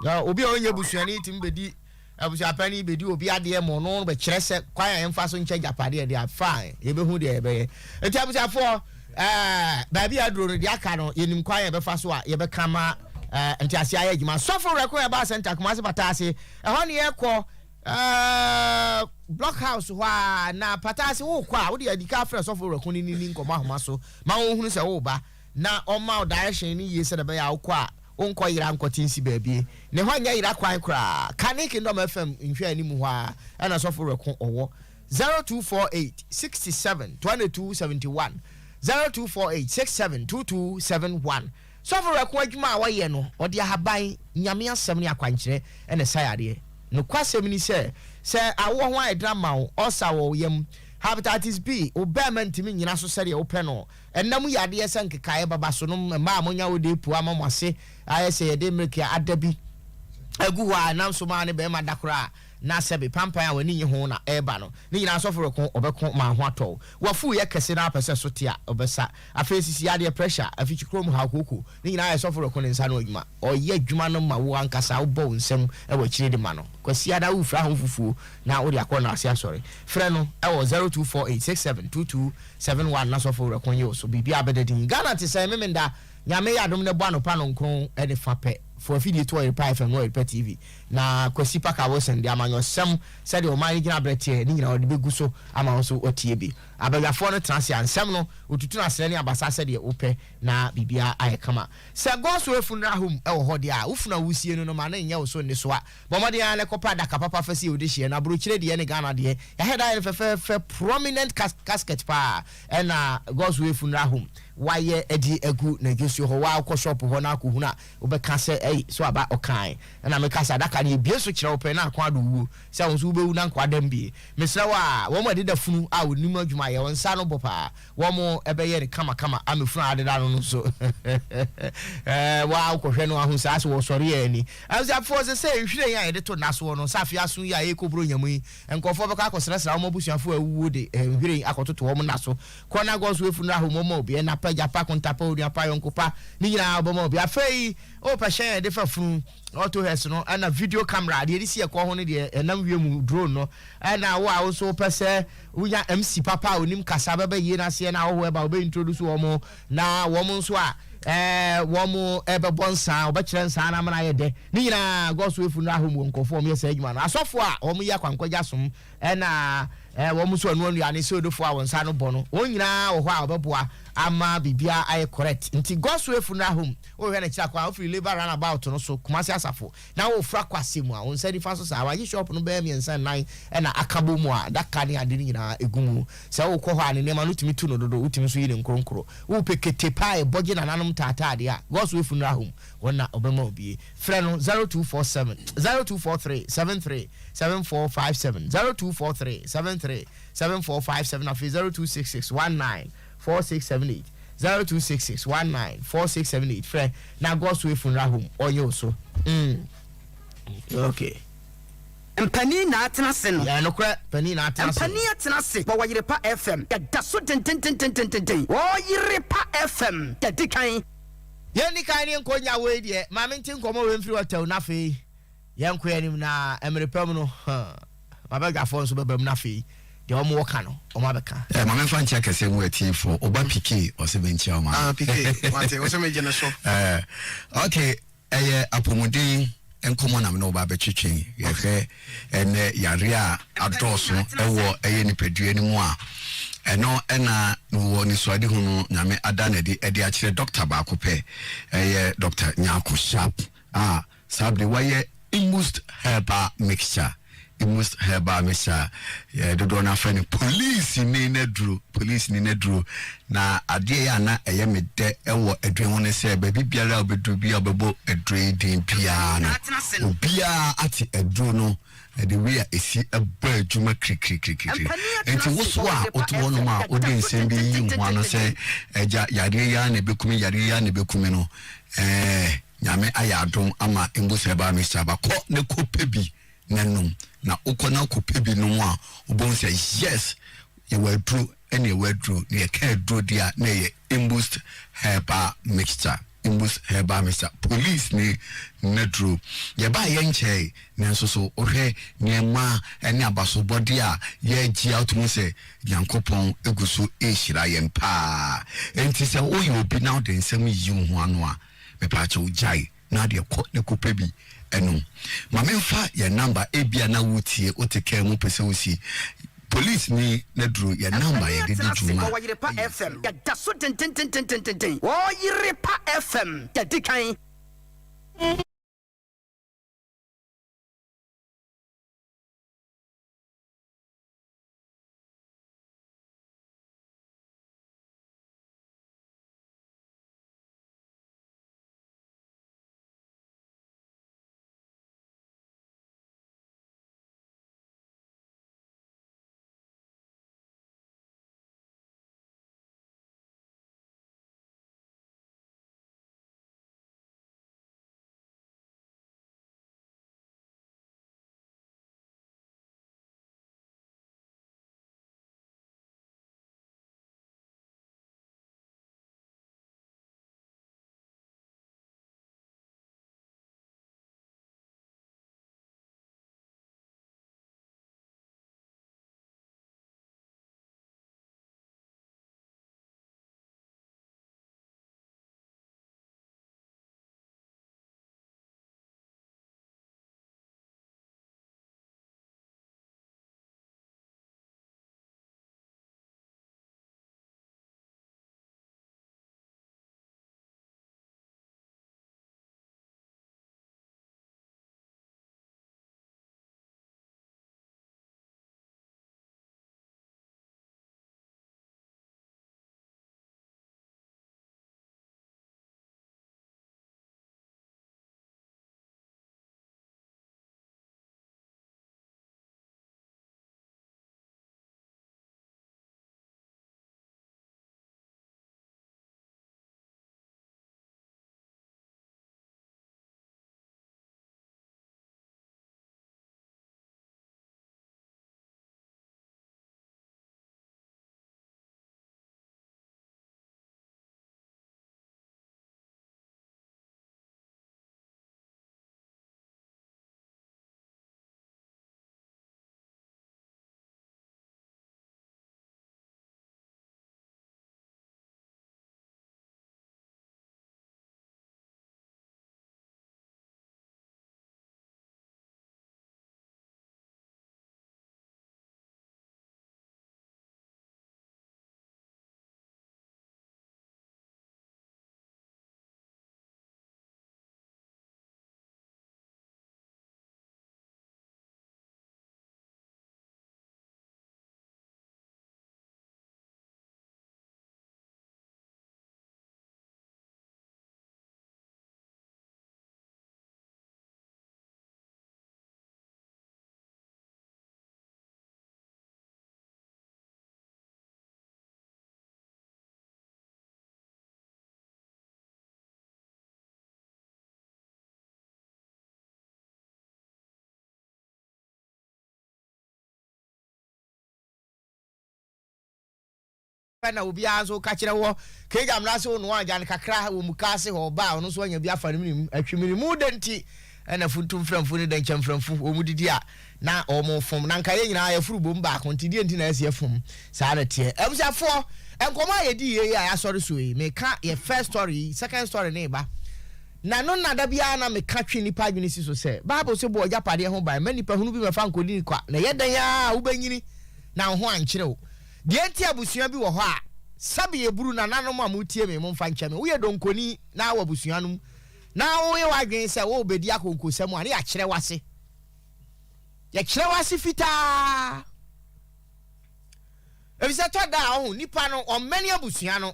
Na obi a ɔnyɛ busuani tumi bɛdi abusuapani bɛdi obi adeɛ ma ɔno bɛkyerɛ sɛ kwan a yɛmfa so nkyɛ agyapadeɛ deɛ a fine yɛbɛhu deɛ yɛbɛyɛ. Nti abusuafoɔ ɛɛ baabi a aduro no deɛ aka no yɛnim kwan a yɛbɛfa so a yɛbɛka ma ɛɛ nteaseɛ ayɛ adwuma. Sɔfo Werɛko Herbal Center Kumasi Pataase ɛhɔ ne yɛkɔ ɛɛ block house hɔ a na Pataase wokɔ a wode adika afrɛ Sɔfo Werɛko ne ne ni nkɔmmɔ ahoma so ma wɔhunu sɛ woba na ɔma wo direction no yie sɛdeɛ ɛbɛyɛ a wokɔ a wonkɔ yera nkɔte nsi baabi. Ne hɔ nyɛ yera kwan koraa. Kane Kingdom FM nhwɛ anim hɔ ara ɛna Sɔfo Werɛko ɔwɔ. 0248 67 22 71 0248 67 22 71 Sɔfo Werɛko adwuma a ɔyɛ no, ɔde ahaban, Nyame asɛm ne akwankyerɛ na ɛsa yareɛ. Nokwasɛm ni sɛ, sɛ awoɔ ho ayɛ den ama wo, ulcer wɔ wo yam, hepatitis B, wo bɛɛma ntumi nnyina so sɛdeɛ wopɛ no, Nna mu yadeɛ sɛ nkekaeɛ, babasonom, mmaa a monya odepuo ama mo ase ayɛ sɛ yɛde milk ada bi. Agu hɔ a ɛnam so maa ne barima da koraa na sɛbe pampan a w'ani nnye ho na ɛreba no. Ne nyinaa sɔfo reko, ɔbɛko ma ho atɔ wo. W'afuw yɛ kɛse na wopɛ sɛ so te a, ɔbɛsa. Afei sisi adeɛ, pressure, afikyikurom haw, kooko, ne nyinaa yɛ sɔfo reko ne nsa ano adwuma. Ɔyɛ adwuma no ma wo ankasa, wobɔ wo nsam wɔ akyire de ma no. Kwasiada worefira ho fufuo na wode akɔ Naase asɔre. Frɛ no wɔ 0248672271 na sɔfo reko nye wo so. Biribiara bɛda din. Ghana te sɛn? Memenda. Nyame yɛ adom na ɛbɔ anɔpa nɔnkron ne fa pɛ, fa w'afidie to Ɔyerepa FM ne Ɔyerepa TV na Kwasi Parker Wilson de amanyɔsɛm sɛdeɛ ɔman no gyinaberɛ teɛ ne nyinaa ɔde bɛgu so ama wo nso woatie bi. Abadwafoɔ no tena ase a nsɛm no wɔtutu no aserɛ ne abasa sɛdeɛ wopɛ na biribiara ayɛ kama. Sɛ Gospel Funeral Home wɔ hɔ deɛ a, wo funu a woresie no no ma no nyɛ wo so nnesoa. Bɔ mmɔden ara na kɔpɛ adaka papa fa sie wo dehyeɛ no. Aburokyire deɛ ne Ghana deɛ, yɛahwɛ da ayɛ no fɛfɛɛfɛ, prominent casket paa ɛna Gospel Funeral Home wayɛ de agu n'adwosuo hɔ. Waa wokɔ shop hɔ na akɔhunu a, wobɛka sɛ, Ei, so aba? Ɔkae. Ɛna meka sɛ, Adaka no yɛbue so kyerɛ wo pɛ na ako ado wuo, sɛ wo nso wobɛwu na nkoa dam bie. Mesrɛ wo a, wɔn a ɛdeda funu a wɔnim adwuma yɛ, wɔn nsa ano bɔ paa. Wɔn bɛyɛ no kamakama ama funu a adeda no no nso. Ɛɛ, waa wokɔhwɛ no ahu saa sɛ wɔsɔre yɛ ani. Abusuafoɔ, sɛ sɛ nhwiren a yɛde to nna soɔ no, sɛ afe aso yi a yɛrekɔ Buronya mu yi, nkurɔfoɔ bɛkɔ akɔsrasra wɔn abusuafoɔ a awuwuo de nhwiren akɔtoto wɔn nna so. Kɔ na gɔ so efunu ahom ɔma obi, ɛna pa, agya pa, konta pa, onua pa, yɔnko pa, ne nyinaa ɔbɛma obi. Afei, wopɛ hyɛn a yɛde fa funu, auto hearse no, ɛna video camera, deɛ yɛde si ɛkɔn ho ne deɛ ɛnam wiem, drone no, ɛna wo a wo nso wopɛ sɛ wonya MC papa a onim kasa bɛba yie no aseɛ na ahɔhoɔ ɛba wobɛ introduce wɔn na wɔn nso a ɛɛ wɔn ɛbɛbɔ nsaa, wɔbɛkyerɛ nsaa no amena ayɛ dɛ. Ne nyinaa gɔ so efunu ahom wɔ nkurɔfoɔ a wɔyɛ saa adwuma no. Asɔfoɔ a wɔyɛ akwankwagya som Ɛna wɔn nso ɛnoa nnuane sɛ odofoɔ a wɔn nsa ano bɔ no, wɔn nyinaa wɔ hɔ a wɔbɛboa ama biribiara ayɛ correct. Nti Godsway Funeral Home, wohwɛ no akyiri akwan a, wofiri Labour Runabout no so, Kumasi Asafo, na wofra kɔ Asemu a, wo nsa nifa so saa, wɔagye shop no bɛyɛ mmiɛnsa nnan ɛna aka bɔ mu a, adaka ne ade no nyinaa ɛgu mu. Sɛ wokɔ hɔ a, ne nneɛma no wotumi tu no dodo, wotumi nso yi no nkronkro. Wopɛ kete pa a ɛbɔ gye nananom taataa deɛ a, Godsway Funeral Home, wɔn na wɔbɛma wo bie. Frɛ no 0247 0243 73 7457 0243 73 7457 afei 0266 19 4678 0266 19 4678 frɛ na Godsway Funeral Home ɔnyɛ wo so mm okay. Mpanin na atena ase no. Yɛ nokorɛ panin na atena ase no. Mpanin atena ase wɔ Ɔyerepa FM. Yɛda so dendendendendenden wɔ Ɔyerepa FM. Yɛdi kan. Yɛnni kan ne nkɔ nya wei deɛ ma mente nkɔmmɔ wei mfiri hotel na afei yɛnkɔ yɛn anim na mmere pa mu no huh, m'abadwafoɔ nso bɛba mu na afei deɛ wɔn wɔ ka no wɔn abɛka. Eh, ma memfa nkyia kɛseɛ mu atiefoɔ. Oba PK, ɔse menkyia wo ma no. Ah, PK, wate, wo sɛ megye no so. Eh, ok, ɛyɛ apɔmuden nkɔmmɔ na me ne wo ba bɛtwetwe. Yɛhwɛ ɛnɛ yareɛ a adɔɔso ɛwɔ ɛyɛ nipadua no mu a, ɛno ɛna wɔ nisuadehu no Nyame ada no adi ɛde akyerɛ dɔkta baako pɛ, ɛyɛ Dɔkta Nyarko Sharp a saa bere wayɛ Imust Herbal Mixture. Imust Herbal Mixture, yɛ dodoɔ no afrɛ no polisini n'aduro, polisini n'aduro. Na adeɛ yɛ a na ɛyɛ me dɛ wɔ aduro ho ne sɛ baabi biara a wobɛduru bi a wobɛbɔ aduro yi din biara no, obiara ate aduro no the way a ɛsi bɔ adwuma kirikirikirikiri. Nti wo so a wote hɔnom a wode nsɛm bi yiyi wo ho ano sɛ agya yareɛ yi ara na ɛbɛkumi, yareɛ yi ara na ɛbɛkumi no, ɛɛ Nyame ayɛ adom ama Mbusa Herbal Mixture aba. Kɔ na kɔ pɛ bi na nom. Na wokɔ na kɔ pɛ bi nom a, wobɛhu sɛ yes, yɛwɔ aduro ɛne yɛwɔ aduro. Na yɛka aduro deɛ a, na ɛyɛ Imbust Herbal Mixture. Imbust Herbal Mixture. Police ne n'aduro. Yɛbaa yɛnkyɛe, nanso so wohwɛ nneɛma ne abasobɔdeɛ a yɛregye a, wotumi hu sɛ Nyankopɔn gu so rehyira yɛn paa. Enti sɛ woyɛ obi na wode nsɛm yiyi wo ho ano a, mepaakyɛw gyae na adeɛ kɔ na kɔpɛ bi nom. Ma memfa yɛn number, ebia na woretie, wote kaa mu pɛ sɛ wosi police ni na duro, yɛn number Mpanin yɛde di atena ase dwuma wɔ Ɔyerepa yɛ FM. Yɛda so dendendendendenden wɔ Ɔyerepa FM. Yɛdi kan. Pɛ na obiara nso ka kyerɛ wɔ Kagya mmra sɛ onoa agya no kakra wɔ mukaase hɔ ɔba a ɔno nso anya bi afa ne menem atwi mene mu dɛn nti na funtum mframfu ne dɛnkyɛm mframfu wɔn didi a na wɔn fom na nka yɛn nyinaa yɛforo bom baako nti deɛ nti na ɛsɛ yɛfom saa na teɛ abusuafoɔ nkɔmɔ a yɛdi yie yi a yɛasɔre so yi meka yɛ first story yi second story ne ba na no na da biara na meka twe nipa adwene si so sɛ Bible sɛ bɔ agyapadeɛ ho ban ma nipa hunu bi mɛfa nkɔdi ne kwa na ɛyɛ dɛn a wobɛnyini na wo ho ankyerɛ wo Deɛ nti abusua bi wɔ hɔ a, sɛbe ɛburu nananom a motie me, momfa nkyɛ me. Woyɛ donkoni na wɔ abusua no mu na woyɛ w'adwene sɛ worebɛdi akonkosɛm a, ne yɛakyerɛ wo ase. Yɛkyerɛ wo ase fitaa. Efisɛ tɔ da a, ɔho, nipa no, ɔmmɛne abusua no.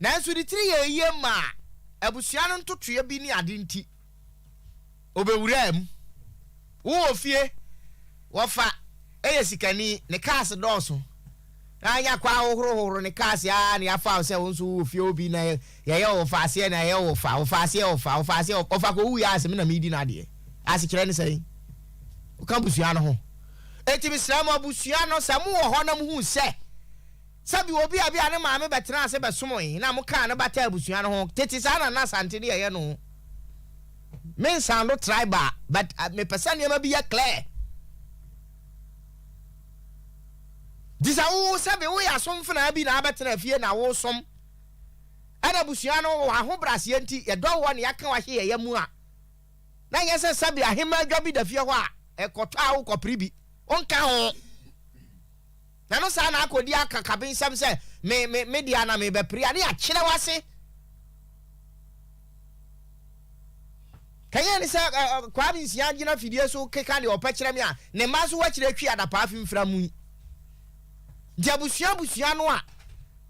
Nanso ne tiri yɛɛ yie maa abusua no ntotoeɛ bi ne ade nti, ɔbɛwuraa mu. Wowɔ fie, wɔfa yɛ sikani, ne cars dɔɔso. Na anya kɔ ahohorohohoro ne cars ara na yɛafa wo sɛ wo nso wowɔ fie hɔ bi na yɛyɛ wo wɔfa aseɛ na yɛyɛ wo wɔfa, wɔfa aseɛ wɔfa, wɔfa aseɛ wɔfa kɔwuiɛ a sɛ me na meredi n'adeɛ. Asekyerɛ ne sɛn? Woka abusua no ho. Enti mesrɛ mo abusua no sɛ mowɔ hɔ na mohu sɛ Sɛbi obi a bi a ne maame bɛtenaa ase bɛsomoe na mokaa no bataa abusua no ho tete saa na na Asante ne yɛyɛ no. Me nsando tribal but mepɛ sɛ nneɛma bi yɛ clear. Nti sɛ wo sɛbi woyɛ asomfenaa bi na abɛtena fie na wosom ɛna abusua no wɔ ahobraseɛ nti yɛdɔ woɔ na yɛaka wo ahye yɛyɛ mu a na nyɛ sɛ sɛbi ahemmaa dwa bi da fie hɔ a ɛkɔtɔ a wokɔpere bi wonka ho. Na no saa na akɔdi akakabensɛm sɛ, Me, me, me dea na merebɛpere a, ne yɛakyerɛ wo ase. Kɛnyɛ ne sɛ ɛ, ɛ, Kwame Nsia gyina fidie so keka deɛ ɔpɛ kyerɛ me a, ne mma nso wɔakyerɛ atwi adapaa fimfira mu yi. Nti abusua abusua no a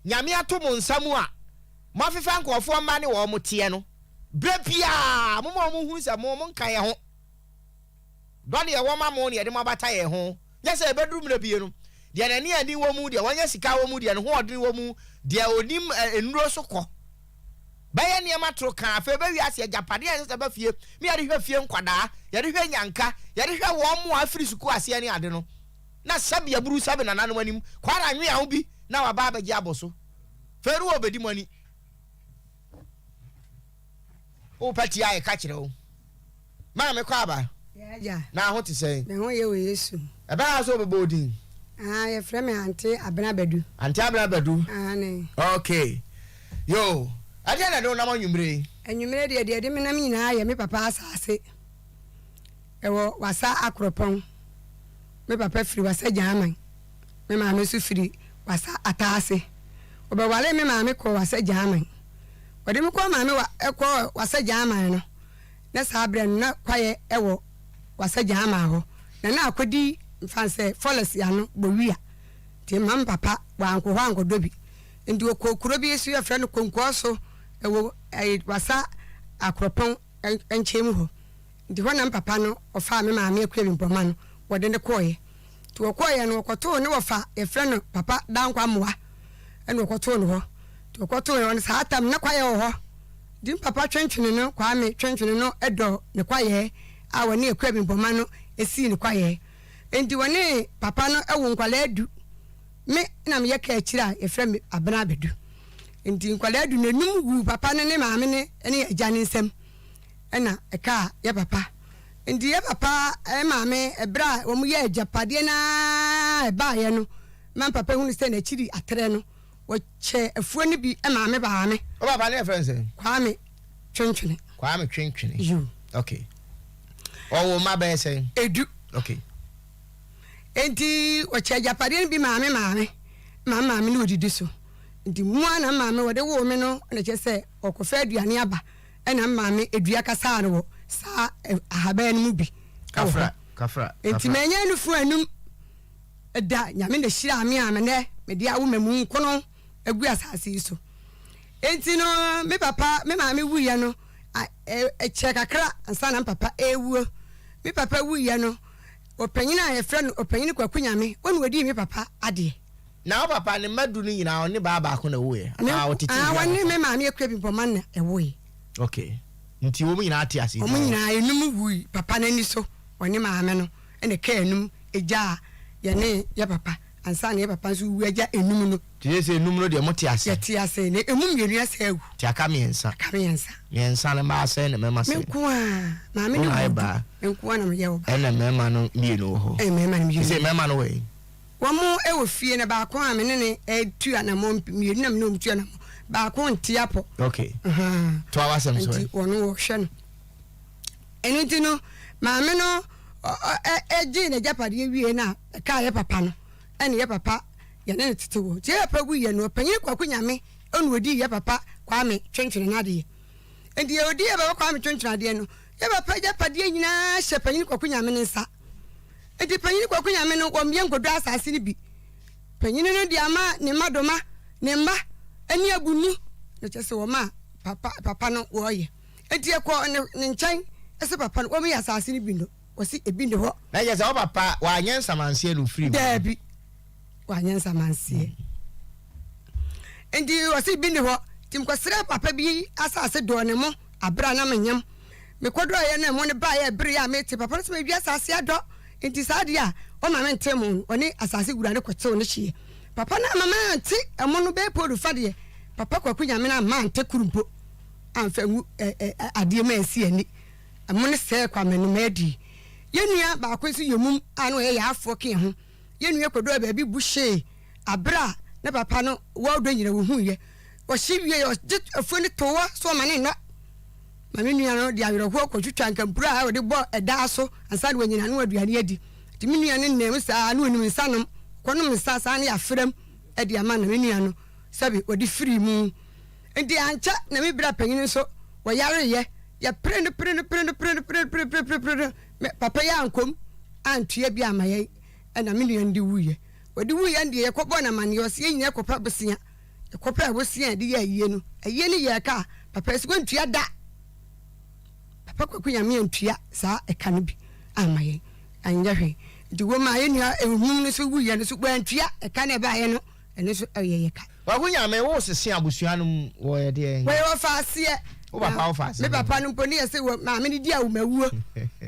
Nyame ato mo nsa mu a moafefa nkurɔfoɔ mma ne wɔn teɛ no, berɛ biara momma wɔn nhunu sɛ mo, monka yɛn ho. Dɔ ne yɛwɔ ma mo ne yɛde mo abata yɛn ho. Nyɛ sɛ ɛbɛduru mmerɛ bi no, deɛ n'ani ani wɔ mu, deɛ wanya sika wɔ mu, deɛ ne ho ɔdene wɔ mu, deɛ ɔnim nnuro so kɔ, bɛyɛ nneɛma toro kaa, afei bɛwie ase agyapadeɛ a ɛsɛ sɛ ɛba fie, ne yɛde hwɛ fie nkwadaa, yɛde hwɛ nyanka, yɛde hwɛ wɔn mo a afiri sukuu aseɛ ne ade no, na sɛbe aburu sɛbe nananom anim, kwara nweaho bi na waba abɛgye abɔ so. Afei no wɔbɛdi mo ani. Wopɛ tia a yɛka kyerɛ wo. Maame kɔ aba. Yeah, agya. Na ho te sɛn? Me ho yɛ wɔ Yesu. Ɛbɛyɛ a sɛ wobɛbɔ wo din? Ah, yɛfrɛ me Ante Abena Badu. Ante Abena Badu? Ah, ne. Okay. Yo, ɛdeɛn na ɛde wo nam anwummere yi? Anwummere deɛ, deɛ ɛde me nam nyinaa yɛ me papa asaase. Ɛwɔ Wassa Akropong. Me papa firi Wassa Gyaman. Me maame nso firi Wassa Ataase. Wɔbɛwaree me maame kɔɔ Wassa Gyaman. Wɔde me kɔɔ maame wa kɔɔ Wassa Gyaman no, na saa berɛ no na kwaeɛ wɔ Wassa Gyaman hɔ. Na na akɔdi mfa no sɛ fɔlɛs ano Bowia. Nti mma me papa wankɔ hɔ ankɔdɔ bi. Nti ɔkɔɔ kuro bi so yɛfrɛ no Konkoɔso ɛwɔ ɛyi Wassa Akropong nkyɛn mu hɔ. Nti hɔ na me papa no ɔfaa me maame Akua Bimpɔma no wɔde no kɔeɛ. Nti wɔkɔeɛ no wɔkɔtoo ne wɔfa yɛfrɛ no Papa Dankwa Amoah ɛna wɔkɔtoo no hɔ. Nti wɔkɔtoo no hɔ no saa tam no na kwaeɛ wɔ hɔ. Nti me papa twentwene no Kwame twentwene no dɔ ne kwaeɛ a wɔne Akua Bimpɔma no sii ne kwaeɛ. Nti wɔne papa no wo nkwadaa du. Me na meyɛ kaakyire a yɛfrɛ me Abena Abadu. Nti nkwadaa du no enum guu papa no ne maame no ne agya no nsam ɛna ɛkaa yɛ papa. Nti yɛ papa maame ɛberɛ a wɔn yɛ agyapadeɛ no ara ɛbaeɛ no ma papa hunu sɛ n'akyiri atrɛ no wɔkyɛ afuo no bi maa me maame. Wo papa no yɛfrɛ no sɛn? Kwame Twentwene. Kwame Twentwene. Yoo. Okay. Ɔwɔ mma bɛyɛ sɛn? Edu. Okay. Enti wɔkyɛɛ agyapadeɛ no bi maa me maame, maa me maame ne ɔdidi so. Nti mu ara na me maame wɔde woo me no na kyerɛ sɛ ɔkɔfa aduane aba ɛna me maame dua kasaa no wɔ saa ahaban no mu bi wɔ hɔ. Kafra, kafra, Enti kafra. manya nufu anum da, Nyame na hyiraa me a me nɛ mede awo mamu nkono agu asase yi so. Enti no me papa, me maame wuiɛ no, ɛkyɛɛ kakra ansa na me papa ɛrewuo. Me papa wuiɛ no, Ɔpanyin a yɛfrɛ no Ɔpanyin Kwaku Nyame, ɔna odii me papa adeɛ. Na wo papa, ne mma du no nyinaa, ɔne baa baako na ɛwoeɛ? Anaa ɔtetee Ah, bi wɔne ansa? me maame Akua Bimpɔman na ɛwoeɛ. Okay. Nti wɔn nyinaa te ase? Wɔn nyinaa, enum wui papa no ani so, ɔne maame no, ɛna ɛkaa enum gyaa yɛne yɛ papa. ansa na yɛ papa nso wu agya enum no. Nti seesei enum no deɛ mote ase? Yɛte ase, na emu mmienu asɛe awu. Nti aka mmiɛnsa. Aka mmiɛnsa. Mmiɛnsa no mmaa sɛn na mmarima sɛn? Me nko ara. Maame ne Wo na ayɛ wɔn du. baa. Me nko ara na meyɛ ɔbaa. Ɛna mmarima no mmienu wɔ hɔ. Ɛna mmarima no mmienu. Seesei mmarima no wɔ he? Wɔn wɔ fie na baako a me ne no tu anammɔn mmienu na me ne wɔn tu anammɔn. Baako nte apɔ. Okay. Toa w'asɛm so ɛ. Nti wɔn wɔhwɛ no. Ɛno nti no maame no gyee n'agyapadeɛ wie no a ɛkaa yɛ papa no ɛne yɛ papa yɛne no tete wɔ. Nti yɛ papa wuiɛ no ɔpanyin Kwaku Nyame ɛna ɔdii yɛ papa Kwame Twentwene n'adeɛ. Nti yɛ ɔdii yɛ papa Kwame Twentwene adeɛ no yɛ papa agyapadeɛ nyinaa hyɛ panyin Kwaku Nyame ne nsa. Enti panyin Kwaku Nyame no wɔmmea nkɔdɔ asase no bi. Panyin no de ama ne mma doma, ne mma ne abunu, na kyerɛ sɛ wɔma papa papa no wɔyɛ. Enti yɛkɔ ne ne nkyɛn sɛ papa no wɔmmea asase no bi no, wɔse ebi nni hɔ. Na kyerɛ sɛ wo papa wanyɛ nsamanseɛ na ɔfirii mu? Daabi, wanyɛ nsamanseɛ. Enti ɔse bi nni hɔ. Nti mekɔsrɛɛ papa bi asase dɔɔ ne mo aberɛ a na menyem. Mekɔdɔeɛ no ɛmo no baeɛ ɛbereɛ a mete papa no sɛ madwi asase adɔ nti saa deɛ a ɔma mente mo no ɔne asase wura no kɔtew no hyeɛ. Papa no amma mante ɛmo no bɛyɛ poodu fa deɛ papa Kwaku Nyame no amma ante koro mpo amfa ngu adeɛ mu ansi ani. Ɛmo no sɛɛ kwa m'anom adie. Yɛn nua baako nso yɛ mum a na ɔyɛ yaafoɔ ka yɛn ho. Yɛn nua kɔdɔɔ baabi bu hyee aber a ne papa no wɔ ɔdɔ nyina wohuiɛ. Ɔhye wieeɛ ɔgye afuo no too hɔ sɛ ɔma no nnɔ. Ma me nua no de awerɛhoɔ kɔtwitwa nkampuro a ɔde bɔ ɛdaa so ansa na wanya n'ano aduane adi. Nti me nua no nam mu saa na ɔnim nsa nom. Ɔkɔnom nsa saa na yɛafra mu de ama no na me nua no sɛbe ɔde firii mu. Nti ankyɛ na me bra panyin nso wɔyareeɛ. Yɛpere no pere no pere no pere no pere no pere no pere no pere no me papa yi ankɔ mu antua bi amma yɛn ɛna me nua no de wuiɛ. Ɔde wuiɛ no deɛ yɛkɔbɔɔ no amanneɛ ɔse yɛn nyinaa kɔpɛ bosea. Yɛkɔpɛɛ bosea a yɛde yɛɛ ayie no, ayie no yɛɛ ka a papa yi se wantua da. Papa Kwaku Nyame antua saa ɛka no bi amma yɛn, anyɛ hwee. Nti wom a yɛn nua ehum no nso wuiɛ no nso wantua ɛka no a ɛbaeɛ no, ɛno nso ɛyɛ yɛ ka. Kwaku Nyame, wo sese abusua no mu wɔ ɛdeɛn? Wɔyɛ wɔfaaseɛ. Wo papa wɔfaaseɛ? Me papa no mpo ne yɛ se wɔ maame no di awomawuo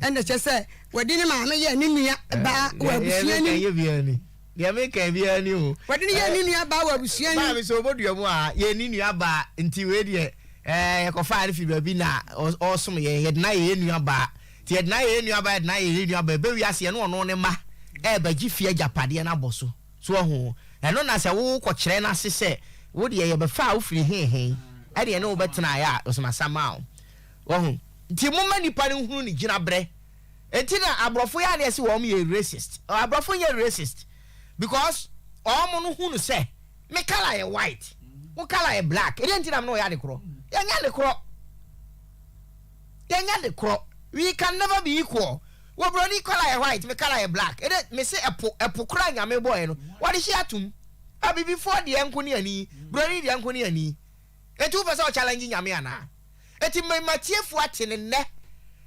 ɛna kyɛ sɛ wɔde ne maame yɛɛ ne nua baa wɔ abusua no mu. Deɛ meka biara ni o. Wɔde no yɛɛ ne nua baa wɔ abusua no mu. Maame sɛ ɔbɔdua mu a yɛn ne nua baa nti wei deɛ ɛɛ yɛkɔfaa no fi baabi na ɔresom yɛn yɛde no ayɛ yɛn nua baa nti yɛde no ayɛ yɛn nua baa yɛde no ayɛ yɛn nua baa ɛbɛ wiase yɛne ɔno ne mma ɛɛbɛgye fie agyapadeɛ no abɔ so so wahu ɛno na sɛ wo kɔkyerɛ no ase sɛ wo deɛ yɛbɛfaa wo firi hehe ɛne ɛne wo bɛtenaeɛ a ɔsɛ masa maa wo wahu nti momma nipa no nhunu ne gyinaberɛ. Enti na aborɔfo yɛ adeɛ sɛ wɔn yɛ racist. Aborɔfo nyɛ racist because wɔn no hu no sɛ me colour yɛ white, wo colour yɛ black. Ɛdeɛ nti na me ne wo yɛ ade korɔ? Yɛnyɛ ade korɔ. Yɛnyɛ ade korɔ. We can never be equal. Wɔ broni colour yɛ white, me colour yɛ black. Ɛdeɛ me se ɛpo ɛpo koraa nyame bɔɔɛ no wɔde hye atum. Abibifoɔ deɛ nko ne ani, broni deɛ nko ne ani. Enti wopɛ sɛ wo challenge Nyame anaa? Enti me m'atiefo ate no nnɛ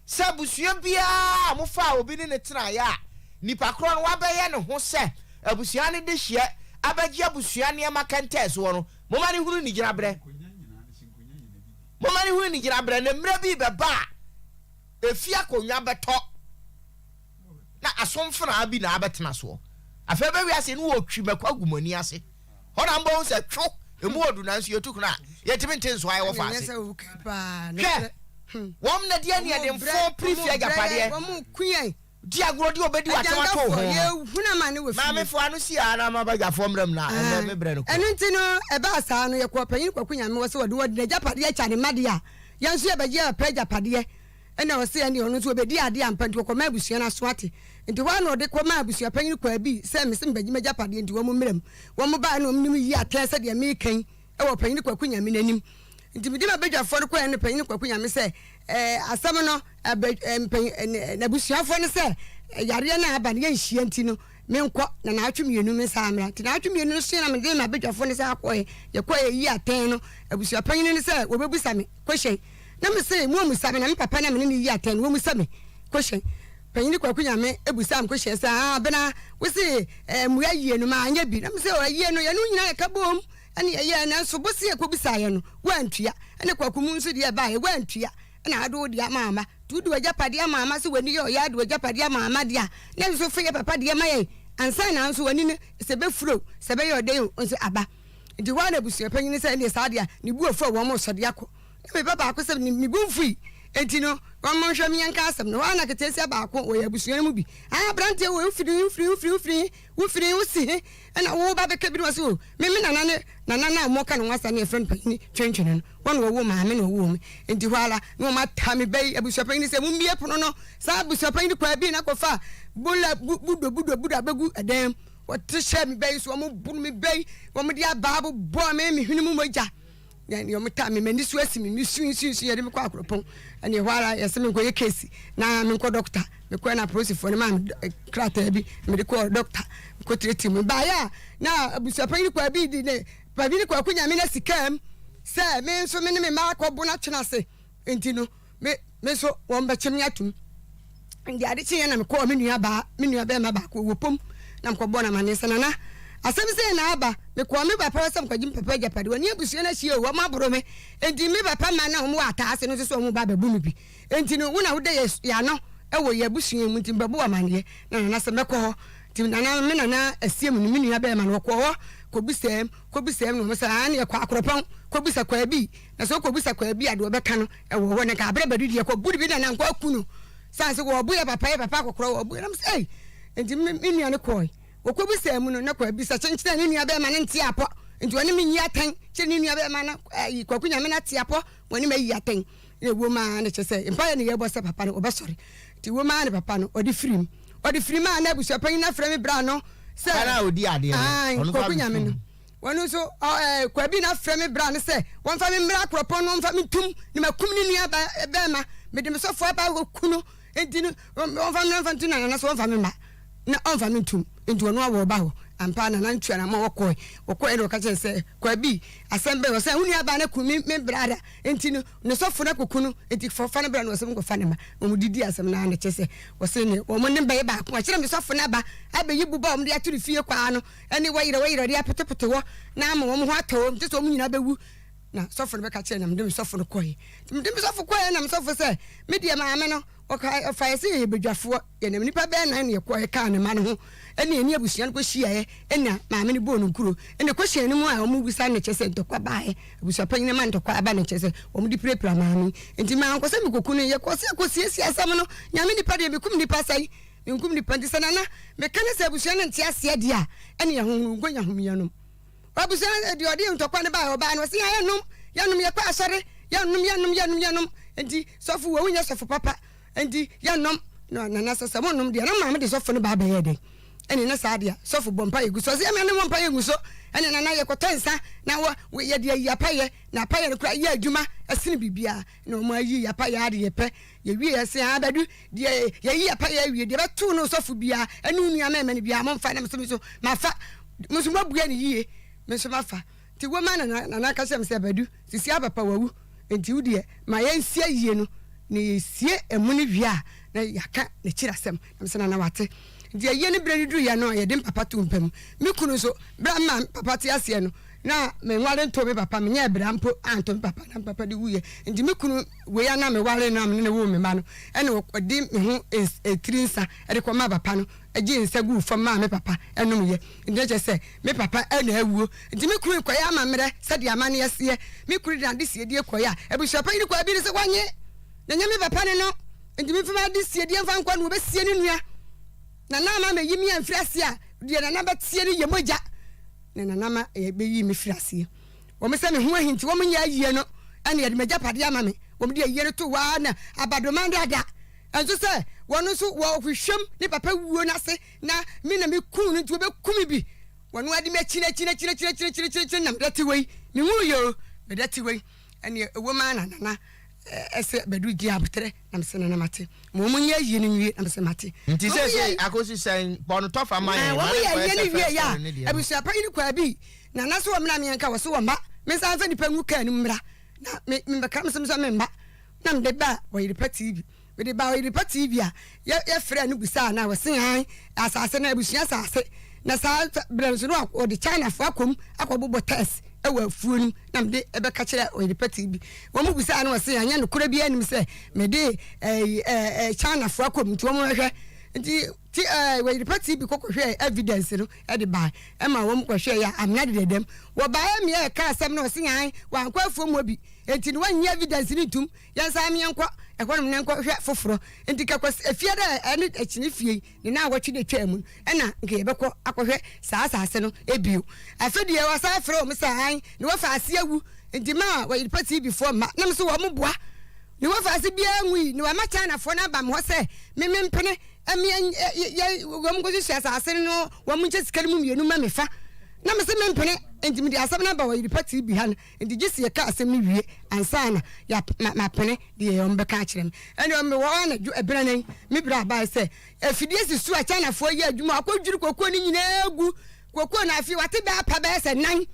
sɛ abusua biara a mofaa obi ne no tenaeɛ a nipa korɔ no wabɛyɛ ne ho sɛ abusua no dehyeɛ abɛgye abusua nneɛma kɛntɛn soɔ no, momma no hunu ne gyinaberɛ. Momma no hunu ne gyinaberɛ na mmerɛ bi rebɛba a efie akonnwa bɛtɔ na asomfenaa bi na abɛtena soɔ. Afei ɛbɛ wiase no wɔtwi mako agu mo ani ase. Hɔ na mobɛhu sɛ two, emu wɔ du nanso yɛtu kono a, yɛntumi nte nsoa a ɛwɔ fa ase. Hwɛ, wɔn na di aniɛdenfoɔ pere fie agyapadeɛ, di agorɔ di ɔbɛdi w'atɛm ato wo ho no. Maamefoɔ ano si a na m'abadwafoɔ mmra mu na ɛnnɛ me berɛ no kɔ. Ɛno nti no, ɛbaa saa no, yɛkɔɔ Panyin Kwaku Nyame hɔ sɛ ɔde wɔde n'agyapadeɛ akyɛ ne mma deɛ a, yɛn nso yɛbɛgye yɛn papa agyapadeɛ. Ɛna ɔse ɛneɛ ɔno nso ɔbɛdi adeɛ ampa nti ɔkɔmaa abusua no aso ate. Nti hɔ ara na ɔde kɔmaa abusua panyin Kwaabi sɛ mese mebɛgye m'agyapadeɛ nti wɔn mmra mu. Wɔn baeɛ na wɔn ne me yii atɛn sɛdeɛ meka yi wɔ Ɔpanyin Kwaku Nyame no anim. Nti mede m'abadwafoɔ no kɔeɛ ne Panyin Kwaku Nyame sɛ ɛɛ asɛm no ɛbɛ mpanyin n'abusuafoɔ no sɛ yareɛ no a aba no yɛnhyia nti no menkɔ na naawɔtwe mmienu mensan mmra. Nti naawɔtwe mmienu no soe na mede m'abadwafoɔ no san kɔeɛ. Yɛkɔeɛ yii atɛn no abusua panyin no sɛ wɔbɛbusa me question. Na me se, mo amusa me, na me papa na me ne no yi atɛn no, wamusa me question. Panyini Kwaku Nyame busaa me question sɛ, ah, Abena, wo se eh, mmua ayie no, maanyɛ bi. Na me se, oh, ayie no, yɛne wo nyinaa yɛka boom ɛne yɛyɛɛ, nanso bosea ɛkɔbisaeɛ no, woantua. Ɛne Kwaku mu nso deɛ ɛbaeɛ, woantua. Ɛna wode wo deɛ ama ama. Nti wode w'agyapadeɛ ama ama sɛ w'ani yɛ ɔyaa de w'agyapadeɛ ama ama deɛ a, na nso fa yɛ papa deɛ ma yɛn. Ansa na nso w'ani no sɛ ɛbɛfura o, sɛ ɛbɛyɛ ɔdɛn o, nso aba. Nti hɔ ara na abusua panyin no sɛ ɛnneɛ saa deɛ a, ne bo afu a wɔn resɔ de akɔ. Na me ba baako sɛ me bo mfui, enti no wɔn nhwɛ me yɛnka asɛm no. Hɔ ara na aketeesia baako, wɔyɛ abusua no mu bi, Ah, aberanteɛ wei, wofiri he, wofiri he, wofiri he, wofiri he, wofiri he, wosi he na woba bɛka bi? Na ɔse, O, me me nana ne nana no a wɔka ne ho asɛm no yɛfrɛ no Panyini Twentwene no, wɔn na wɔwoo maame na wɔwoo me. Enti hɔ ara na wɔataa me ba yi, abusuapanyin no sɛ, Mommue pono no. Saa abusuapanyin no kɔɔ bi na kɔfaa bola bu budo budo budo abegu dan mu. Wɔte hyɛɛ me ba yi so, wɔboro me ba yi, wɔde abaa bobɔɔ me, me hwene mu mogya. Na nea wɔtaa me, m'ani so asi me, mesui sui sui, yɛde me kɔ Akuropɔn. Ɛne ɛhɔ ara yɛsɛ menkɔyɛ keesi na menkɔ dɔkta. Mekɔɛ na apolisifoɔ no maa me krataa bi, mede kɔɔ dɔkta, mekɔtiatia mu. Mebaeɛ a na abusuapanyin kɔ abi di ne panyin Kwaku Nyame na sika mu sɛ me nso me ne me mma akɔbo no atwene ase. Nti no, me me nso wɔbɛkye me atom. Nti ade kyeeɛ na mekɔɔ me nua baa, me nua bɛrima baako wɔ pom na mekɔbɔɔ no amanneɛ sɛ nana asɛm sei na aba, mekɔɔ me papa hɔ sɛ mekɔgye me papa agyapadeɛ, wɔne abusua no ahyia o, wɔn aboro me, nti me papa mma no a wɔn wɔ ataa ase no nso sɛ wɔn ba abɛbu me bi, nti no wo na woda yɛ yɛ ano wɔ yɛ abusua mu nti mebɛbɔ wo amanneɛ na nana sɛ mɛkɔ hɔ, nti nana me nana asie mu no me nua bɛrima no ɔkɔɔ hɔ kɔbisaa mu, kɔbisaa mu na wɔn sɛ aane yɛkɔ Akoropɔn kɔbisa Kwaabi. Na sɛ ɔkɔbisa kwaa bi a, deɛ ɔbɛka no wɔ hɔ. Na nka aberɛ bɛdu deɛ, kɔbu no bi na nankɔ aku no. Sane sɛ wɔɔbo yɛ papa, yɛ papa akɔkorɔ wɔɔbo yɛ. Na mesɛ ei, nti me me nua no kɔɔe. Wɔkɔbisaa mu no, na kwaa bi sɛ kyenkyene ne nua bɛɛma no nte apɔ. Nti ɔne me nyi atɛn kyerɛ ne nua bɛɛma no, ayi, Kwaku Nyame no ate apɔ, wɔne me ayi atɛn. Na ɛwom ara na kyerɛ sɛ mpaeɛ na yɛbɔ sɛ papa no ɔbɛsɔre. Nti ɛwom ara na papa no ɔde firim. Ɔde firim a na abusuapanyin no afrɛ me bra no sɛ. Papa no a ɔdi adeɛ no, Ae, ɔno nso Kwaku Nyame abɛfirim. no. Wɔn nso, ɔ, ɛ, Kwabi na frɛ me bra no sɛ wɔmfa me mmra kuropɔn no wɔmfa me ntom na makum ne nua ba, bɛrima. Mede me sɔfoɔ aba akɔku no, enti no, wɔmfa me mmra mfa ntom na Nana nso wɔmfa me mma na ɔmfa me ntom. Enti ɔno awɔ ɔba hɔ. Ampa ara Nana ntua no ama wɔkɔe. Wɔkɔeɛ na wɔka kyerɛɛ no sɛ, Kwabi, asɛm bɛn? Ɔsɛ, wo nuabaa no aku me, me brada, enti no, ne sɔfo no akɔku no, enti fa, fa no bra na wɔsɛ monkɔfa ne mma. Na wɔdidii asɛm no ara na kyerɛ sɛ, wɔse ne, wɔn ne bɛyɛ baako. Akyire me sɔfo no aba abɛyi boba a wɔde ato ne fie kwaa no. Ɛne wɔyerɛ wɔyerɛ de apetepete hɔ na ama wɔn ho atɔ wɔn te sɛ wɔn nyinaa bɛwu. Na sɔfo no bɛka kyerɛ na mede me sɔfo no kɔe. Nti mede me sɔfo kɔe na me sɔfo sɛ me deɛ maame no ɔka ɔfa yɛ sɛ yɛyɛ badwafoɔ yɛnam nnipa bɛyɛ nan na yɛkɔɛ kaa ne mma no ho ɛne yɛne abusua no kɔhyiaeɛ ɛna maame no bɔɔ no nkuro ɛna kɔhyia no mu a wɔn bisa no kyerɛ sɛ ntɔkwa baeɛ abusua panyin ma ntɔkwa aba no kyerɛ sɛ wɔn de pirapira maame nti mankɔ sɛ mekɔku no yɛkɔ sɛ yɛkɔsiesie asɛm no nyame nipa deɛ mekum nipa sɛe Menkum nnipa nti sɛ Nana meka ne sɛ abusua no nte aseɛ deɛ a ɛne yɛhohoro nkonya hom yɛnom. Abusua no deɛ ɔde ntɔkwa no baeɛ ɔbaa no ɔse yɛn yɛnom yɛnom yɛkɔ asɔre yɛnom yɛnom yɛnom yɛnom nti sɔfo wɔ wonyɛ sɔfo papa nti yɛnom na Nana sɛ sɛ monom deɛ na maame de sɔfo no ba abɛyɛ dɛn ɛne na saa deɛ sɔfo bɔ mpa yɛgu so ɔse yɛma ne mɔ mpa yɛngu so ɛne Nana yɛkɔtɔ nsa na wɔ yɛde ayi apayɛ na apayɛ no kora yɛ adwuma ɛsene biribiara na wɔn ayi apayɛ adeɛ pɛ Yɛwie yɛ se aa Badu deɛ yɛyi yɛ payɛ awie deɛ bɛtoo no sɔfo biaa ɛne wo nua mɛɛma no biaa momfa na mese me nso mafa mo nso moabua no yie me nso mafa nti woma na nana ka kyerɛ me sɛ Badu sisi a papa wawu nti wo deɛ ma yɛnsie ayie no na yɛsie ɛmu no wie a na yɛaka n'akyiri asɛm na mese nana wate nti ayie no berɛ no duruiɛ no yɛde mpapa too mpa mu me kunu nso berɛ a me papa te aseɛ no na menware ntoo me papa menyɛɛ bra mpo anto me papa na me papa de wuiɛ nti me kunu Wei a na meware no a me ne no woo me mma no, ɛnna ɔde me ho tiri nsa de kɔmaa papa no, gyee nsa guu fam maa me papa nomyɛ. Nti na kyerɛ sɛ me papa na awuo. Nti me kunu rekɔyɛ amammerɛ sɛdeɛ amanneɛ seɛ. Me kunu de n'adesiedie kɔeɛ a, abusuapanyin kɔɔ bi no sɛ wɔnnye, na ɛnyɛ me papa ne no. Nti memfa m'adesiedie mfa nkɔ na wɔbɛsie ne nua. Nana ama mayi me amfiri aseɛ a, deɛ Nana bɛteɛ no yɛ mogya. Na Nana ma bɛyii me firi aseɛ. Wɔn sɛ me ho ahi nti wɔn nyɛ ayie no ɛna yɛde m'agyapadeɛ ama me. Wɔn de ayie no too hɔ ara na abadoman dada. Ɛnso sɛ wɔn nso wɔhwehwɛm ne papa wuo no ase na me na me kuu no nti wɔbɛku me bi. Wɔn ade me akyini akyini akyini akyini akyini akyini akyini akyini na meda te wei. Me nwuu yɛ o, meda te wei. Ɛneɛ ɛwom ara na Nana ɛsɛ Badu gye aboterɛ na mesɛ Nana mate. Ma wɔn nyɛ ayie no nwie na mesɛ mate. Nti Wɔn yɛ seesei akosi sɛn? Bɔ no tɔfa ma yɛn, ma Wɔn no yɛ nkɔyɛ ayie sɛ no first wie yɛ story no a, deɛ no. abusua panyin kɔ abi. Nana se wɔmmra me yɛnka, wɔse wɔmma me nsan mfa nnipa ngu kaa no mu mmra na me mebɛka me sɛ memma na mede baa Ɔyerepa TV. Mede baa Ɔyerepa TV a yɛ yɛfrɛɛ no bisaa no a wɔse ae asase no abusua asase na saa berɛ no nso no wɔde Chinafoɔ akɔ mu akɔbobɔ tiles wɔ afuo no mu na mede ɛbɛka kyerɛ Ɔyerepa TV. Wɔn bisaa no wɔse anyɛ nokorɛ biara nim sɛ mede ɛɛ ɛɛ Chinafoɔ akɔ mu nti wɔn hwɛ. Nti ti ɛɛ wɔyere TV kɔkɔhwɛɛ evidence no de bae ɛma wɔn kɔhwɛɛ yɛ amena dedadam. Wɔbaeɛ mmea ɛka asɛm no ɔse ae wankɔ afuom hɔ bi nti no wɔnnye evidence no ntum yɛnsan meɛnkɔ ɛhɔnom na nkɔhwɛ foforɔ. Nti kɛkɔ efie dɛ ɛne akyini fie yi ne naawɔtwe na ɛtwaa mu no ɛna nka yɛbɛkɔ akɔhwɛ saa asase no bio. Afei deɛ wɔsan frɛ wɔn sɛ ae ne wɔfa ase awu nti ma wɔyere pa TV foɔ mma na me so wɔn boa. Ne wɔfaase biara nwui, na wama Chinafoɔ no aba me hɔ sɛ me mempene mmea yɛ wɔn nkɔsusu asase no na wɔn nkyɛ sika no mu mmienu ma me fa. Na mese mempene, enti mede asɛm no aba wɔ Yerepa TV ha no, enti gye sɛ yɛka asɛm no wie ansa na ya ma mapene deɛ wɔn bɛka akyerɛ me. Ɛnna mewɔ hɔ anadwo ɛberɛ me berɛ abae sɛ afidie si so a Chinafoɔ yɛ adwuma, wakɔdwiri kookoo no nyinaa gu, kookoo no afei wate bɛɛ apa bɛyɛ sɛ nan.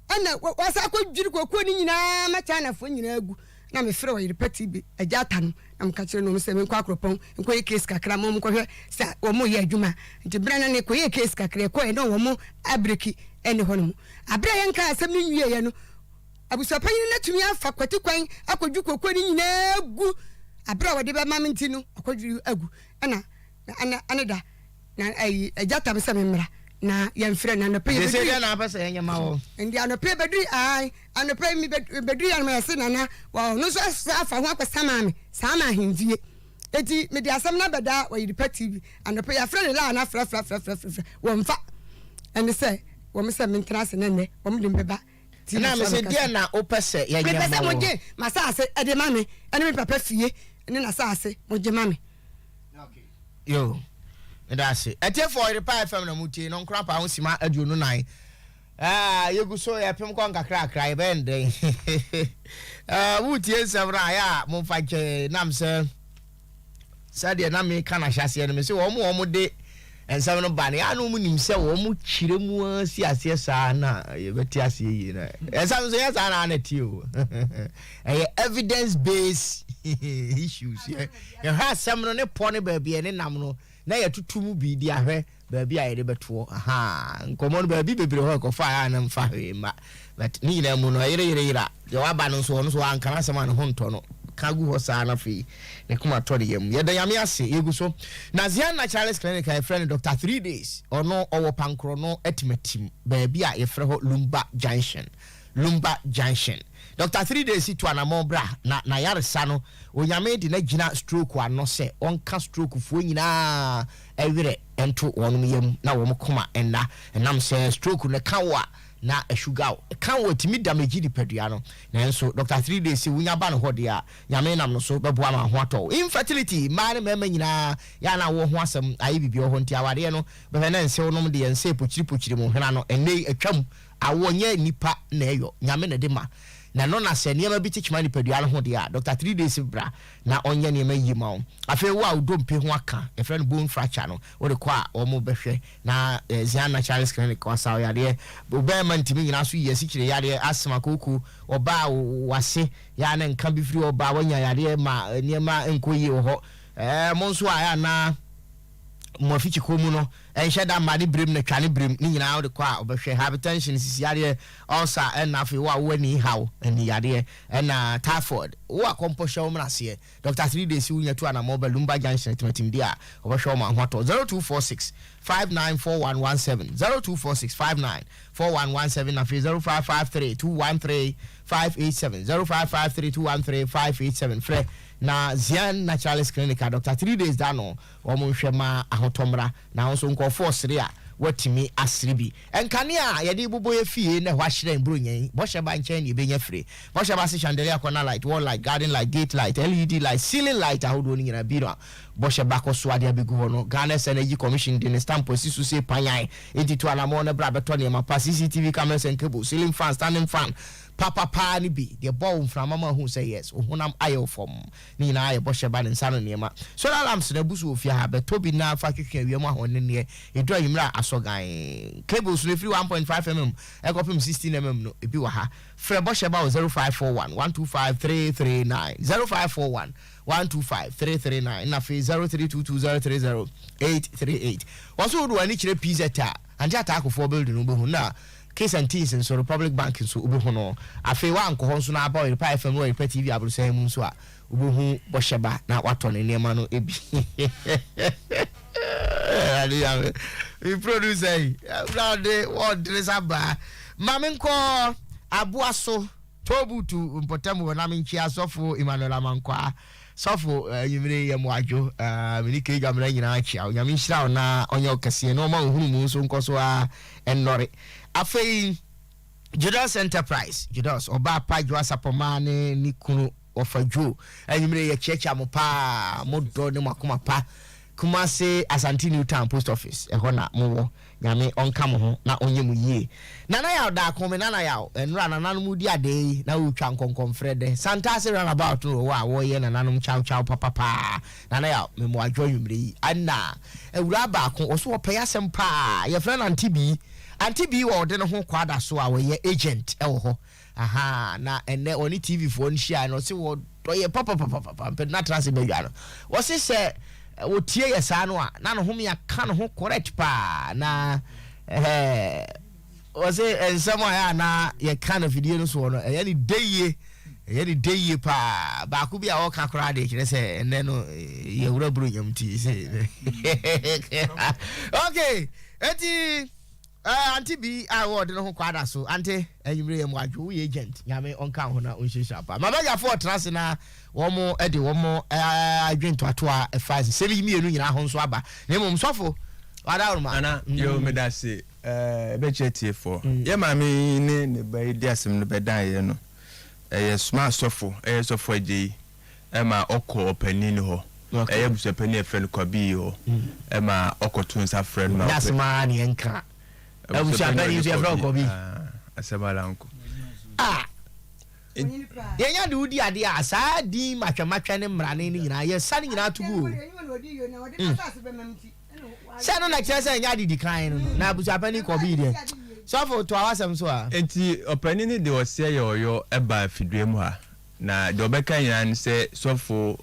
Ɛna wɔsan akɔdwiri kookoo no nyinaa ma Chinafoɔ nyinaa agu. Na mefrɛ ɔyere pa ti bi, agya ata no, na meka kyerɛ no sɛ menkɔ Akropɔn nkɔyɛ case kakra ma wɔnkɔhwɛ sɛ wɔyɛ adwuma. Nti berɛ no ne kɔyɛɛ case kakra, ɛkɔɛ na wɔn abreki ɛne hɔ nom. Aberɛ a yɛnkaa asɛm no nwieɛ no, abusuapanyin no atumi afa kwati kwan akɔdwi kookoo no nyinaa agu. Aberɛ a wɔde bɛma me nti no, akɔdwiri agu. Ɛna Ɛna ɛne da na ayi agya tam sɛ memmra na yɛmfrɛ no anɔpɛ yi Sese deɛ na apɛ sɛ yɛnyɛ ma wo. Ndi anɔpɛ yi bɛduri ae anɔpɛ yi mebɛduri anoma yɛse nana wɔ ɔno nso asesa afa ho akɔsa maa me saa ma ahemfie eti mede asɛm no abɛda Ɔyerepa TV anɔpɛ yi afrɛ ne laa no afrɛfrɛfrɛfrɛfrɛ wɔmfa ɛne sɛ wɔn sɛ mentena ase na nnɛ wɔn de me bɛba TV Na so mese abɛkasa. deɛ na wopɛ sɛ yɛnyɛ Mepɛ sɛ ma wo. mogye m'asaase de ma me ɛne me papa fie ne n'asaase mogye ma me. Yo, meda ase. Atiefo Ɔyerepa FM na mutie no nkora paa ho sima 24. Ah, yɛgu so yɛpem kɔ nkakrakra yɛbɛyɛ no dɛn? Ah, wotie nsɛm no a yɛ a momfa nkyɛ nam sɛ sɛdeɛ na meka no ahyɛaseɛ no mese wɔn wɔn de nsɛm no ba no yɛ a na wɔn nim sɛ wɔn kyerɛ mu ara si aseɛ saa na yɛbɛte aseɛ yie na ɛsɛm nso yɛ saa na ana tie o ɛyɛ evidence based issues yɛ yɛhwɛ asɛm no ne pɔ ne baabi a ɛne nam no na yɛtoto mu bi de ahwɛ baabi a yɛde bɛtoɔ ahaa nkɔmmɔ no baabi bebree hɔ ɛkɔfa a na mfa hwee mma but ne nyinaa mu no ɛyere yere yera deɛ waba no nso ɔno nso wanka n'asɛm a ne ho ntɔ no ka gu hɔ saa na afei ne koma tɔ ne yam yɛda nyame ase yɛgu so na Zion Naturalist Clinic a yɛfrɛ no Dr. 3 Days ɔno ɔwɔ pankorɔ no atimatim baabi a yɛfrɛ hɔ Lumba Junction Lumba Junction Doctor 3 Days tu anamɔn bra na n'ayaresa no Onyame de no agyina stroke ano sɛ ɔnka stroke foɔ nyinaa werɛ nto wɔnom yam na wɔn koma nna ɛnam sɛ stroke no ɛka wo a na ɛsugar wo ɛka wo ɛtumi damage nipadua no nanso Doctor 3 Days se wonya ba ne hɔ deɛ a Nyame nam no so bɛboa ma ho atɔ wo. Infertility mmaa ne mmarima nyinaa yɛ a na awoɔ ho asɛm ayɛ biribi wɔ hɔ nti awareɛ no bɛhwɛ na nsew nom deɛ nsee pokyiri pokyiri mo hwena no ɛnnɛ yi atwam Awoɔ nyɛ nnipa na ɛyɔ, Nyame na ɛde ma. Na ɛno na sɛ nneɛma bi kyekyema nipadua no ho deɛ a, Doctor 3 Days bra na ɔnyɛ nneɛma yie ma wo. Afei wo a wo dompe ho aka, yɛfrɛ no bone fracture no, wode kɔ a wɔn bɛhwɛ na Zion Naturalist Clinic wɔasa wo yadeɛ. Wo bɛɛma ntumi nyina so yie, asikyire yadeɛ, asthma, kooko, ɔbaa a wase yɛ a na nka bi firi hɔ ba, woanya yadeɛ ma nneɛma nkɔ yie wɔ hɔ. Ɛɛ mo nso a ɛyɛ a na mo afikyikɔ mu no, Ɛnhyɛ da mma ne berem na twa ne berem, ne nyinaa wode kɔ a ɔbɛhwɛ. Hypertension, sisi yadeɛ, ulcer ɛna afei wo a wowɔ ani haw, ani yadeɛ ɛna typhoid. Wo a kɔmpɔ hyɛ wo mena aseɛ. Doctor 3 Days wo nya tu anamɔ ba Lumba Junction Atimatim deɛ a ɔbɛhwɛ wo ma ho atɔ. 0246 594117, 0246 594117 na afei 0553 213 587, 0553 213 587 frɛ na Zian Naturalist Clinic a Doctor 3 Days da no wɔn nhwɛ ma ahotɔ mmra. Nanso nkurɔfoɔ resere a, wɔatumi asere bi. Nkanea a yɛde rebobɔ yɛn fie na ɛhɔ ahyerɛn Buronya yi, bɔhyɛ ba nkyɛn na yɛbɛnya fire. Bɔhyɛ ba se chandelier, corner light, wall light, garden light, gate light, LED light, ceiling light ahodoɔ no nyinaa bi na bɔhyɛ ba kɔ so ade abɛgu hɔ no. Ghana's Energy Commission de ne stamp asi so se panyan enti tu anammɔn na bra bɛtɔ nneɛma pa, CCTV cameras and cable, ceiling fan, standing fan papapaa no bi deɛ bɔ wo mframa ma ahu sɛ yes, wo honam ayɛ wo fɔmm. Ne nyinaa yɛ bɔhyɛ ba ne nsa ano nneɛma. Solar lamps no abu so wɔ fie ha. Bɛtɔ bi na fa twetwe awia mu ahɔnenneɛ. Ɛduru anwummerɛ a, asɔ gann. Cables no, ɛfiri 1.5 mm kɔpem 16 mm no, ebi wɔ ha. Frɛ bɔhyɛ ba wɔ 0541 125 339, 0541 125 339, ɛna afei 0322 030 838. Wɔn nso wode wɔn ani kyerɛ PZ a, Ante Ataakofoɔ building no wobɛhu na. Case and Teens nso, Republic Bank nso wobɛhu no. Afei woankɔ hɔ nso na aba Ɔyerepa FM ne Ɔyerepa TV aborosan mu nso a, wobɛhu Bɔhyɛba na woatɔ ne nneɛma no bi. Awurade Nyame, me producer yi, Awurade, wɔdene sa baa. Ma menkɔ aboa so. Tollbooth mpɔtam hɔ na menkyea Sɔfo Emmanuel Amankwaa. Sɔfo, anwummere yi yɛ mo adwo. Me ne Kay Dwamena nyinaa kyea wo. Nyame nhyira wo na ɔnyɛ wo kɛseɛ na ɔma wo nhunumu nso nkɔ so ara nnɔre. Afei, Judas Enterprise, Judas, ɔbaa pa Joa Sapɔmaa ne ne kunu Wɔfa Joe. Anwummere yi yɛkyeakyea mo paa, mo dɔ ne mo akoma pa. Kumasi Asante New Town Post Office, ɛhɔ na mowɔ. Nyame ɔnka mo ho na ɔnyɛ mo yie. Nana Yaw Daako, me Nana Yaw, nnora nananom redi adɛɛ yi na woretwa nkɔnkɔnfrɛ dɛ. Santase round about no wɔ hɔ a wɔreyɛ nananom kyaw kyaw papapaa. Nana Yaw, me mo adwo anwumerɛ yi. Ɛna awuraa baako, ɔso ɔpɛ y'asɛm paa, yɛfrɛ no Auntie Bii. Auntie Bii wɔ ɔde ne ho Kwadaso a ɔyɛ agent wɔ hɔ. Ahaa na ɛnɛ ɔne TV foɔ no hyiaeɛ no ɔse wɔdɔ yɛ papapapapa mpɛ no atena ase badwa no ɔse sɛ ɔtie yɛ saa no a na ne home aka ne ho correct paa na ɛɛ ɔse nsɛm a ɛyɛ a na yɛka no fidie no soɔ no ɛyɛ ne dɛ yie ɛyɛ ne dɛ yie paa baako bi a ɔka koraa deɛ kyerɛ sɛ ɛnɛ no yɛwura buro nyam ti sɛ okay eti Eh ante bi a wɔ ɔde ne ho kɔ ada so ante anwummere yɛ mo adwo woyɛ agent nyame ɔnka ho na ɔnhyirahyira pa ma bɛgyafo ɔtena ase na wɔn de wɔn adwen toatoa ɛfa nsɛm yi mmienu nyinaa ho nso aba na mmom sɔfo wadaworoma. Nana yo medase eh bɛkyerɛ tiefoɔ yɛ maame yi ne ne ba yi de asɛm no bɛdan yɛ no ɛyɛ soma sɔfo ɛyɛ sɔfo agyei ɛma ɔkɔ ɔpanin no hɔ ɛyɛ abusuapanin a yɛfrɛ no Kwabii hɔ ɛma ɔkɔto nsa frɛ no ma ɔpɛ. Nyɛ ara na yɛnka abusuapanin nso yɛfrɛ wo Kwabii. Asɛm ara nko. Ah! Yɛnya de wodi adeɛ a saa din matwɛmatwɛ ne mmarane no nyinaa yɛsa ne nyinaa to gu o. Mm. Sɛ ɛno na kyerɛ sɛ ɛnyɛ adedi kan no no na abusuapanin Kwabii deɛ sɔfo toa w'asɛm so a. Enti ɔpanin no de ɔseɛ yɛ ɔyɔ baa fidua mu ha. Na deɛ ɔbɛka nyinaa ne sɛ sɔfo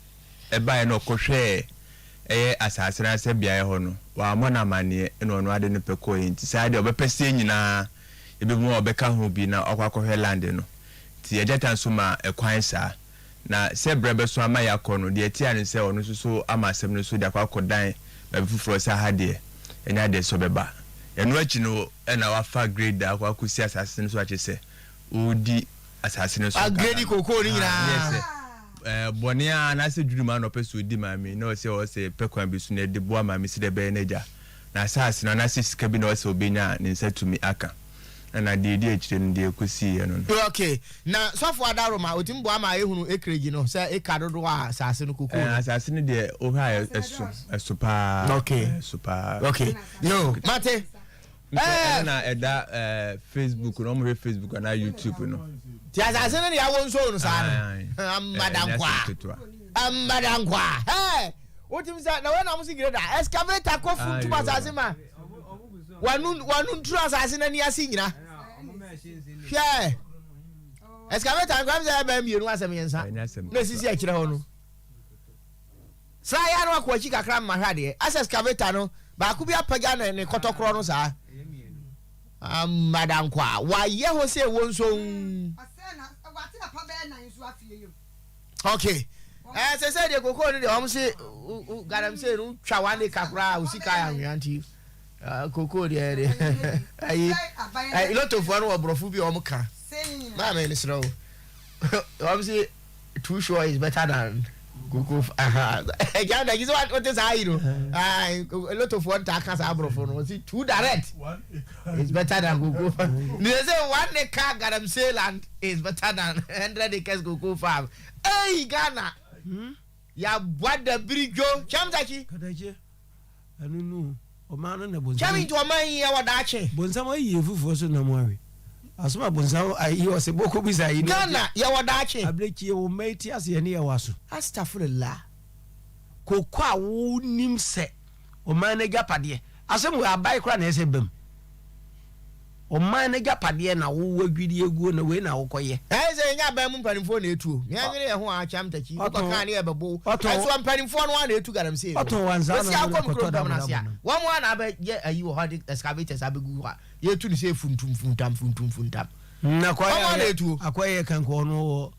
baeɛ na ɔkɔhwɛɛ ɛyɛ asaase no ase beaeɛ hɔ no, wammɔ no amanneɛ na ɔno ara de ne pɛ kɔeɛ nti saa deɛ ɔbɛpɛ sɛ yɛn nyinaa yɛbɛhu a ɔbɛka ho bi na wakɔ akɔhwɛ land no. Nti Agyata nso maa ɛkwan saa. Na sɛ berɛ bɛso ama yɛakɔ no, deɛ ɛteɛ ara ne sɛ ɔno nso so ama asɛm no so de akɔ akɔdan baabi foforɔ sɛ aha deɛ ɛnyɛ adeɛ sɛ ɔbɛba. Ɛno akyi no na wafa grader akɔ akɔsi asaase no so akyerɛ sɛ ɔredi asase no so nkaka no. Kokoo no nyinaa. Ne sɛ ɛɛ bɔne a anaasɛ dwudwuma na ɔpɛ sɛ ɔdi maame na ɔsɛ ɔsɛ pɛ kwan bi so na ɛde boa maame sɛdeɛ ɛbɛyɛ n'agya na asase no anaasɛ sika bi na ɔsɛ ɔbɛnya a ne nsa tumi aka ɛna deɛ ɛdi akyire no deɛ ɛkɔsiiɛ no no. Ok, na sɔfo Adaroma ɔtumi boa ma yɛhunu acreage no sɛ acre dodoɔ a asase no kokoo no. Ɛɛ asase no deɛ wohwɛ a ɛso ɛso paa. Ok. Ɛso paa. Ok, yo mate. Nso ɛno na ɛda ɛɛ Facebook no, wɔn hwɛ Facebook anaa YouTube no. Ti asase no deɛ awo nso no saa no. Ambadankwa. Ambadankwa. Hey! Wotim sɛ na wɔn na wɔn si grader excavator kɔ funtum asase ma wanu wanu nturu asase n'ani ase nyina. Hwɛ excavator nkwa mi sɛ ɛbɛn mmienu asɛm mmiɛnsa na esisi akyerɛ hɔ no. Saa ya no akɔ akyi kakra mma hwɛ adeɛ. Asɛ excavator no baako bi apagya ne ne kɔtɔkorɔ no saa. Amadankwa wayɛ hɔ sɛ ɛwɔ nso. Okay. Eh, sɛ sɛ deɛ kokoo no deɛ wɔn se galamsey no twa one acre koraa o sika yɛ anwea nti kokoo deɛ deɛ ayi lotofoɔ no wɔ borɔfo bi a wɔn ka maame mesrɛ wo wɔn se Too sure is better than koko ɛgya na gyi sɛ wote saa yi no lotofoɔ ntaa ka saa aborɔfo no ɔsi too direct is better than cocoa farm ne sɛ one acre galamsey land is better than hundred acres cocoa farm ei Ghana yɛaboa dabiri dwo kyɛm sakyi Ɛno nu o, ɔman no na bonsam. Kyɛm nti ɔman yi ɛwɔ daakye. Bonsam ayi efufuo so nam awe. Asom a bonsam ayi ɔse bɔkɔ bisa ayi. Ghana yɛwɔ daakye. Abirekyie wo mma yi te ase yɛne yɛwɔ aso. Astafurullah. Koko a wo nim sɛ ɔman no agyapadeɛ. Asɛm wei abae koraa na ɛsɛ bam. Ɔman no agyapadeɛ na wo wadwiri aguo na wei na wokɔyɛ. Ɛyɛ sɛ yɛnyɛ aban mu mpanimfoɔ na ɛtu o. Yɛn nwene yɛn ho a Kyam Takyi. Wokɔ kaa ne yɛbɛbo wo. Ɛnso mpanimfoɔ no ara na ɛtu galamsey no. Wɔsi akɔ me kurom dɔm no ase a, wɔn ara na abɛyɛ ayi wɔ hɔ de excavators abɛgu hɔ a yɛtu no sɛ funtum funtam funtum funtam. Wɔn ara na ɛtu o. Akɔyɛ kanka ɔno wɔ.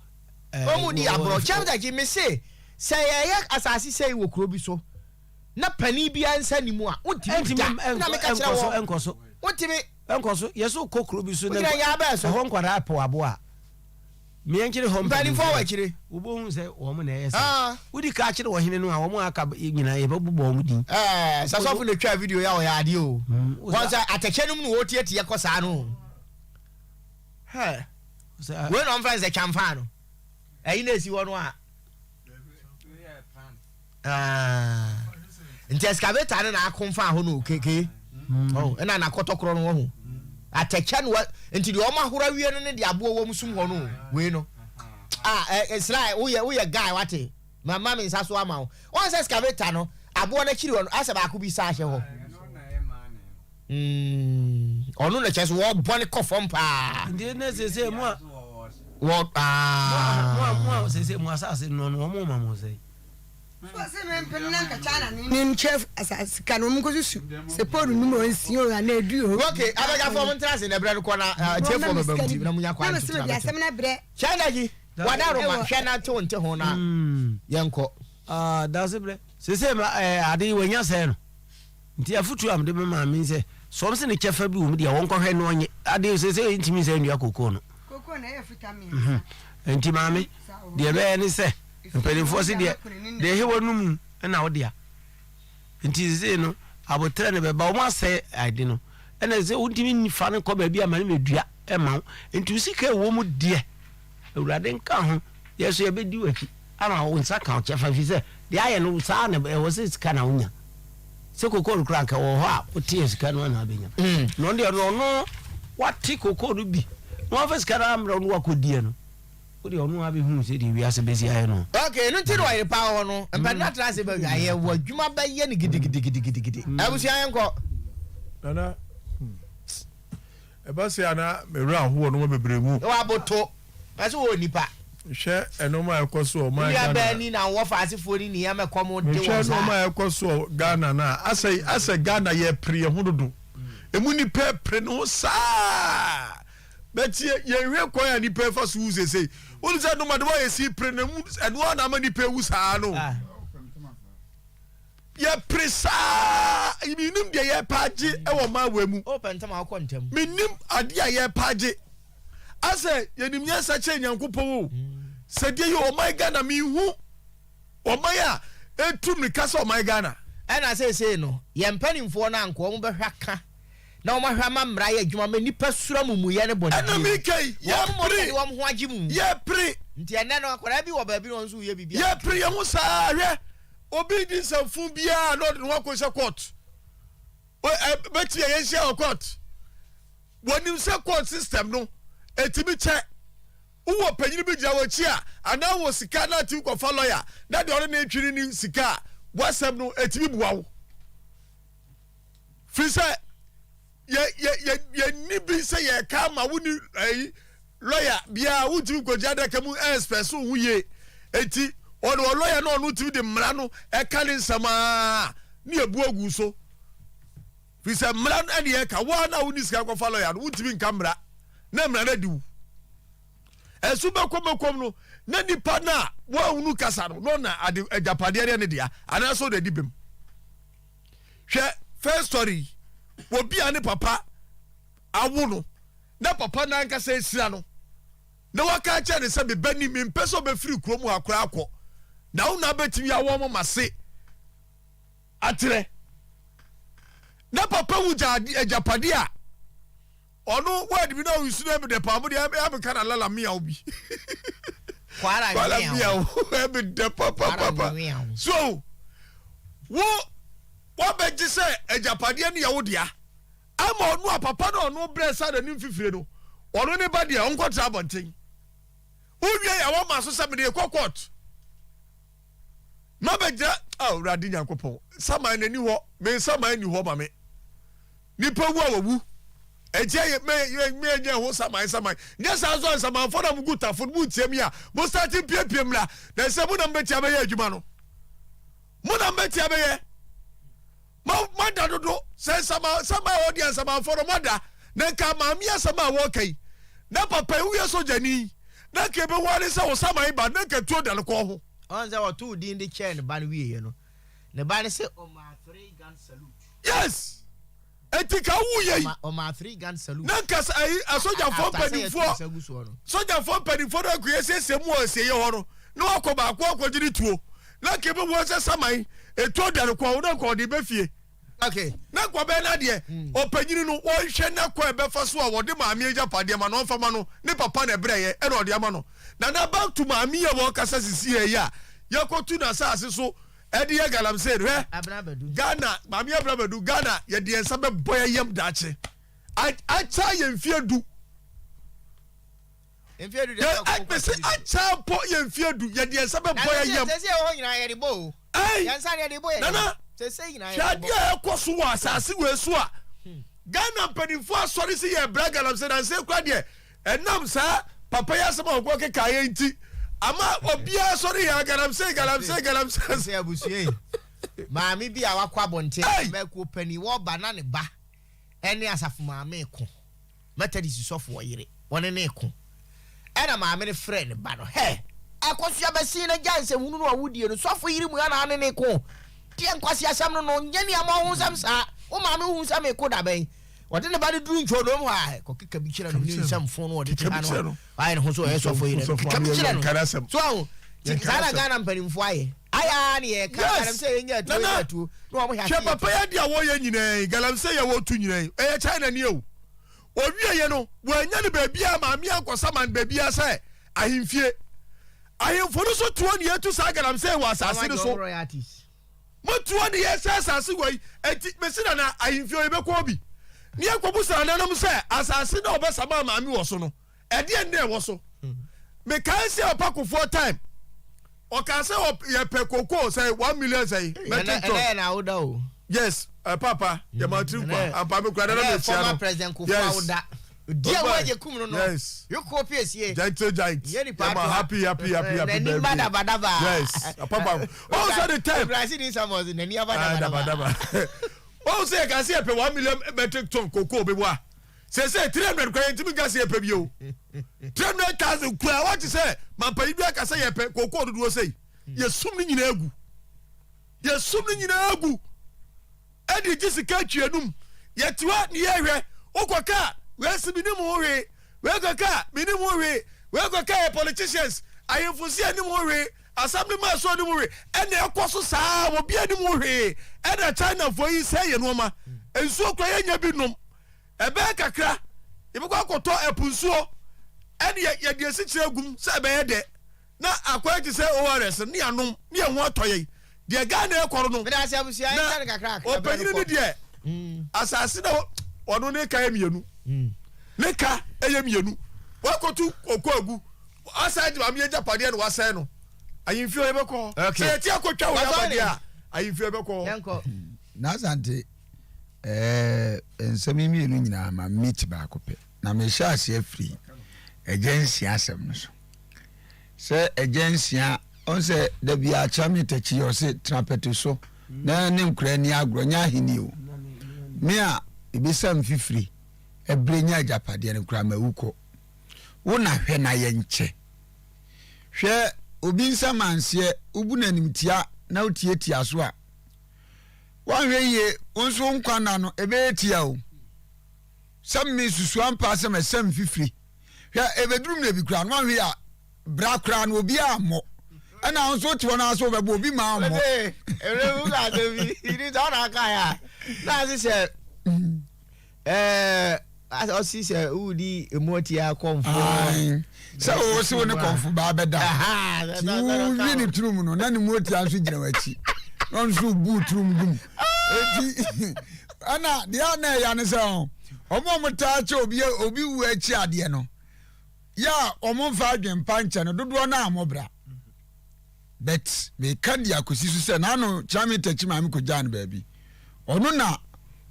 Wɔn di agorɔ. Kyam Takyi, mese sɛ yɛyɛ asase sei wɔ kuro bi so na panin biara nsa nni mu a, wontumi da. Na meka kyerɛ wɔn, wontumi. Nkɔ so. Yɛ so kɔ kuro bi so na Wogyina yɛn abɛn so. ɛhɔ nkwadaa po aboa a, meɛ nkyere hɔ Mpanimfoɔ wɔ akyire. Wobɛhu sɛ wɔn na ɛyɛ saa. Wodi ka kyerɛ ɔhene no a, wɔn a aka nyinaa yɛbɛbobɔ wɔn din. Ɛɛ, sɛ sɔfo na etwaa video yi a ɔyɛ adeɛ o. Wɔn sɛ atɛkyɛ no mu na wɔtiatia kɔ saa no. Hɛ. Wei na wɔmfrɛ no sɛ kyamfaa no. Ɛyi na esi hɔ no a. Ah. Nti excavator no na ako mfa hɔ no keke. Hmm. Oh, ɛna na kɔtɔkorɔ no wɔ ho. Atɛkyɛ no nti deɛ ɔmo ahoro awie no ne deɛ aboɔ wɔ mu sum hɔ no wei no. Ah, eh, eh, sly, woyɛ woyɛ guy wate. Ma ma me nsa so ama wo. Wɔn sɛ excavator no aboɔ no akyiri hɔ no asɛ baako bi sa ahyɛ hɔ. Mm, ɔno na kyerɛ sɛ wɔbɔ ne kɔ fam paa. Nti ne sese mu a. Wɔ aa. Mo a mo a sese mo asase no no wɔn ma mo sɛ. Fɔsi mi mpene na nka China ne ne nkyɛ asase sika no wɔn nkɔ susu sɛ pole num o nsia o anaa edu o. Ok abɛgyafoɔ mo ntena ase na ɛbrɛ no kɔ na atiefoɔ bɛba mu ti na mo nya kwan tutu na bɛte. China yi wada roma hwɛ na te wo nte ho na yɛn kɔ. Ah dase brɛ sese ma ɛɛ ade yi wɔnya sɛɛ no. Nti afotuo a mede bɛma maame ne sɛ, sɛ wɔn se ne kyɛfa bi wɔ mu deɛ wɔnkɔhwɛ na ɔnyɛ adeɛ sɛ sɛ ntumi nsɛ nnua kokoo no. Kokoo na ɛyɛ futa mmiɛnsa. Mhm. Nti maame, deɛ ɛbɛyɛ ne sɛ mpanimfoɔ se deɛ deɛ ɛhe wɔ no mu na wo dea. Nti sesei no aboterɛ no bɛba wɔn asɛe ade no ɛna sɛ wontumi fa no kɔ baabi ama no mɛdua ɛma wo. Nti wo sika ɛwɔ mu deɛ Awurade nka ho, yɛn nso yɛbɛdi w'akyi ama wo nsa ka wo kyɛfa, ɛfiri sɛ deɛ ayɛ no saa na ɛwɔ sɛ sika na wonya. Sɛ kokoo no koraa anka ɛwɔ hɔ a woteɛ sika no ana abɛnya. Na ɔno deɛ ɔno ɔno wate kokoo no bi na wafa sika no ammerɛ wo na wakɔdiɛ no, wo deɛ ɔno abɛhu sɛ deɛ wiase bɛsi ayɛ no. Ok, ɛno nti na ɔyere paa wɔ hɔ no, mpanin atena ase baabi a yɛwɔ adwuma bɛyɛ no gidigidigidigidi. Abusua yɛnkɔ. Nana, hmm. Ɛba sei a na me werɛ aho wɔ nnoɔma bebree mu. Na waboto, na sɛ wɔwɔ nnipa. Hwɛ nnoɔma a ɛkɔ so wɔ ɔman Ghana. Nua baa ni na wɔ faasefoɔ ni ni ama ɛkɔm de Mehwɛ wɔn saa. nnoɔma a ɛkɔ so wɔ Ghana no a, asɛ asɛ Ghana yɛpere yɛn ho dodo. Emu nipa pere ne ho saa. But yɛ yɛnhwɛ kwan a nipa fa so wu seesei. Wonim sɛ nnoɔma de wɔayɛ si pere na mu ɛno ara na ama nipa ewu saa no. Yɛpere saa menim deɛ yɛpɛ agye wɔ ɔman wei mu. Wopɛ ntɛm a wokɔ ntɛm. Menim adeɛ a yɛpɛ agye. Asɛ yɛnim nyansa kyɛn Nyankopɔn o. Sɛ deɛ yɛ ɔman Ghana menhu ɔman a ɛtu mmirika sɛ ɔman Ghana. Ɛna seesei no, yɛn mpanimfoɔ no anka wɔn bɛhwɛ aka na wɔn ahwɛ ama mmara ayɛ adwuma ma nnipa suro amumuyɛ ne bɔnedie Ɛna no. meka yi, Wɔn mmom na yɛpere, de wɔn ho agye mu. yɛpere. Nti ɛnnɛ no, akwadaa bi wɔ baabi na ɔno nso reyɛ biribi a. Yɛpere yɛn ho saa, hwɛ. Obi di nsɛmfo biara na ɔde ne ho akɔhyɛ court. Bɛtumi a yɛnhyia wɔ court. Wɔnim sɛ court system no, ɛtumi kyɛ. Wowɔ panyin bi gyina w'akyi a, anaa wɔ sika na atumi kɔfa lɔya na deɛ ɔne ne retwe no ni sika a, w'asɛm no ɛtumi boa wo. Firi sɛ yɛ yɛ yɛ yɛnni bi sɛ yɛka ama wo ni ɛyi lɔya biara wontumi nkɔgyina adaka mu ɛnspɛse wo ho yie eti ɔde wɔ lɔya na ɔno tumi de mmara no ɛka ne nsɛm aa ne ebu agu so fi sɛ mmara no ɛne ɛka wo a na wonni sika kɔfa lɔya no wontumi nka mmara na mmara no adi wo ɛso bɛkɔm bɛkɔm no na nipa no a wɔahunu kasa no na ɔna ade agyapadeɛ no ne dea anaasɛ ɔde adi bem hwɛ first story obi a ne papa awo no na papa no ankasa ahyira no na waka akyerɛ no sɛ me ba ni mempɛ sɛ ɔbɛfiri kurom ha koraa akɔ na wo na abɛtumi awɔ mo mase aterɛ na papa wu gya agyapade a ɔno word bi na ɔyusu no ɛmedɛ paa mo deɛ ɛmeka na lala meaw bi kwara meaw ɛmedɛ papapapa so wo wabɛgye sɛ agyapadeɛ no yɛ wo dea Ama ɔno a papa no a ɔno brɛ sa n'anim fifire no, ɔno ne ba deɛ ɔnkɔtra abɔnten. Wowie yɛ wɔma so sɛ mede kɔ court. Mabɛgyina a Awurade Nyankopɔn, saman n'ani hɔ, me nsaman ni hɔ ma me. Nipa wu a wawu. Enti ɛyɛ mɛ yɛ mɛ nyɛ ho saman saman. Nyɛ saa nso a nsamanfoɔ na mo gu tafo no mo ntie mi a mo start mpiepie mmra na ɛsɛ mo na mo bɛtia bɛyɛ adwuma no. Mo na mo bɛtia bɛyɛ. Mo mo ada dodo sɛ nsama sama a wɔde nsamanfoɔ no mo ada na nka maame asɛm a wɔka yi na papa yi woyɛ sogyani na nka ebehu ane sɛ wo saman ba na nka tuo da no kɔn ho. Ɔn sɛ ɔtoo din de kyɛɛ ne ba no wieɛ no, ne ba no se ɔmaa 3 gun salute. Yes! Enti ka wo yɛ yi. Ɔmaa 3 gun salute. Na nka sɛ ayi asogyafoɔ After sɛ yɛto mpanimfoɔ nsa gu soɔ no. sogyafoɔ mpanimfoɔ no akɔ yɛsiesie mu wɔ asieeɛ hɔ no na wakɔ baako akɔgye ne tuo na nka ebehu sɛ saman etuo da no kɔn ho na nka ɔde bɛ fie. Okay. Na nka ɔbɛyɛ n'adeɛ. Ɔpanyini no wɔnhwɛ na kwan ɛbɛfa so a wɔde maame agyapadeɛ ma no ɔmfa ma no ne papa na ɛbrɛeɛ ɛna ɔde ama no. Nana back to maame yi a wɔkasa sisi yɛ yi a yɛkɔtu n'asaase so ɛde yɛ galamsey no hwɛ Ghana maame Abena Badu Ghana yɛde yɛn nsa bɛbɔ yɛn yam daakye akyɛ yɛn mfie du mese akyɛ mpo yɛn mfie du yɛde yɛn nsa bɛbɔ yɛn yam nana hwɛ adeɛ a ɛkɔ so wɔ asase wei so a Ghana mpanimfoɔ asɔre sɛ yɛ bra galamsey nansa kura deɛ Ɛnam saa papa yi asɛm a ɔkɔ kekaeɛ nti, ama obiara sɔre yɛ galamsey, galamsey, galamsey. Sɛ abusua yi, maame bi a wakɔ abɔnten, mmakuo panin, wɔba na ne ba ne asafo maame reko, Methodist sɔfo ɔyere, wɔne no reko. Ɛna maame no frɛ ne ba no, hɛ, akosua bɛsen na gya nsɛmhunu no a wodie no, sɔfo yere mu ana ne ne ko. Deɛ nkwaseasɛm no no, nyɛ nea ma ɔho nsɛm saa. Wo maame wohu sɛ meko da bɛn? Ɔde ne ba no duru ntwonoo mu hɔ a, kɔkeka bi kyerɛ no ne nsɛm fo no ɔde te ha no a, wayɛ ne ho so ɔyɛ sɔfo yi no, keka bi kyerɛ no. So ahu, nti saa na Ghana mpanimfoɔ ayɛ. Ayɛ ara ne yɛka galamsey yɛnya atuo yɛnya atuo na wɔn hwɛ ase Hwɛ papa yi adeɛ a wɔyɛ nyinaa yi, galamsey a wɔtu nyinaa yi, ɛyɛ China ni o. Ɔwieɛ no, wɔannya no baabiara, maame ankɔsa man baabiara sɛ ahemfie. Ahemfo no so toɔ ne yɛtu saa galamsey wɔ asase no so. Motoa ne yɛ sɛ asase wɔ yi, enti mese nana ahemfie hɔ yɛbɛkɔ bi ne yɛkɔbusa nananom sɛ asase no a ɔbɛsamaa maame wɔ so no ɛdeɛn na ɛwɔ so. Mekae sɛ ɔpa Kufuor time ɔkaa sɛ yɛpɛ kokoo sɛ 1 million sɛ metric ton. Ɛnɛ yɛ na awoda o. Yes, papa yɛ ma tiri nkwa ampa me kura nana mekyia no. Yes. Di a wɔagye kum no no. Yes. Yoko piesie. Gentle giant. Yɛ nipa ato. Happy happy happy happy birthday. N'ani ba daba daba. Yes. Papa. Oh, so the time. Ibrahim ni Samuel n'ani aba daba daba. Oh, sɛ yɛ ka sɛ yɛ pɛ 1 million metric ton cocoa bi wa. Sɛ sɛ 300 kura yɛn ntumi nka sɛ yɛ pɛ bi o. 300,000 kura wɔte sɛ mampanyin bi aka sɛ yɛ pɛ cocoa dodoɔ sɛ yi. Yɛ sum ne nyinaa gu. Yɛ sum ne nyinaa gu. Ɛde gye sika atwi anum. Yɛte hɔ ne yɛhwɛ. Wokɔ ka a, wei se menim ho hwee. Wei kɔ ka a, menim ho hwee. Wei kɔ ka yɛ politicians. Ahemfo se yɛnim ho hwee. Assembly man so ɔnim ho hwee. Ɛna ɛkɔ so saa, obiara nim ho hwee. Ɛna Chinafoɔ yi sɛe yɛn nnoɔma. Nsuo koraa yɛnnya bi nnom. Ɛbɛyɛ kakra, yɛbɛkɔ akɔtɔ ɛpo nsuo ɛne yɛde asikyire agum sɛ ɛbɛyɛ dɛ. Na akɔyɛ te sɛ ORS no ne yɛanom ne yɛn ho atɔ yɛn. Deɛ Ghana rekɔ no no, na ɔpanyini no deɛ asase na ɔno ne ka yɛ mmienu. Ne ka yɛ mmienu. Wakɔtu koko agu. Asan de maame agyapadeɛ na wasɛe no. Ahemfie hɔ yɛbɛkɔ hɔ. Sɛ yɛte akɔtwa wɔ abadeɛ a, ahemfie yɛbɛkɔ hɔ. N'Asante, ɛɛ nsɛm yi mmienu nyinaa ma meat baako pɛ. Na mehyɛ aseɛ firi agya nsia asɛm no so. Sɛ agya nsia, ɔn sɛ da bi akyea me takyi ɔse tena pɛte so na ne nkora ni agorɔ nyɛ ahenni o. Me a ebisa mfifiri ɛbrɛ nya agyapadeɛ no koraa mawu kɔ. Wo na hwɛ na yɛnkyɛ. Hwɛ obi nsa manseɛ wobu no animtia na wotietia so a woanhwɛ yie wo nso wo nkwa nna no ɛbɛyɛ tia o. Sɛ me susu ampa sɛ mɛsɛ mfifiri. Hwɛ ɛbɛduru mmerɛ bi koraa no wanhwɛ a bra koraa no obiara mmɔ. Ɛna wo nso wote hɔ no ara sɛ wobɛbɔ obi ma mmɔ. Ɔde ɛmɛ mu ka asɛm bi ni sɛ ɔna aka yɛ a na ase sɛ ɛɛ ɔsi sɛ wudi emu ɔti akɔnfo. Sɛ wo se wo ne kɔnfo baa bɛda ti wowi ne turum no na ne mu ɔtia nso gyina w'akyi na ɔno nso bu turum gum eti ɛna deɛ na ɛya ne sɛ ɔmo a ɔmo taa kyɛ obi obi wu akyi adeɛ no yɛ a ɔmo nfa adwempa nkyɛ no dodoɔ no a mo bra but meka di akosi so sɛ n'ano kyerɛ me takyi maame kɔ gyaa no baabi ɔno na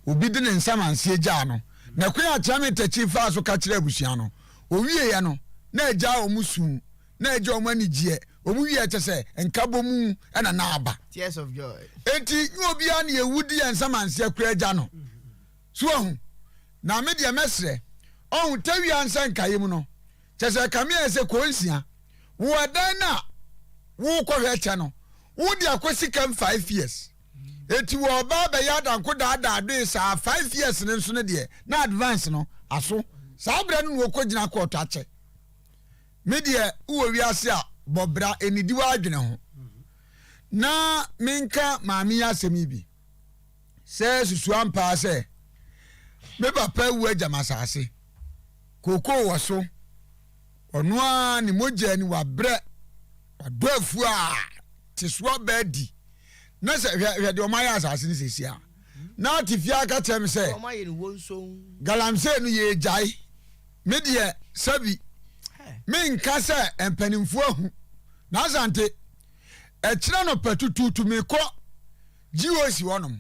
obi de ne nsa manseɛ gyaa no. Na kwan a Kyame Takyi faa so ka kyerɛɛ abusua no, ɔwieeɛ no, na agyaa wɔn su, na agya wɔn anigyeɛ. Wɔn wieeɛ kyɛ sɛ nkabɔmu na na aba. Tears of joy. Enti nyɛ obiara na yɛwu di yɛn nsamanseɛ koraa gya no. So wahu? Na me deɛ mɛsrɛ, ɔhu, tawia nsa nkaeɛ mu no, kyɛ sɛ ɛkame ayɛ sɛ kɔnsia, wo ɛdan no a worekɔhwɛ kyɛ no, wode akɔsi kam 5 years. Eti wɔ ɔbaa bɛyɛ adanko daadaa doe saa 5 years no nso no deɛ, na advance no aso. Saa berɛ no na wɔkɔgyina kɔɔto akyɛ. Me deɛ, wowɔ wiase a, bɔ bra, ɛnnidi w'adwene ho. Na menka maame yi asɛm yi bi. Sɛ susu ampa ara sɛ me papa awu agya me asase, kookoo wɔ so, ɔno ara ne mogya ni, wabrɛ, wadɔ afuo a te so aba adi. Na sɛ hwɛ hwɛ deɛ wɔayɛ asase no sɛsi a, na ate fie aka kyerɛ me sɛ galamsey no yɛgyae. Me deɛ sɛbi menka sɛ mpanimfoɔ ahu. Na Asante, ɛkyerɛ no pɛ tutuutu mekɔ GOC hɔnom,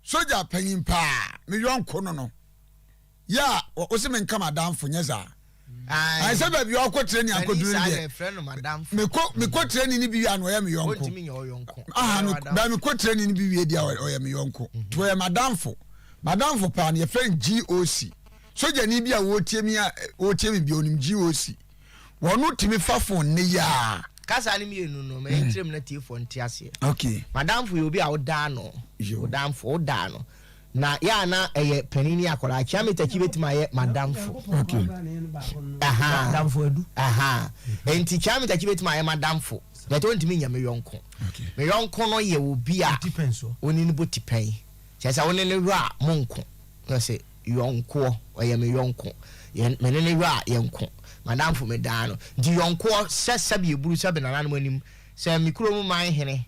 sogya panyin paa, me yɔnko no no, yɛ a wose menka m'adamfo nyɛ saa. Ayɛ sɛ baabi a ɔkɔ training akɔduru no deɛ, mekɔ mekɔ training no bi wie a na ɔyɛ me yɔnko. Aha, baa mekɔ training no bi wie deɛ ɔyɛ me yɔnko. Nti ɔyɛ m'adamfo. M'adamfo paa no yɛfrɛ no GOC. Sogyani bi a wɔretie me a wɔretie me bi onim GOC. Wɔn tumi fa phone ne yaa. Kasa no mienu no, ma yɛnkyerɛ mu na tiefoɔ nte aseɛ. Okay. Madamfo yɛ obi a wodaa no. Wodamfo, wodaa no. Na yɛ a na ɛyɛ panin ne akwadaa. Kyia Takyi bɛtumi ayɛ madamfo. Okay. Aha. Madamfo adu. Aha. Enti Kyia Takyi bɛtumi ayɛ madamfo. But ɔntumi nyɛ me yɔnko. Okay. Me yɔnko no yɛ obi a. Tipɛn so. Wo ne no bɔ tipɛn. Kyerɛ sɛ wo ne no yɔ a monko. Na ɔse, Yɔnkoɔ, ɔyɛ me yɔnko. Yɛn, me ne no yɔ a, yɛnko. M'adamfo, medaa no. Nti yɔnkoɔ, sɛ sɛbe ɛburu sɛbe nananom anim, sɛ me kuro mu man hene,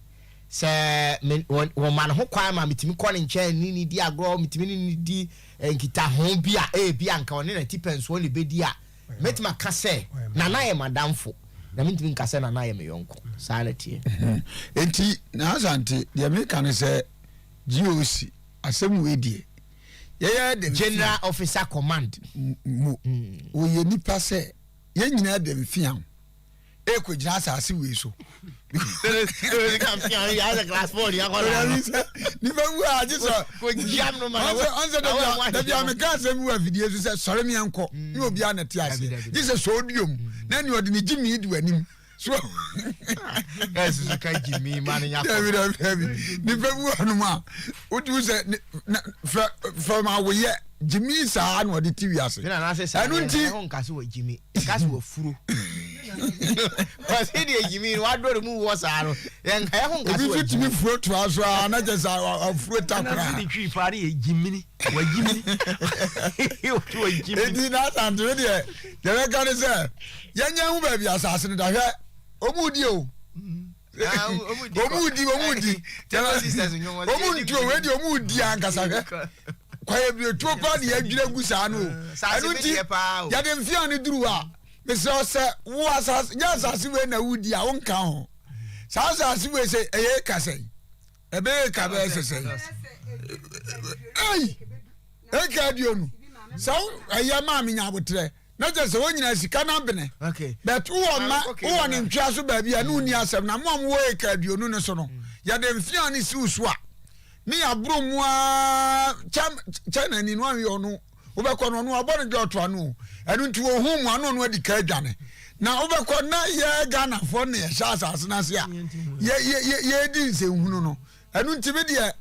sɛ me, wɔ, wɔma no ho kwan ma metumi kɔ ne nkyɛn ne no di agorɔ, metumi ne no di nkitaho bi a, ebia anka ɔne n'atipɛnsoɔ na ɛbɛdi a, mɛtumi aka sɛ, Nana yɛ m'adamfo, na mentumi nka sɛ Nana yɛ me yɔnko. Saa na ɛteɛ. Enti, Nana Asante, deɛ meka ne sɛ, GOC, asɛm wei deɛ yɛyɛ de General Officer Command. Mu wɔyɛ nipa sɛ yɛn nyinaa de mfeaw ɛkɔgyina asase wei so. Nipa wu a gye sɛ ɔnsɛ dabi a meka asɛm bi wɔ afidie so sɛ sɔre meɛnkɔ ne obiara na ɛte aseɛ gye sɛ sɛ ɔduom na ne ɔde ne gye mii di w'anim so ɛsusu ka gyimi ma no nya dabi dabi dabi nipa bi wɔ nom a wotumi sɛ fɛ fɛm awoyɛ gyimi saa na ɔde ti wiase ɛno nti ɛho nka so wɔ gyimi nka so wɔ furo ɔsi deɛ gyimi no wadɔre mu wɔ saa no yɛn nka ɛho nka so wɔ gyimi obi tumi furo toa so a na kyɛ sɛ afuro ta koraa ɛna ne twi paa ne yɛ gyimini wɔ gyimini wɔ gyimini eti na asante deɛ deɛ bɛka ne sɛ yɛnyɛ ho baabi asase no da hwɛ ɔmu di o ɔmu di ɔmu di ɔmu ntu o wei deɛ ɔmu di ankasa hwɛ kwaeɛ bi otuo paa de yɛadwira gu saa no o ɛno nti yɛde mfea no duru a mesrɛ sɛ wo asase nyɛ asase wei na wodi a wonka ho saa asase wei sɛ ɛyɛ eka sɛn ɛbɛyɛ eka bɛyɛ sɛ sɛn ei eka 20 sɛ ɛyɛ maa menya abotrɛ na kyerɛ sɛ wɔn nyinaa sika no abene but wowɔ mma wowɔ ne ntwea so baabi a ne wonni asɛm na mo a mowɔ eka 20 no so no yɛde mfea no siw so a ne yɛaboro mu ara kyɛ kyɛ na ani no anwe ɔno wobɛkɔ no ɔno abɔ no dwa ɔto ano o ɛno nti wɔhu mu ano ɔno adi ka adwane na wobɛkɔ na yɛ Ghanafoɔ na yɛhyɛ asase no ase a yɛdi nsɛnhunu no ɛno nti me deɛ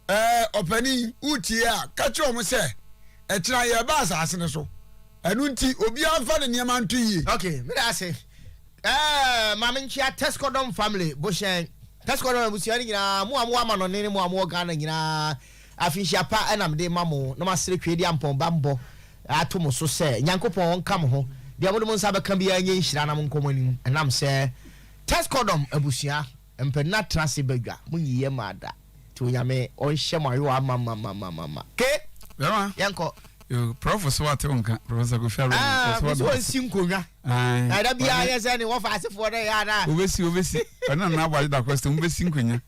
Ɛɛ, ɔpanin, woretie a, ka kyerɛ wɔn sɛ, ɛkyena yɛreba asase no so. Ɛno nti, obiara mfa ne nneɛma nto yie. Ok, meda ase. Ɛɛ, ma menkyea Tescodom family, Bohyɛn. Tescodom abusua no nyinaa, mo a mowɔ amanɔne ne mo a mowɔ Ghana nyinaa, afinhyia pa na mede rema mo, na masrɛ Tweediampɔn bammɔ ato mo so sɛ Nyankopɔn ɔnka mo ho, deɛ mode mo nsa bɛka biara nyɛ nhyira na monkɔ mo anim, ɛnam sɛ Tescodom abusua mpanin atena ase badwa, monyi yɛn mmaa da. Nti Onyame ɔnhyɛ mo ayowa amamamamama. Ke! Bɛma. Yɛnkɔ. Yo, Prɔfo so wate wo nka, Professor Kofi Aroma. Ah, Ɔso me so wada ɔnsi nkonnwa. Ae. Na da biara Ɔne- yɛ sɛ ne wɔfa asefoɔ no yɛ ana. Obesi, obesi. Ɔne Nana Aboagye da Costa, wɔn besi nkonnwa.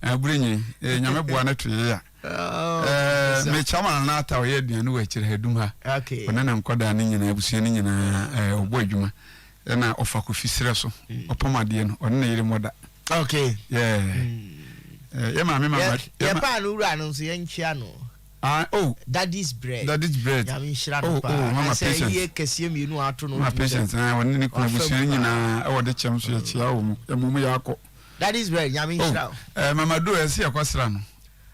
Eh, bere nyi. Eh, Nyame boa no to yɛ a. Oh, Eh, Mekyia ma Nana Atta ɔyɛ aduane wɔ akyire ha Adum ha. Ɔne ne nkwadaa ne nyinaa abusua no nyinaa ɔbɔ adwuma. Ɛna ɔfa Kofi serɛ so ɔpam adeɛ no ɔne ne yere mmɔ da. Okay. Yeah. Yɛ maame mama. Yɛ paa no wura no nso yɛnkyia no. Ah, oh. Daddy's bread. Daddy's bread. Nyame nhyira no oh, paa. Oh, mama patience. Yie kɛseɛ mmienu ato no. Mama patience. Ah, ɔne ne kunu abusua nyinaa ɛwɔ de kyɛm so yɛkyia wɔ mu. Ɛmu mu yɛ akɔ. Daddy's bread, nyame nhyira wo. Oh, eh, mama do ɛsɛ yɛkɔ sra no.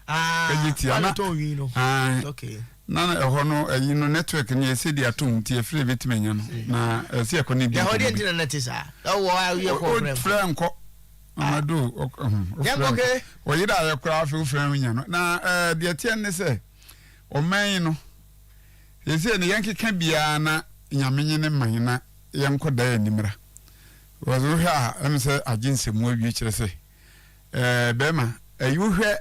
Ah, wana tɔn wi no. Ah, okay. Na ɛhɔ no ɛyi no network no yɛsɛ de atom nti ɛfiri ɛbɛtumi anya no na ɛsɛ yɛkɔ ne di. Ɛhɔ deɛ ntina na te saa. Ɛwɔ a yɛ kɔ frɛ. Frɛ nkɔ. Amadu ɔfrɛ ɔyere a yɛkora afei wofrɛ ho nya no na deɛ teɛ ne sɛ ɔman yi no seesei no yɛnkeka biara na nyame nye ne man na yɛnkɔ da yɛn animra because wohwɛ a ɛm sɛ agye nsɛmu awie kyerɛ sɛ ɛɛ bɛrima ɛyi wohwɛ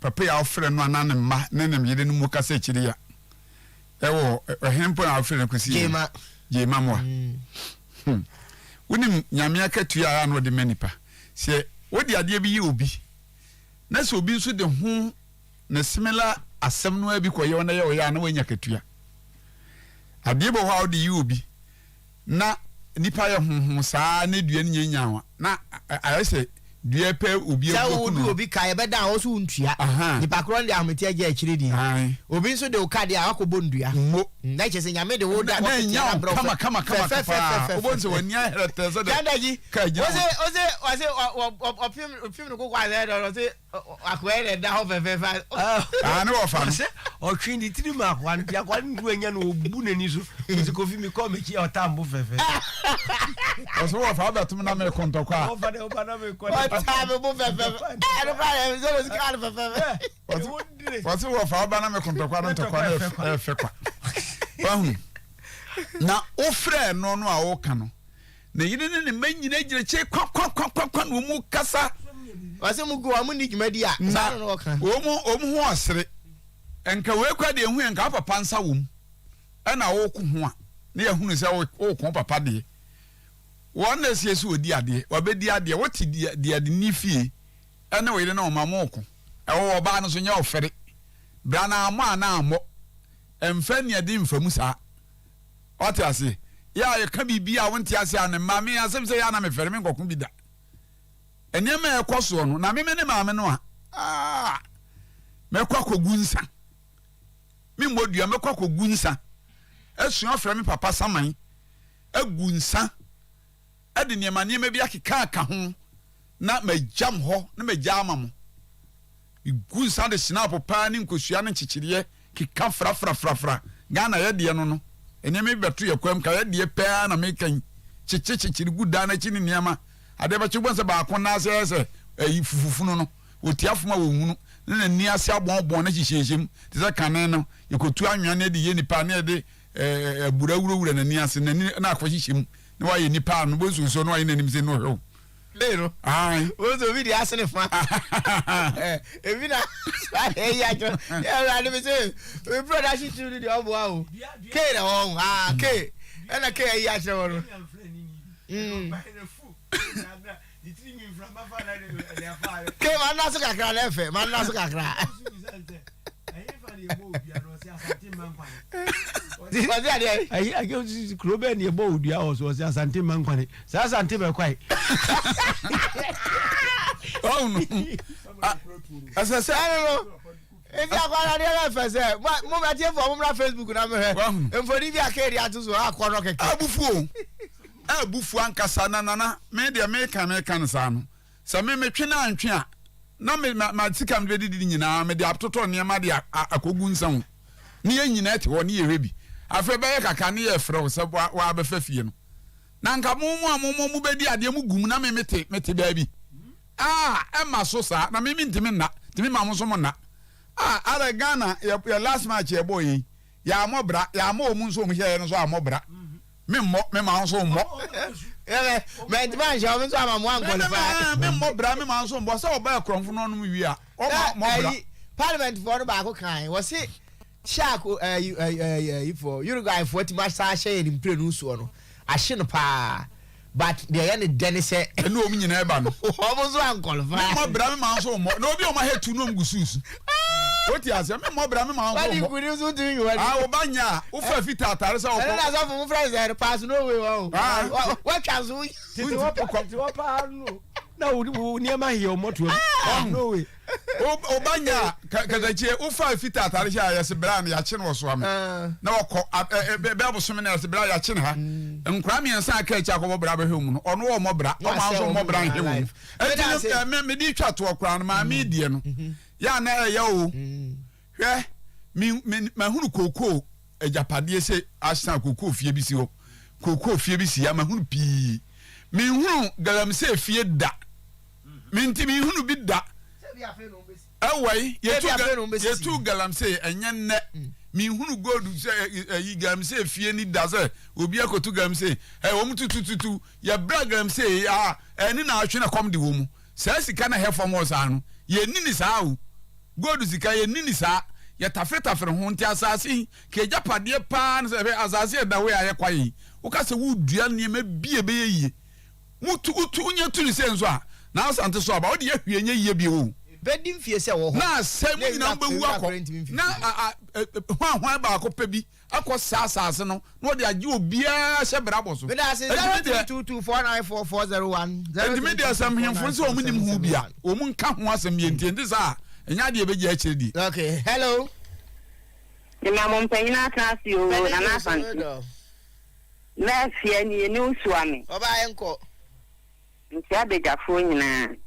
papa yi a wofrɛ no anaa ne mma ne ne yere no mu kasa akyiri a ɛwɔ ɛhe mpo na wofrɛ no kɔsi gyema gyema moa Hmm. Wonim Nyame akatua a na ɔde ma nipa. Sɛ wode adeɛ bi yɛ obi, na sɛ obi nso de ho ne similar asɛm no ara bi kɔyɛ wo na yɛ ɔyɛ a na wanya akatua. Adeɛ bɔ hɔ a wode yɛ obi na nipa yɛ honhom saa na dua no nya nyaa na ayɛ sɛ dua pɛ obi Sɛ abu aku wode no. obi ka yɛbɛda a wo so wontua. Nipa korɔ no de ahometeɛ gye akyire die. Obi nso de wo ka deɛ a wakɔbɔ ndua. Mmo. Na kyerɛ sɛ Nyame de wo da Na wakɔtua ɛnya no wo abrɛ wo kama kama kama paa. Wobɛhu sɛ w'ani aherɛtɛɛ sɛ deɛ Yandagyi, kaa gyina wose hɔ. wose wase ɔpem ɔpem no koko asɛ dɛ ɔse akoa yɛ dɛ da hɔ fɛfɛɛfɛ. Ah, ne wɔfa no. Ɔsɛ ɔtwe ne tiri ma akoa no nti akoa no ntu anya no ɔbu n'ani so. Ɔsɛ Kofi mekɔ m'akyi a ɔtaa mbo fɛfɛ. Ɔsɛ wɔfa abɛtom na mekɔ ntɔkwa a. Wɔfa dɛ ɔba na mekɔ. Ɔtaa me bo fɛfɛɛfɛ. Ɛno koraa yɛ sɛ ɔsi kaa no fɛfɛɛfɛ. Wɔse wɔfa ɔba na mekɔ ntɔkwa no ntɔkwa no ɛfɛ kwa. Wahu. Na wofrɛ no no a woka no. Ne yere ne ne mma nyina gyina akyire kwakwakwakwakwa na wɔn kasa. Wɔsɛ mu gu wɔn ni dwumadi a. Na wɔn wɔn ho ɔsere. Nka wei kora deɛ ehu yɛ nka papa nsa wɔm ɛna wɔko ho a ne yɛhunu sɛ wɔko papa deɛ. Wɔn na esie so wɔdi adeɛ wɔabɛdi adeɛ wɔte deɛ deɛ ni fie ɛne wɔn yere ne wɔn mma mo ko ɛwɔ ɔbaa no so nyɛ ɔfɛre bra na amɔ a na amɔ ɛnfɛ nea de nfa mu saa. Wate aseɛ? Yɛ a yɛka biribi a wonte aseɛ a, ne mma, me asɛm sɛ yɛ a na mefɛre, menkɔko bi da. Nneɛma a ɛkɔ soɔ no, na me me ne maame no a, ah, mɛkɔ akɔgu nsa. Memmɔ dua, mɛkɔ akɔgu nsa. Asua afrɛ me papa saman, agu nsa, de nneɛma nneɛma bi akeka aka ho, na magyam hɔ, na magya ama mo. Megu nsa de hyinapo paa ne nkosua ne nkyekyereɛ keka frafrafrafra. Ghana yɛ deɛ no no, nneɛma bi bɛto yɛ kwam, ka yɛ deɛ pɛ ara na meka yi. Kyekye kyekyere gu dan no akyi ne nneɛma. Adeɛ bɛkye wobɛhu sɛ baako nan ase ayɛ sɛ ayi fufufunu no, ɔtia fam a wɔnhunu, ne n'ani ase abɔnbɔn na hyehyɛhyɛ mu te sɛ kane no. Yɛkɔtu anwea na yɛde yɛ nipa na yɛde abura wurawura n'ani ase, n'ani na akɔhyehyɛ mu na wayɛ nipa ano, wobɛhu sɛ ɔsi hɔ na wayɛ n'anim sɛ na ɔhwɛ wo. Dei no. Ae. Wo nso obi de asene fa. Ebi na ɛyi akyerɛ. Yɛ awurade mi sɛ mi production team ni deɛ ɔboa o. K na wɔn ho ah K ɛna K ayi akyerɛ wɔn no. K ma nna so kakra na ɛfɛ ma nna so kakra. Ɔsi adeɛ. Ayi ayi kuro bɛɛ ni ɛbɔ odua wɔ so ɔsi asante mma nkwane. Saa asante bɛ kwae. Ɔhun no ɛsɛ sɛ. Ɛno no nti akwadaa deɛ bɛ fɛ sɛ mo bɛ tie fɔ mo mra Facebook na mo hwɛ mfoni bi a kéde ato so akɔ no kɛkɛ. Abufuo abufuo ankasa na nana me deɛ meka meka no saa no sɛ me metwe na antwe a na me ma ma sika me bɛdidi nyinaa mede atotɔ nneɛma de akɔgu nsa ho ne yɛn nyinaa te hɔ ne yɛhwɛ bi afei bɛyɛ kakra ne yɛfrɛ wo sɛ wa bɛfa fie no Na nka mo mo a mo mo mobɛdi adeɛ mo gu mu na me mete mete baabi ah ɛma so saa na me mentumi nna tumi ma mo nso mo nna ah ara Ghana yɛ yɛ last match yɛ bɔɔ yi yɛ amɔ bra yɛ amɔ wɔn nso wɔn hyɛ yɛ no nso amɔ bra me mmɔ me ma nso mmɔ. Yɛbɛ mɛ ntoma nhyɛ wɔn nso ama mo ankɔlifaa. Me mmɔ bra me ma nso mmɔ sɛ ɔbaa kurɔnfo no ɔnom wie a ɔma mmɔ bra. Parliament foɔ no baako kan wɔsi. Shark ɛyi ɛyi ɛyi ɛyi foɔ Uruguay foɔ ti ma saa ahyɛ yɛn mprenu soɔ no ahye no paa but deɛ ɛyɛ ne dɛ ne sɛ. Ɛne wɔn nyinaa ɛba no. Wɔn nso ankɔlfa. Me mmɔ bra me maa nso mmɔ na obi a wɔn ahɛ tu na wɔn gu suusu. Wote aseɛ? Me mmɔ bra me ma wo Wadi nkɔ. nkunim so ntumi nyi w'ani. Ah, wo ba nyɛ a, wofa fita atare sɛ wokɔ. Ɛno na asɔfo mo frɛ no sɛ pass no way wɔ o. Ah. Watwa so. Tete hɔ pa tete hɔ paa no na wo wo nneɛma hia wo mmɔtoa mu. No way. Wo ba nyɛ a, katakyie, wofa fita atare hyɛ a yɛse bra no yɛakye no wɔ soa me. Na wɔkɔ bɛɛ bosome no yɛse bra yɛakye no ha. Nkora mmiɛnsa a aka akyi akɔbɔ bra bɛhwɛ mu no, ɔno ɔmmɔ bra, ɔma nso mmɔ bra nhwɛ wɔ mu. Enti no, mede twa toɔ koraa no, maame deɛ no, Yɛ a na ɛyɛ o. Hwɛ, me, me, mahunu kookoo agyapadeɛ sɛ asan kookoo fie bi si hɔ. Kookoo fie bi si ha, mahunu pii. Menhunu galamsey fie da. Menti menhunu bi da. Ɛwɔ yi, yɛtu, yɛtu galamsey, ɛnyɛ nnɛ. Menhunu gold sɛ ɛyi galamsey fie ni da sɛ obi akɔtu galamsey. Ɛ, wɔn tutututu, yɛbrɛ galamsey a, ɛne na atwe na kɔm de wɔn mu. Saa sika no a ɛhɛ fam hɔ saa no, yɛnni no saa o. Gold sika, yɛnni no saa. Yɛtaferetafere ho. Nti asase yi, ka agyapadeɛ pa ara ne sɛ, hwɛ asase a ɛda hɔ yi a ayɛ kwaeɛ yi, woka sɛ woredua nneɛma bi a ɛbɛyɛ yie. Motu, wotu, wonya tu no sei nso a, na asante so aba, wode yɛ hwee nyɛ yie bio o. Bɛdi mfie sɛ wɔ hɔ. Na asɛe, mo nyinaa mobɛwu akɔ. Na a, a, hwanhwan baako pɛ bi akɔ saa asase no na wɔde agye obiara hyɛ bra bɔ so. Meda ase Enti me deɛ, 0322494401 enti me deɛ sɛ mhemfo no sɛ wɔn nim ho bi a, wɔn nka ho asɛm yie nti, ɛnte saa a, ɛnyɛ adeɛ ɛbɛgye akyire die. Okay, hello. Mema mo mpanyin atena ase oo, Mani Nana gye so Asante. dɔ. Mɛɛfia nie ne wo sua me. Ɔbaa yɛnkɔ. Nkyia badwafoɔ nyinaa.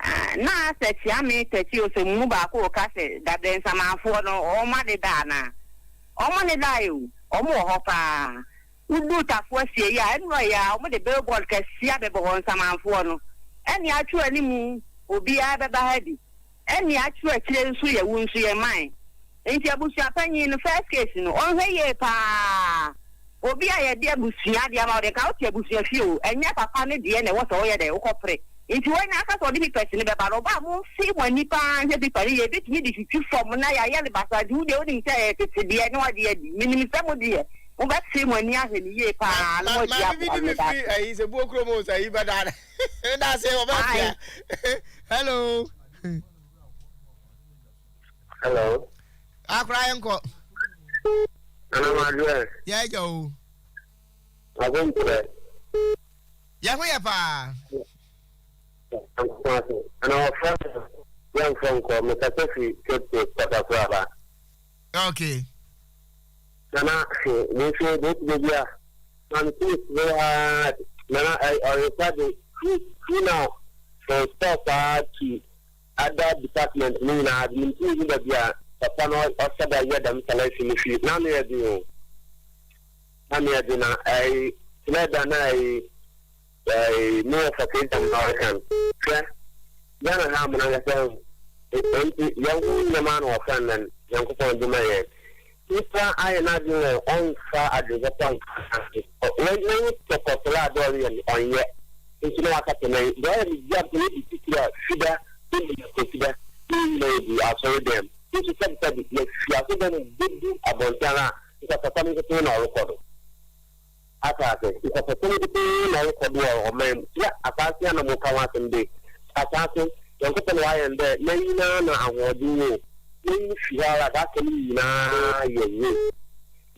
Ah, na sɛ Kyeame Takyi Osei mo mu baako reka sɛ dabrɛ nsamanfoɔ no wɔn adeda anaa? Wɔn nnedaeɛ o, wɔn wɔ hɔ paa. Woduru Tafo asieeɛ a, ɛnora yi ara wɔde billboard kɛseɛ abɛbɔ hɔ, nsamanfoɔ no. Ɛnea atwerɛ anim obiara bɛba ha bi. Ɛnea atwerɛ akyire nso yɛ wo nso yɛ mine. Nti abusua panyin no first case no ɔnhwɛ yie paa. Obi a yɛde abusua adeɛ ama wo deɛ nka wote abusua fie o, ɛnyɛ papa no deɛ na ɛwɔ sɛ woyɛ dɛn wokɔ pere. Nti wanya aka sɛ ɔde papers no bɛba no ɔba a momfe mo ani paa nhwɛ paper no yie, ebetumi de twitwi fam na yɛayɛ no basaa nti wo deɛ wonim sɛ ɛyɛ tete deɛ na wagye adi. Menim sɛ mo deɛ mobɛfe mo ani ahwɛ no yie paa na moadi Maame bi aboa di me me firi daakye. ayi sɛ buo kurom o sɛ ayi bɛda da ase ɔbɛ Ae. fia. Hello. Hello. Akora yɛn kɔ. Nana Madwe. Yɛ agya o. Agompɛ. Yɛ ho yɛ paa. Ana wɔfrɛ me yɛmfɔ nkɔ mekasa fi Cape Coast Kotakoraba. Okay. Nana me nso deɛ ɛti baabi a maame tumi sere aa nana ɔresa de free now from store paa to other department no nyinaa de mentumi hu baabi a papa no ɔhyɛ da yɛ dɛm selection no fi n'ano yɛ den o n'ano yɛ den na ɛyi kyerɛ da na ɛyi ɛyi me wɔ fɔkee dɛm na ɔreka no hwɛ Ghana ha amena nkasa ho nti yɛn ho nneɛma na wɔfrɛ no nan Nyankopɔn de ma yɛn nipa ayɛ n'adwene wɔ ɔnfa adwene papa nka n'anyi tɔkɔtɔlɔ a dɔɔre yɛ no ɔnyɛ nti na waka sɛ nan deɛ ɔyɛ me gya mpo yɛdi titiri a fida ne nyina kwasida ne nyina yɛdi asɔre dɛm nso sɛbisɛbi yɛfi asɔre dɛm bɛdu abɔnten a nkɔsɔsɛm nkoto na ɔrekɔ do asaase nkɔsɔsɛm nkoto na ɔrekɔ do wɔ ɔman mu tia asaase a na mo ka ho asɛm de asaase Nyankopɔn na wayɛ no dɛ n'enyi no ara na ahoɔdzen wɔ mu, n'enyi fi hɔ ara a saa asɛm yi nyina yɛ waste.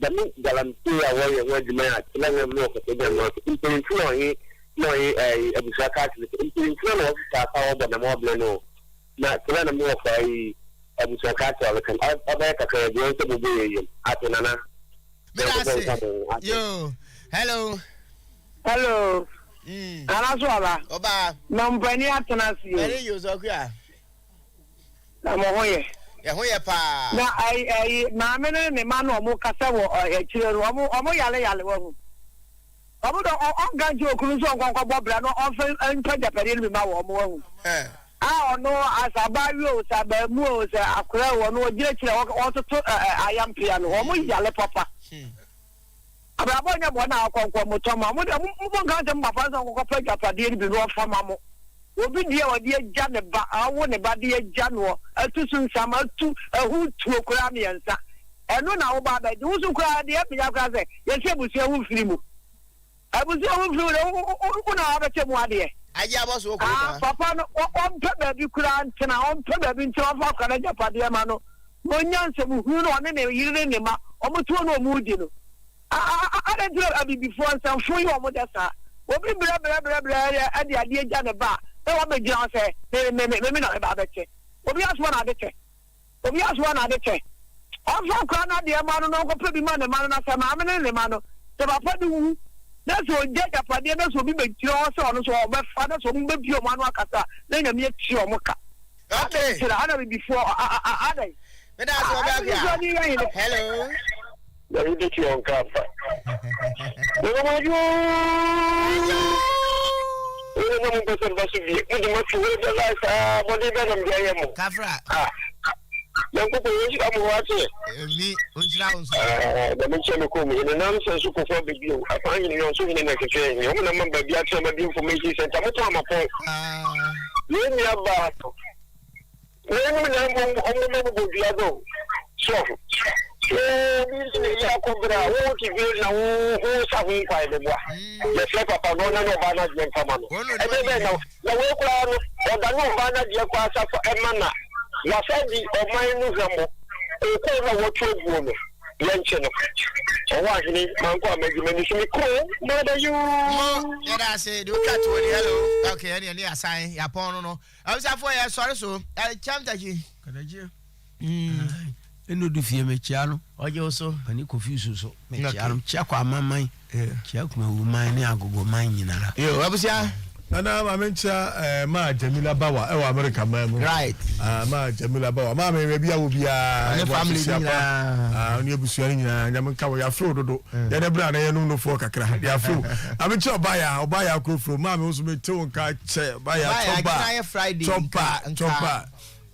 Dɛm galamsey a wɔreyɛ ho adwuma yi a kyerɛ hɛn no wɔ kɔsɛ dɛm no ase, mpanyimfo na ɔnye na ɔnye ɛɛ ebusua ka akyerɛ sɛ mpanyimfo no na wɔhyehyɛ asa a wɔbɔ dɛm ɔble no o, na kyerɛ na mowɔ fa yi ebusua ka akyerɛ ɔreka no ɔbɛyɛ kakra yɛdze hɛn nsa bɔbɔ yɛn yamu ase nana. Meda Nyankopɔn ase. nka mo ho ase. Yo. Hello. Hello. Mm. Nana so aba. Ɔbaa. Na mpanin atena ase o. Ɛne yɛ osɔkua. Na mo ho yɛ. Yɛ ho yɛ paa. Na ayi ayi maame no ne ne ma no ɔmo kasa wɔ akyire no ɔmo ɔmo yale yale wɔ ho. Ɔmo dɔ ɔnka nkyerɛ okunu nso ɔnkɔ nkɔ bɔ bra no ɔnfɛ ntɔ agyapadeɛ no bi ma wɔ ɔmo wɔ ho. A ɔno asɛ abaayewa o sɛ abaamuwa o sɛ akora o ɔno ɔgyina akyire a ɔtoto ayampea no ɔmo yale papa. Hmm. Abrabɔ nyɛ bɔne a ɔkɔnkɔn mo tɔ ma mo deɛ mo mo nka sɛ mo papa sɛ ɔnkɔkɔ pɛ agyapadeɛ no bi na ɔfa ma mo. Obi deɛ ɔde agya ne ba awo ne ba de agya noɔ atu so nsam atu ɛho tuo koraa mmiɛnsa ɛno na wo ba abɛgye wo so koraa deɛ ɛmenya koraa sɛ yɛsi abusua ho mfiri mu abusua ho mfiri mu deɛ wo wo wo na wabɛkyɛ mu adeɛ. Agye abɔ so wɔ kurom Ah ha. papa no ɔmpɛ baabi koraa ntena ɔmpɛ baabi ntena ɔmfa akora no agyapadeɛ ma no. Na ɔnya nsɛmhunu na ɔne ne yere ne ne mma wɔn te hɔ na wɔn redi no. Adɛn nti na abibifoɔ nsɛmfo yɛ wɔn dɛ saa? Obi brɛ brɛ brɛ brɛ de adeɛ gya ne ba a, na wabɛgyina hɔ sɛ me me me na meba abɛkyɛ. Obi asoa na ade kyɛ. Obi asoa na ade kyɛ. Ɔmfa akwadaa no adeɛ mma no na ɔnkɔpɛ bi ma ne mma no na sɛ maame no ne ne mma no, sɛ papa no wu na sɛ ɔgya agyapadeɛ na sɛ obi bɛgyina hɔ sɛ ɔno nso ɔbɛfa na sɛ wɔn bɛbue wɔn ano akasa a, na Nyame atua wɔn ka. Okay. Adɛn nti na ana abibifoɔ adɛn? Meda ase wɔ baabi a. Hello. Nyame bɛtua wo ka ampa. Nana mo adwo. Wone na mompɛ sɛ mba so bie. Mode matwi hɔ agya life saa bɔne bɛn na mede ayɛ mo. Kafra. Ah. Nyankopɔn wɔnhyira mo hɔ ate. Ɛmi ɔnhyira wo nso. Ah, dɛm nkyɛn me kɔn mu hene nam sɛ nso kɔfɔ abɛbio afan hene yɔn so hene na kɛkɛ hene wɔn na ma baabi atena ma bi information center mo pɔn amapɔn. Ah. Yɛn nua baa Weinom na mmom ɔmo ma bobɔ dua do. So obi ne yere akɔ bere a wo te fie na wo wo sa ho nkwae bɛboa? Yɛfrɛ papa no ɔnane ɔbaa no adeɛ mfa ma no. Ɛdeɛ bɛn na na wei koraa no ɔdane ɔbaa no adeɛ koraa sa fa ɛma na wasan di ɔman no hwammɔ. Kookoo no a wɔto aguo no yɛnkye no. Ɔwɔ ahene mankɔ a magye m'ani so me kuro mother you. Mo yɛda ase deɛ otwa toɔ ni hello okay ɛne ɛne asan yapɔn no no. Abusuafoɔ yɛ sɔre so kyɛm takyi. Kadagye. Ɛna ɔdu fie mekyia no. Ɔgye wo so. Ɔne Kofi so so mekyia no. Kyia kɔ amaman. Kyia kumawu man ne agogo man nyinara. Yo abusua. Nana maame nkyia eh, maa Jamila Bawa ɛwɔ America man mu. Right. Ah, maa Jamila Bawa. Maa mi baabi a wɔ biara. Ɔne family ni nyinaa. Ah, ɔne abusua ni nyinaa. Nyame nka wɔ yɛafew dodo. Yɛn ɛbrɛ a na yɛnom nofoɔ kakra. Yɛafew. Maame nkyia ɔbaa ɔbaa yɛ akurofuro. Maame nso mete wo nka kyɛ baya chɔba chɔba chɔba.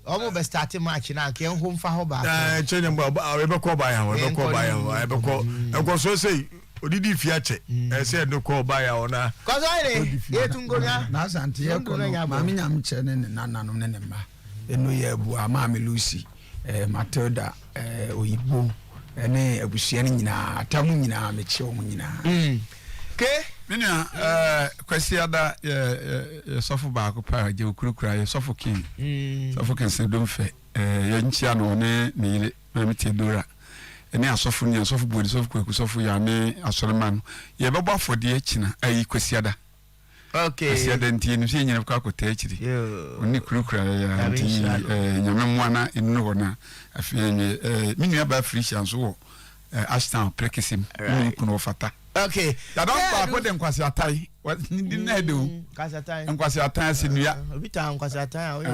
Wɔn bɛ start match na nka yɛn ho nfa hɔ baako. Ɛɛ kyɛ nyɛ mbɔ ɛbɛkɔ ɔbaa yɛ hɔ ɛbɛkɔ ɔbaa yɛ hɔ ɛbɛkɔ nkɔsɔ sɛ odidi fi akyɛ ɛsɛ ɛde kɔ ɔbaa yɛ hɔ na. Kɔsɔ yɛ de yɛ tu nkonwa. N'asante yɛ kɔ no maame nyame kyerɛ ne ne nananom ne ne mma ɛno yɛ abua maame Lucy. Eh, Matilda, eh, Oyibo, ne abusua no nyinaa, atam nyinaa, mekyia wɔn nyinaa. Mm. Ke? Me nua, eh, Kwasi Ada yɛ, yɛ, yɛ sɔfo baako pɛ a gye okurukura, yɛ sɔfo king. Mm. Sɔfo king sɛ domfɛ. Eh, yɛ nkyia no ɔne ne yere, Maame Theodora, ne asɔfo nua, sɔfo Buodi, sɔfo Kwaku, sɔfo Yaw ne asɔremma no. Yɛbɛbɔ afɔdeɛ kyina, ayi, Kwasi Ada. Okay. Ɛsi ɛdɛ nti yɛnim sɛ yɛnyina bɛkɔ akɔtaa akyiri. Ɔne kuro kura yɛ nti nyame mmoa na ɛnuru hɔ na afei yɛnwie. Me nua baa Felicia nso wɔ Ashtown prɛkɛsɛm ne ne kunu ɔfata. Okay. Yàda baako de nkwasi atan ne di na ɛde o. Nkwasi atan. Nkwasi atan ase nua. Obi taa nkwasi atan a oyɛ.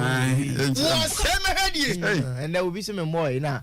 Wɔ sɛ mɛhwɛ die. Ɛnna obi sɛ mɛ mɔɔ yi na.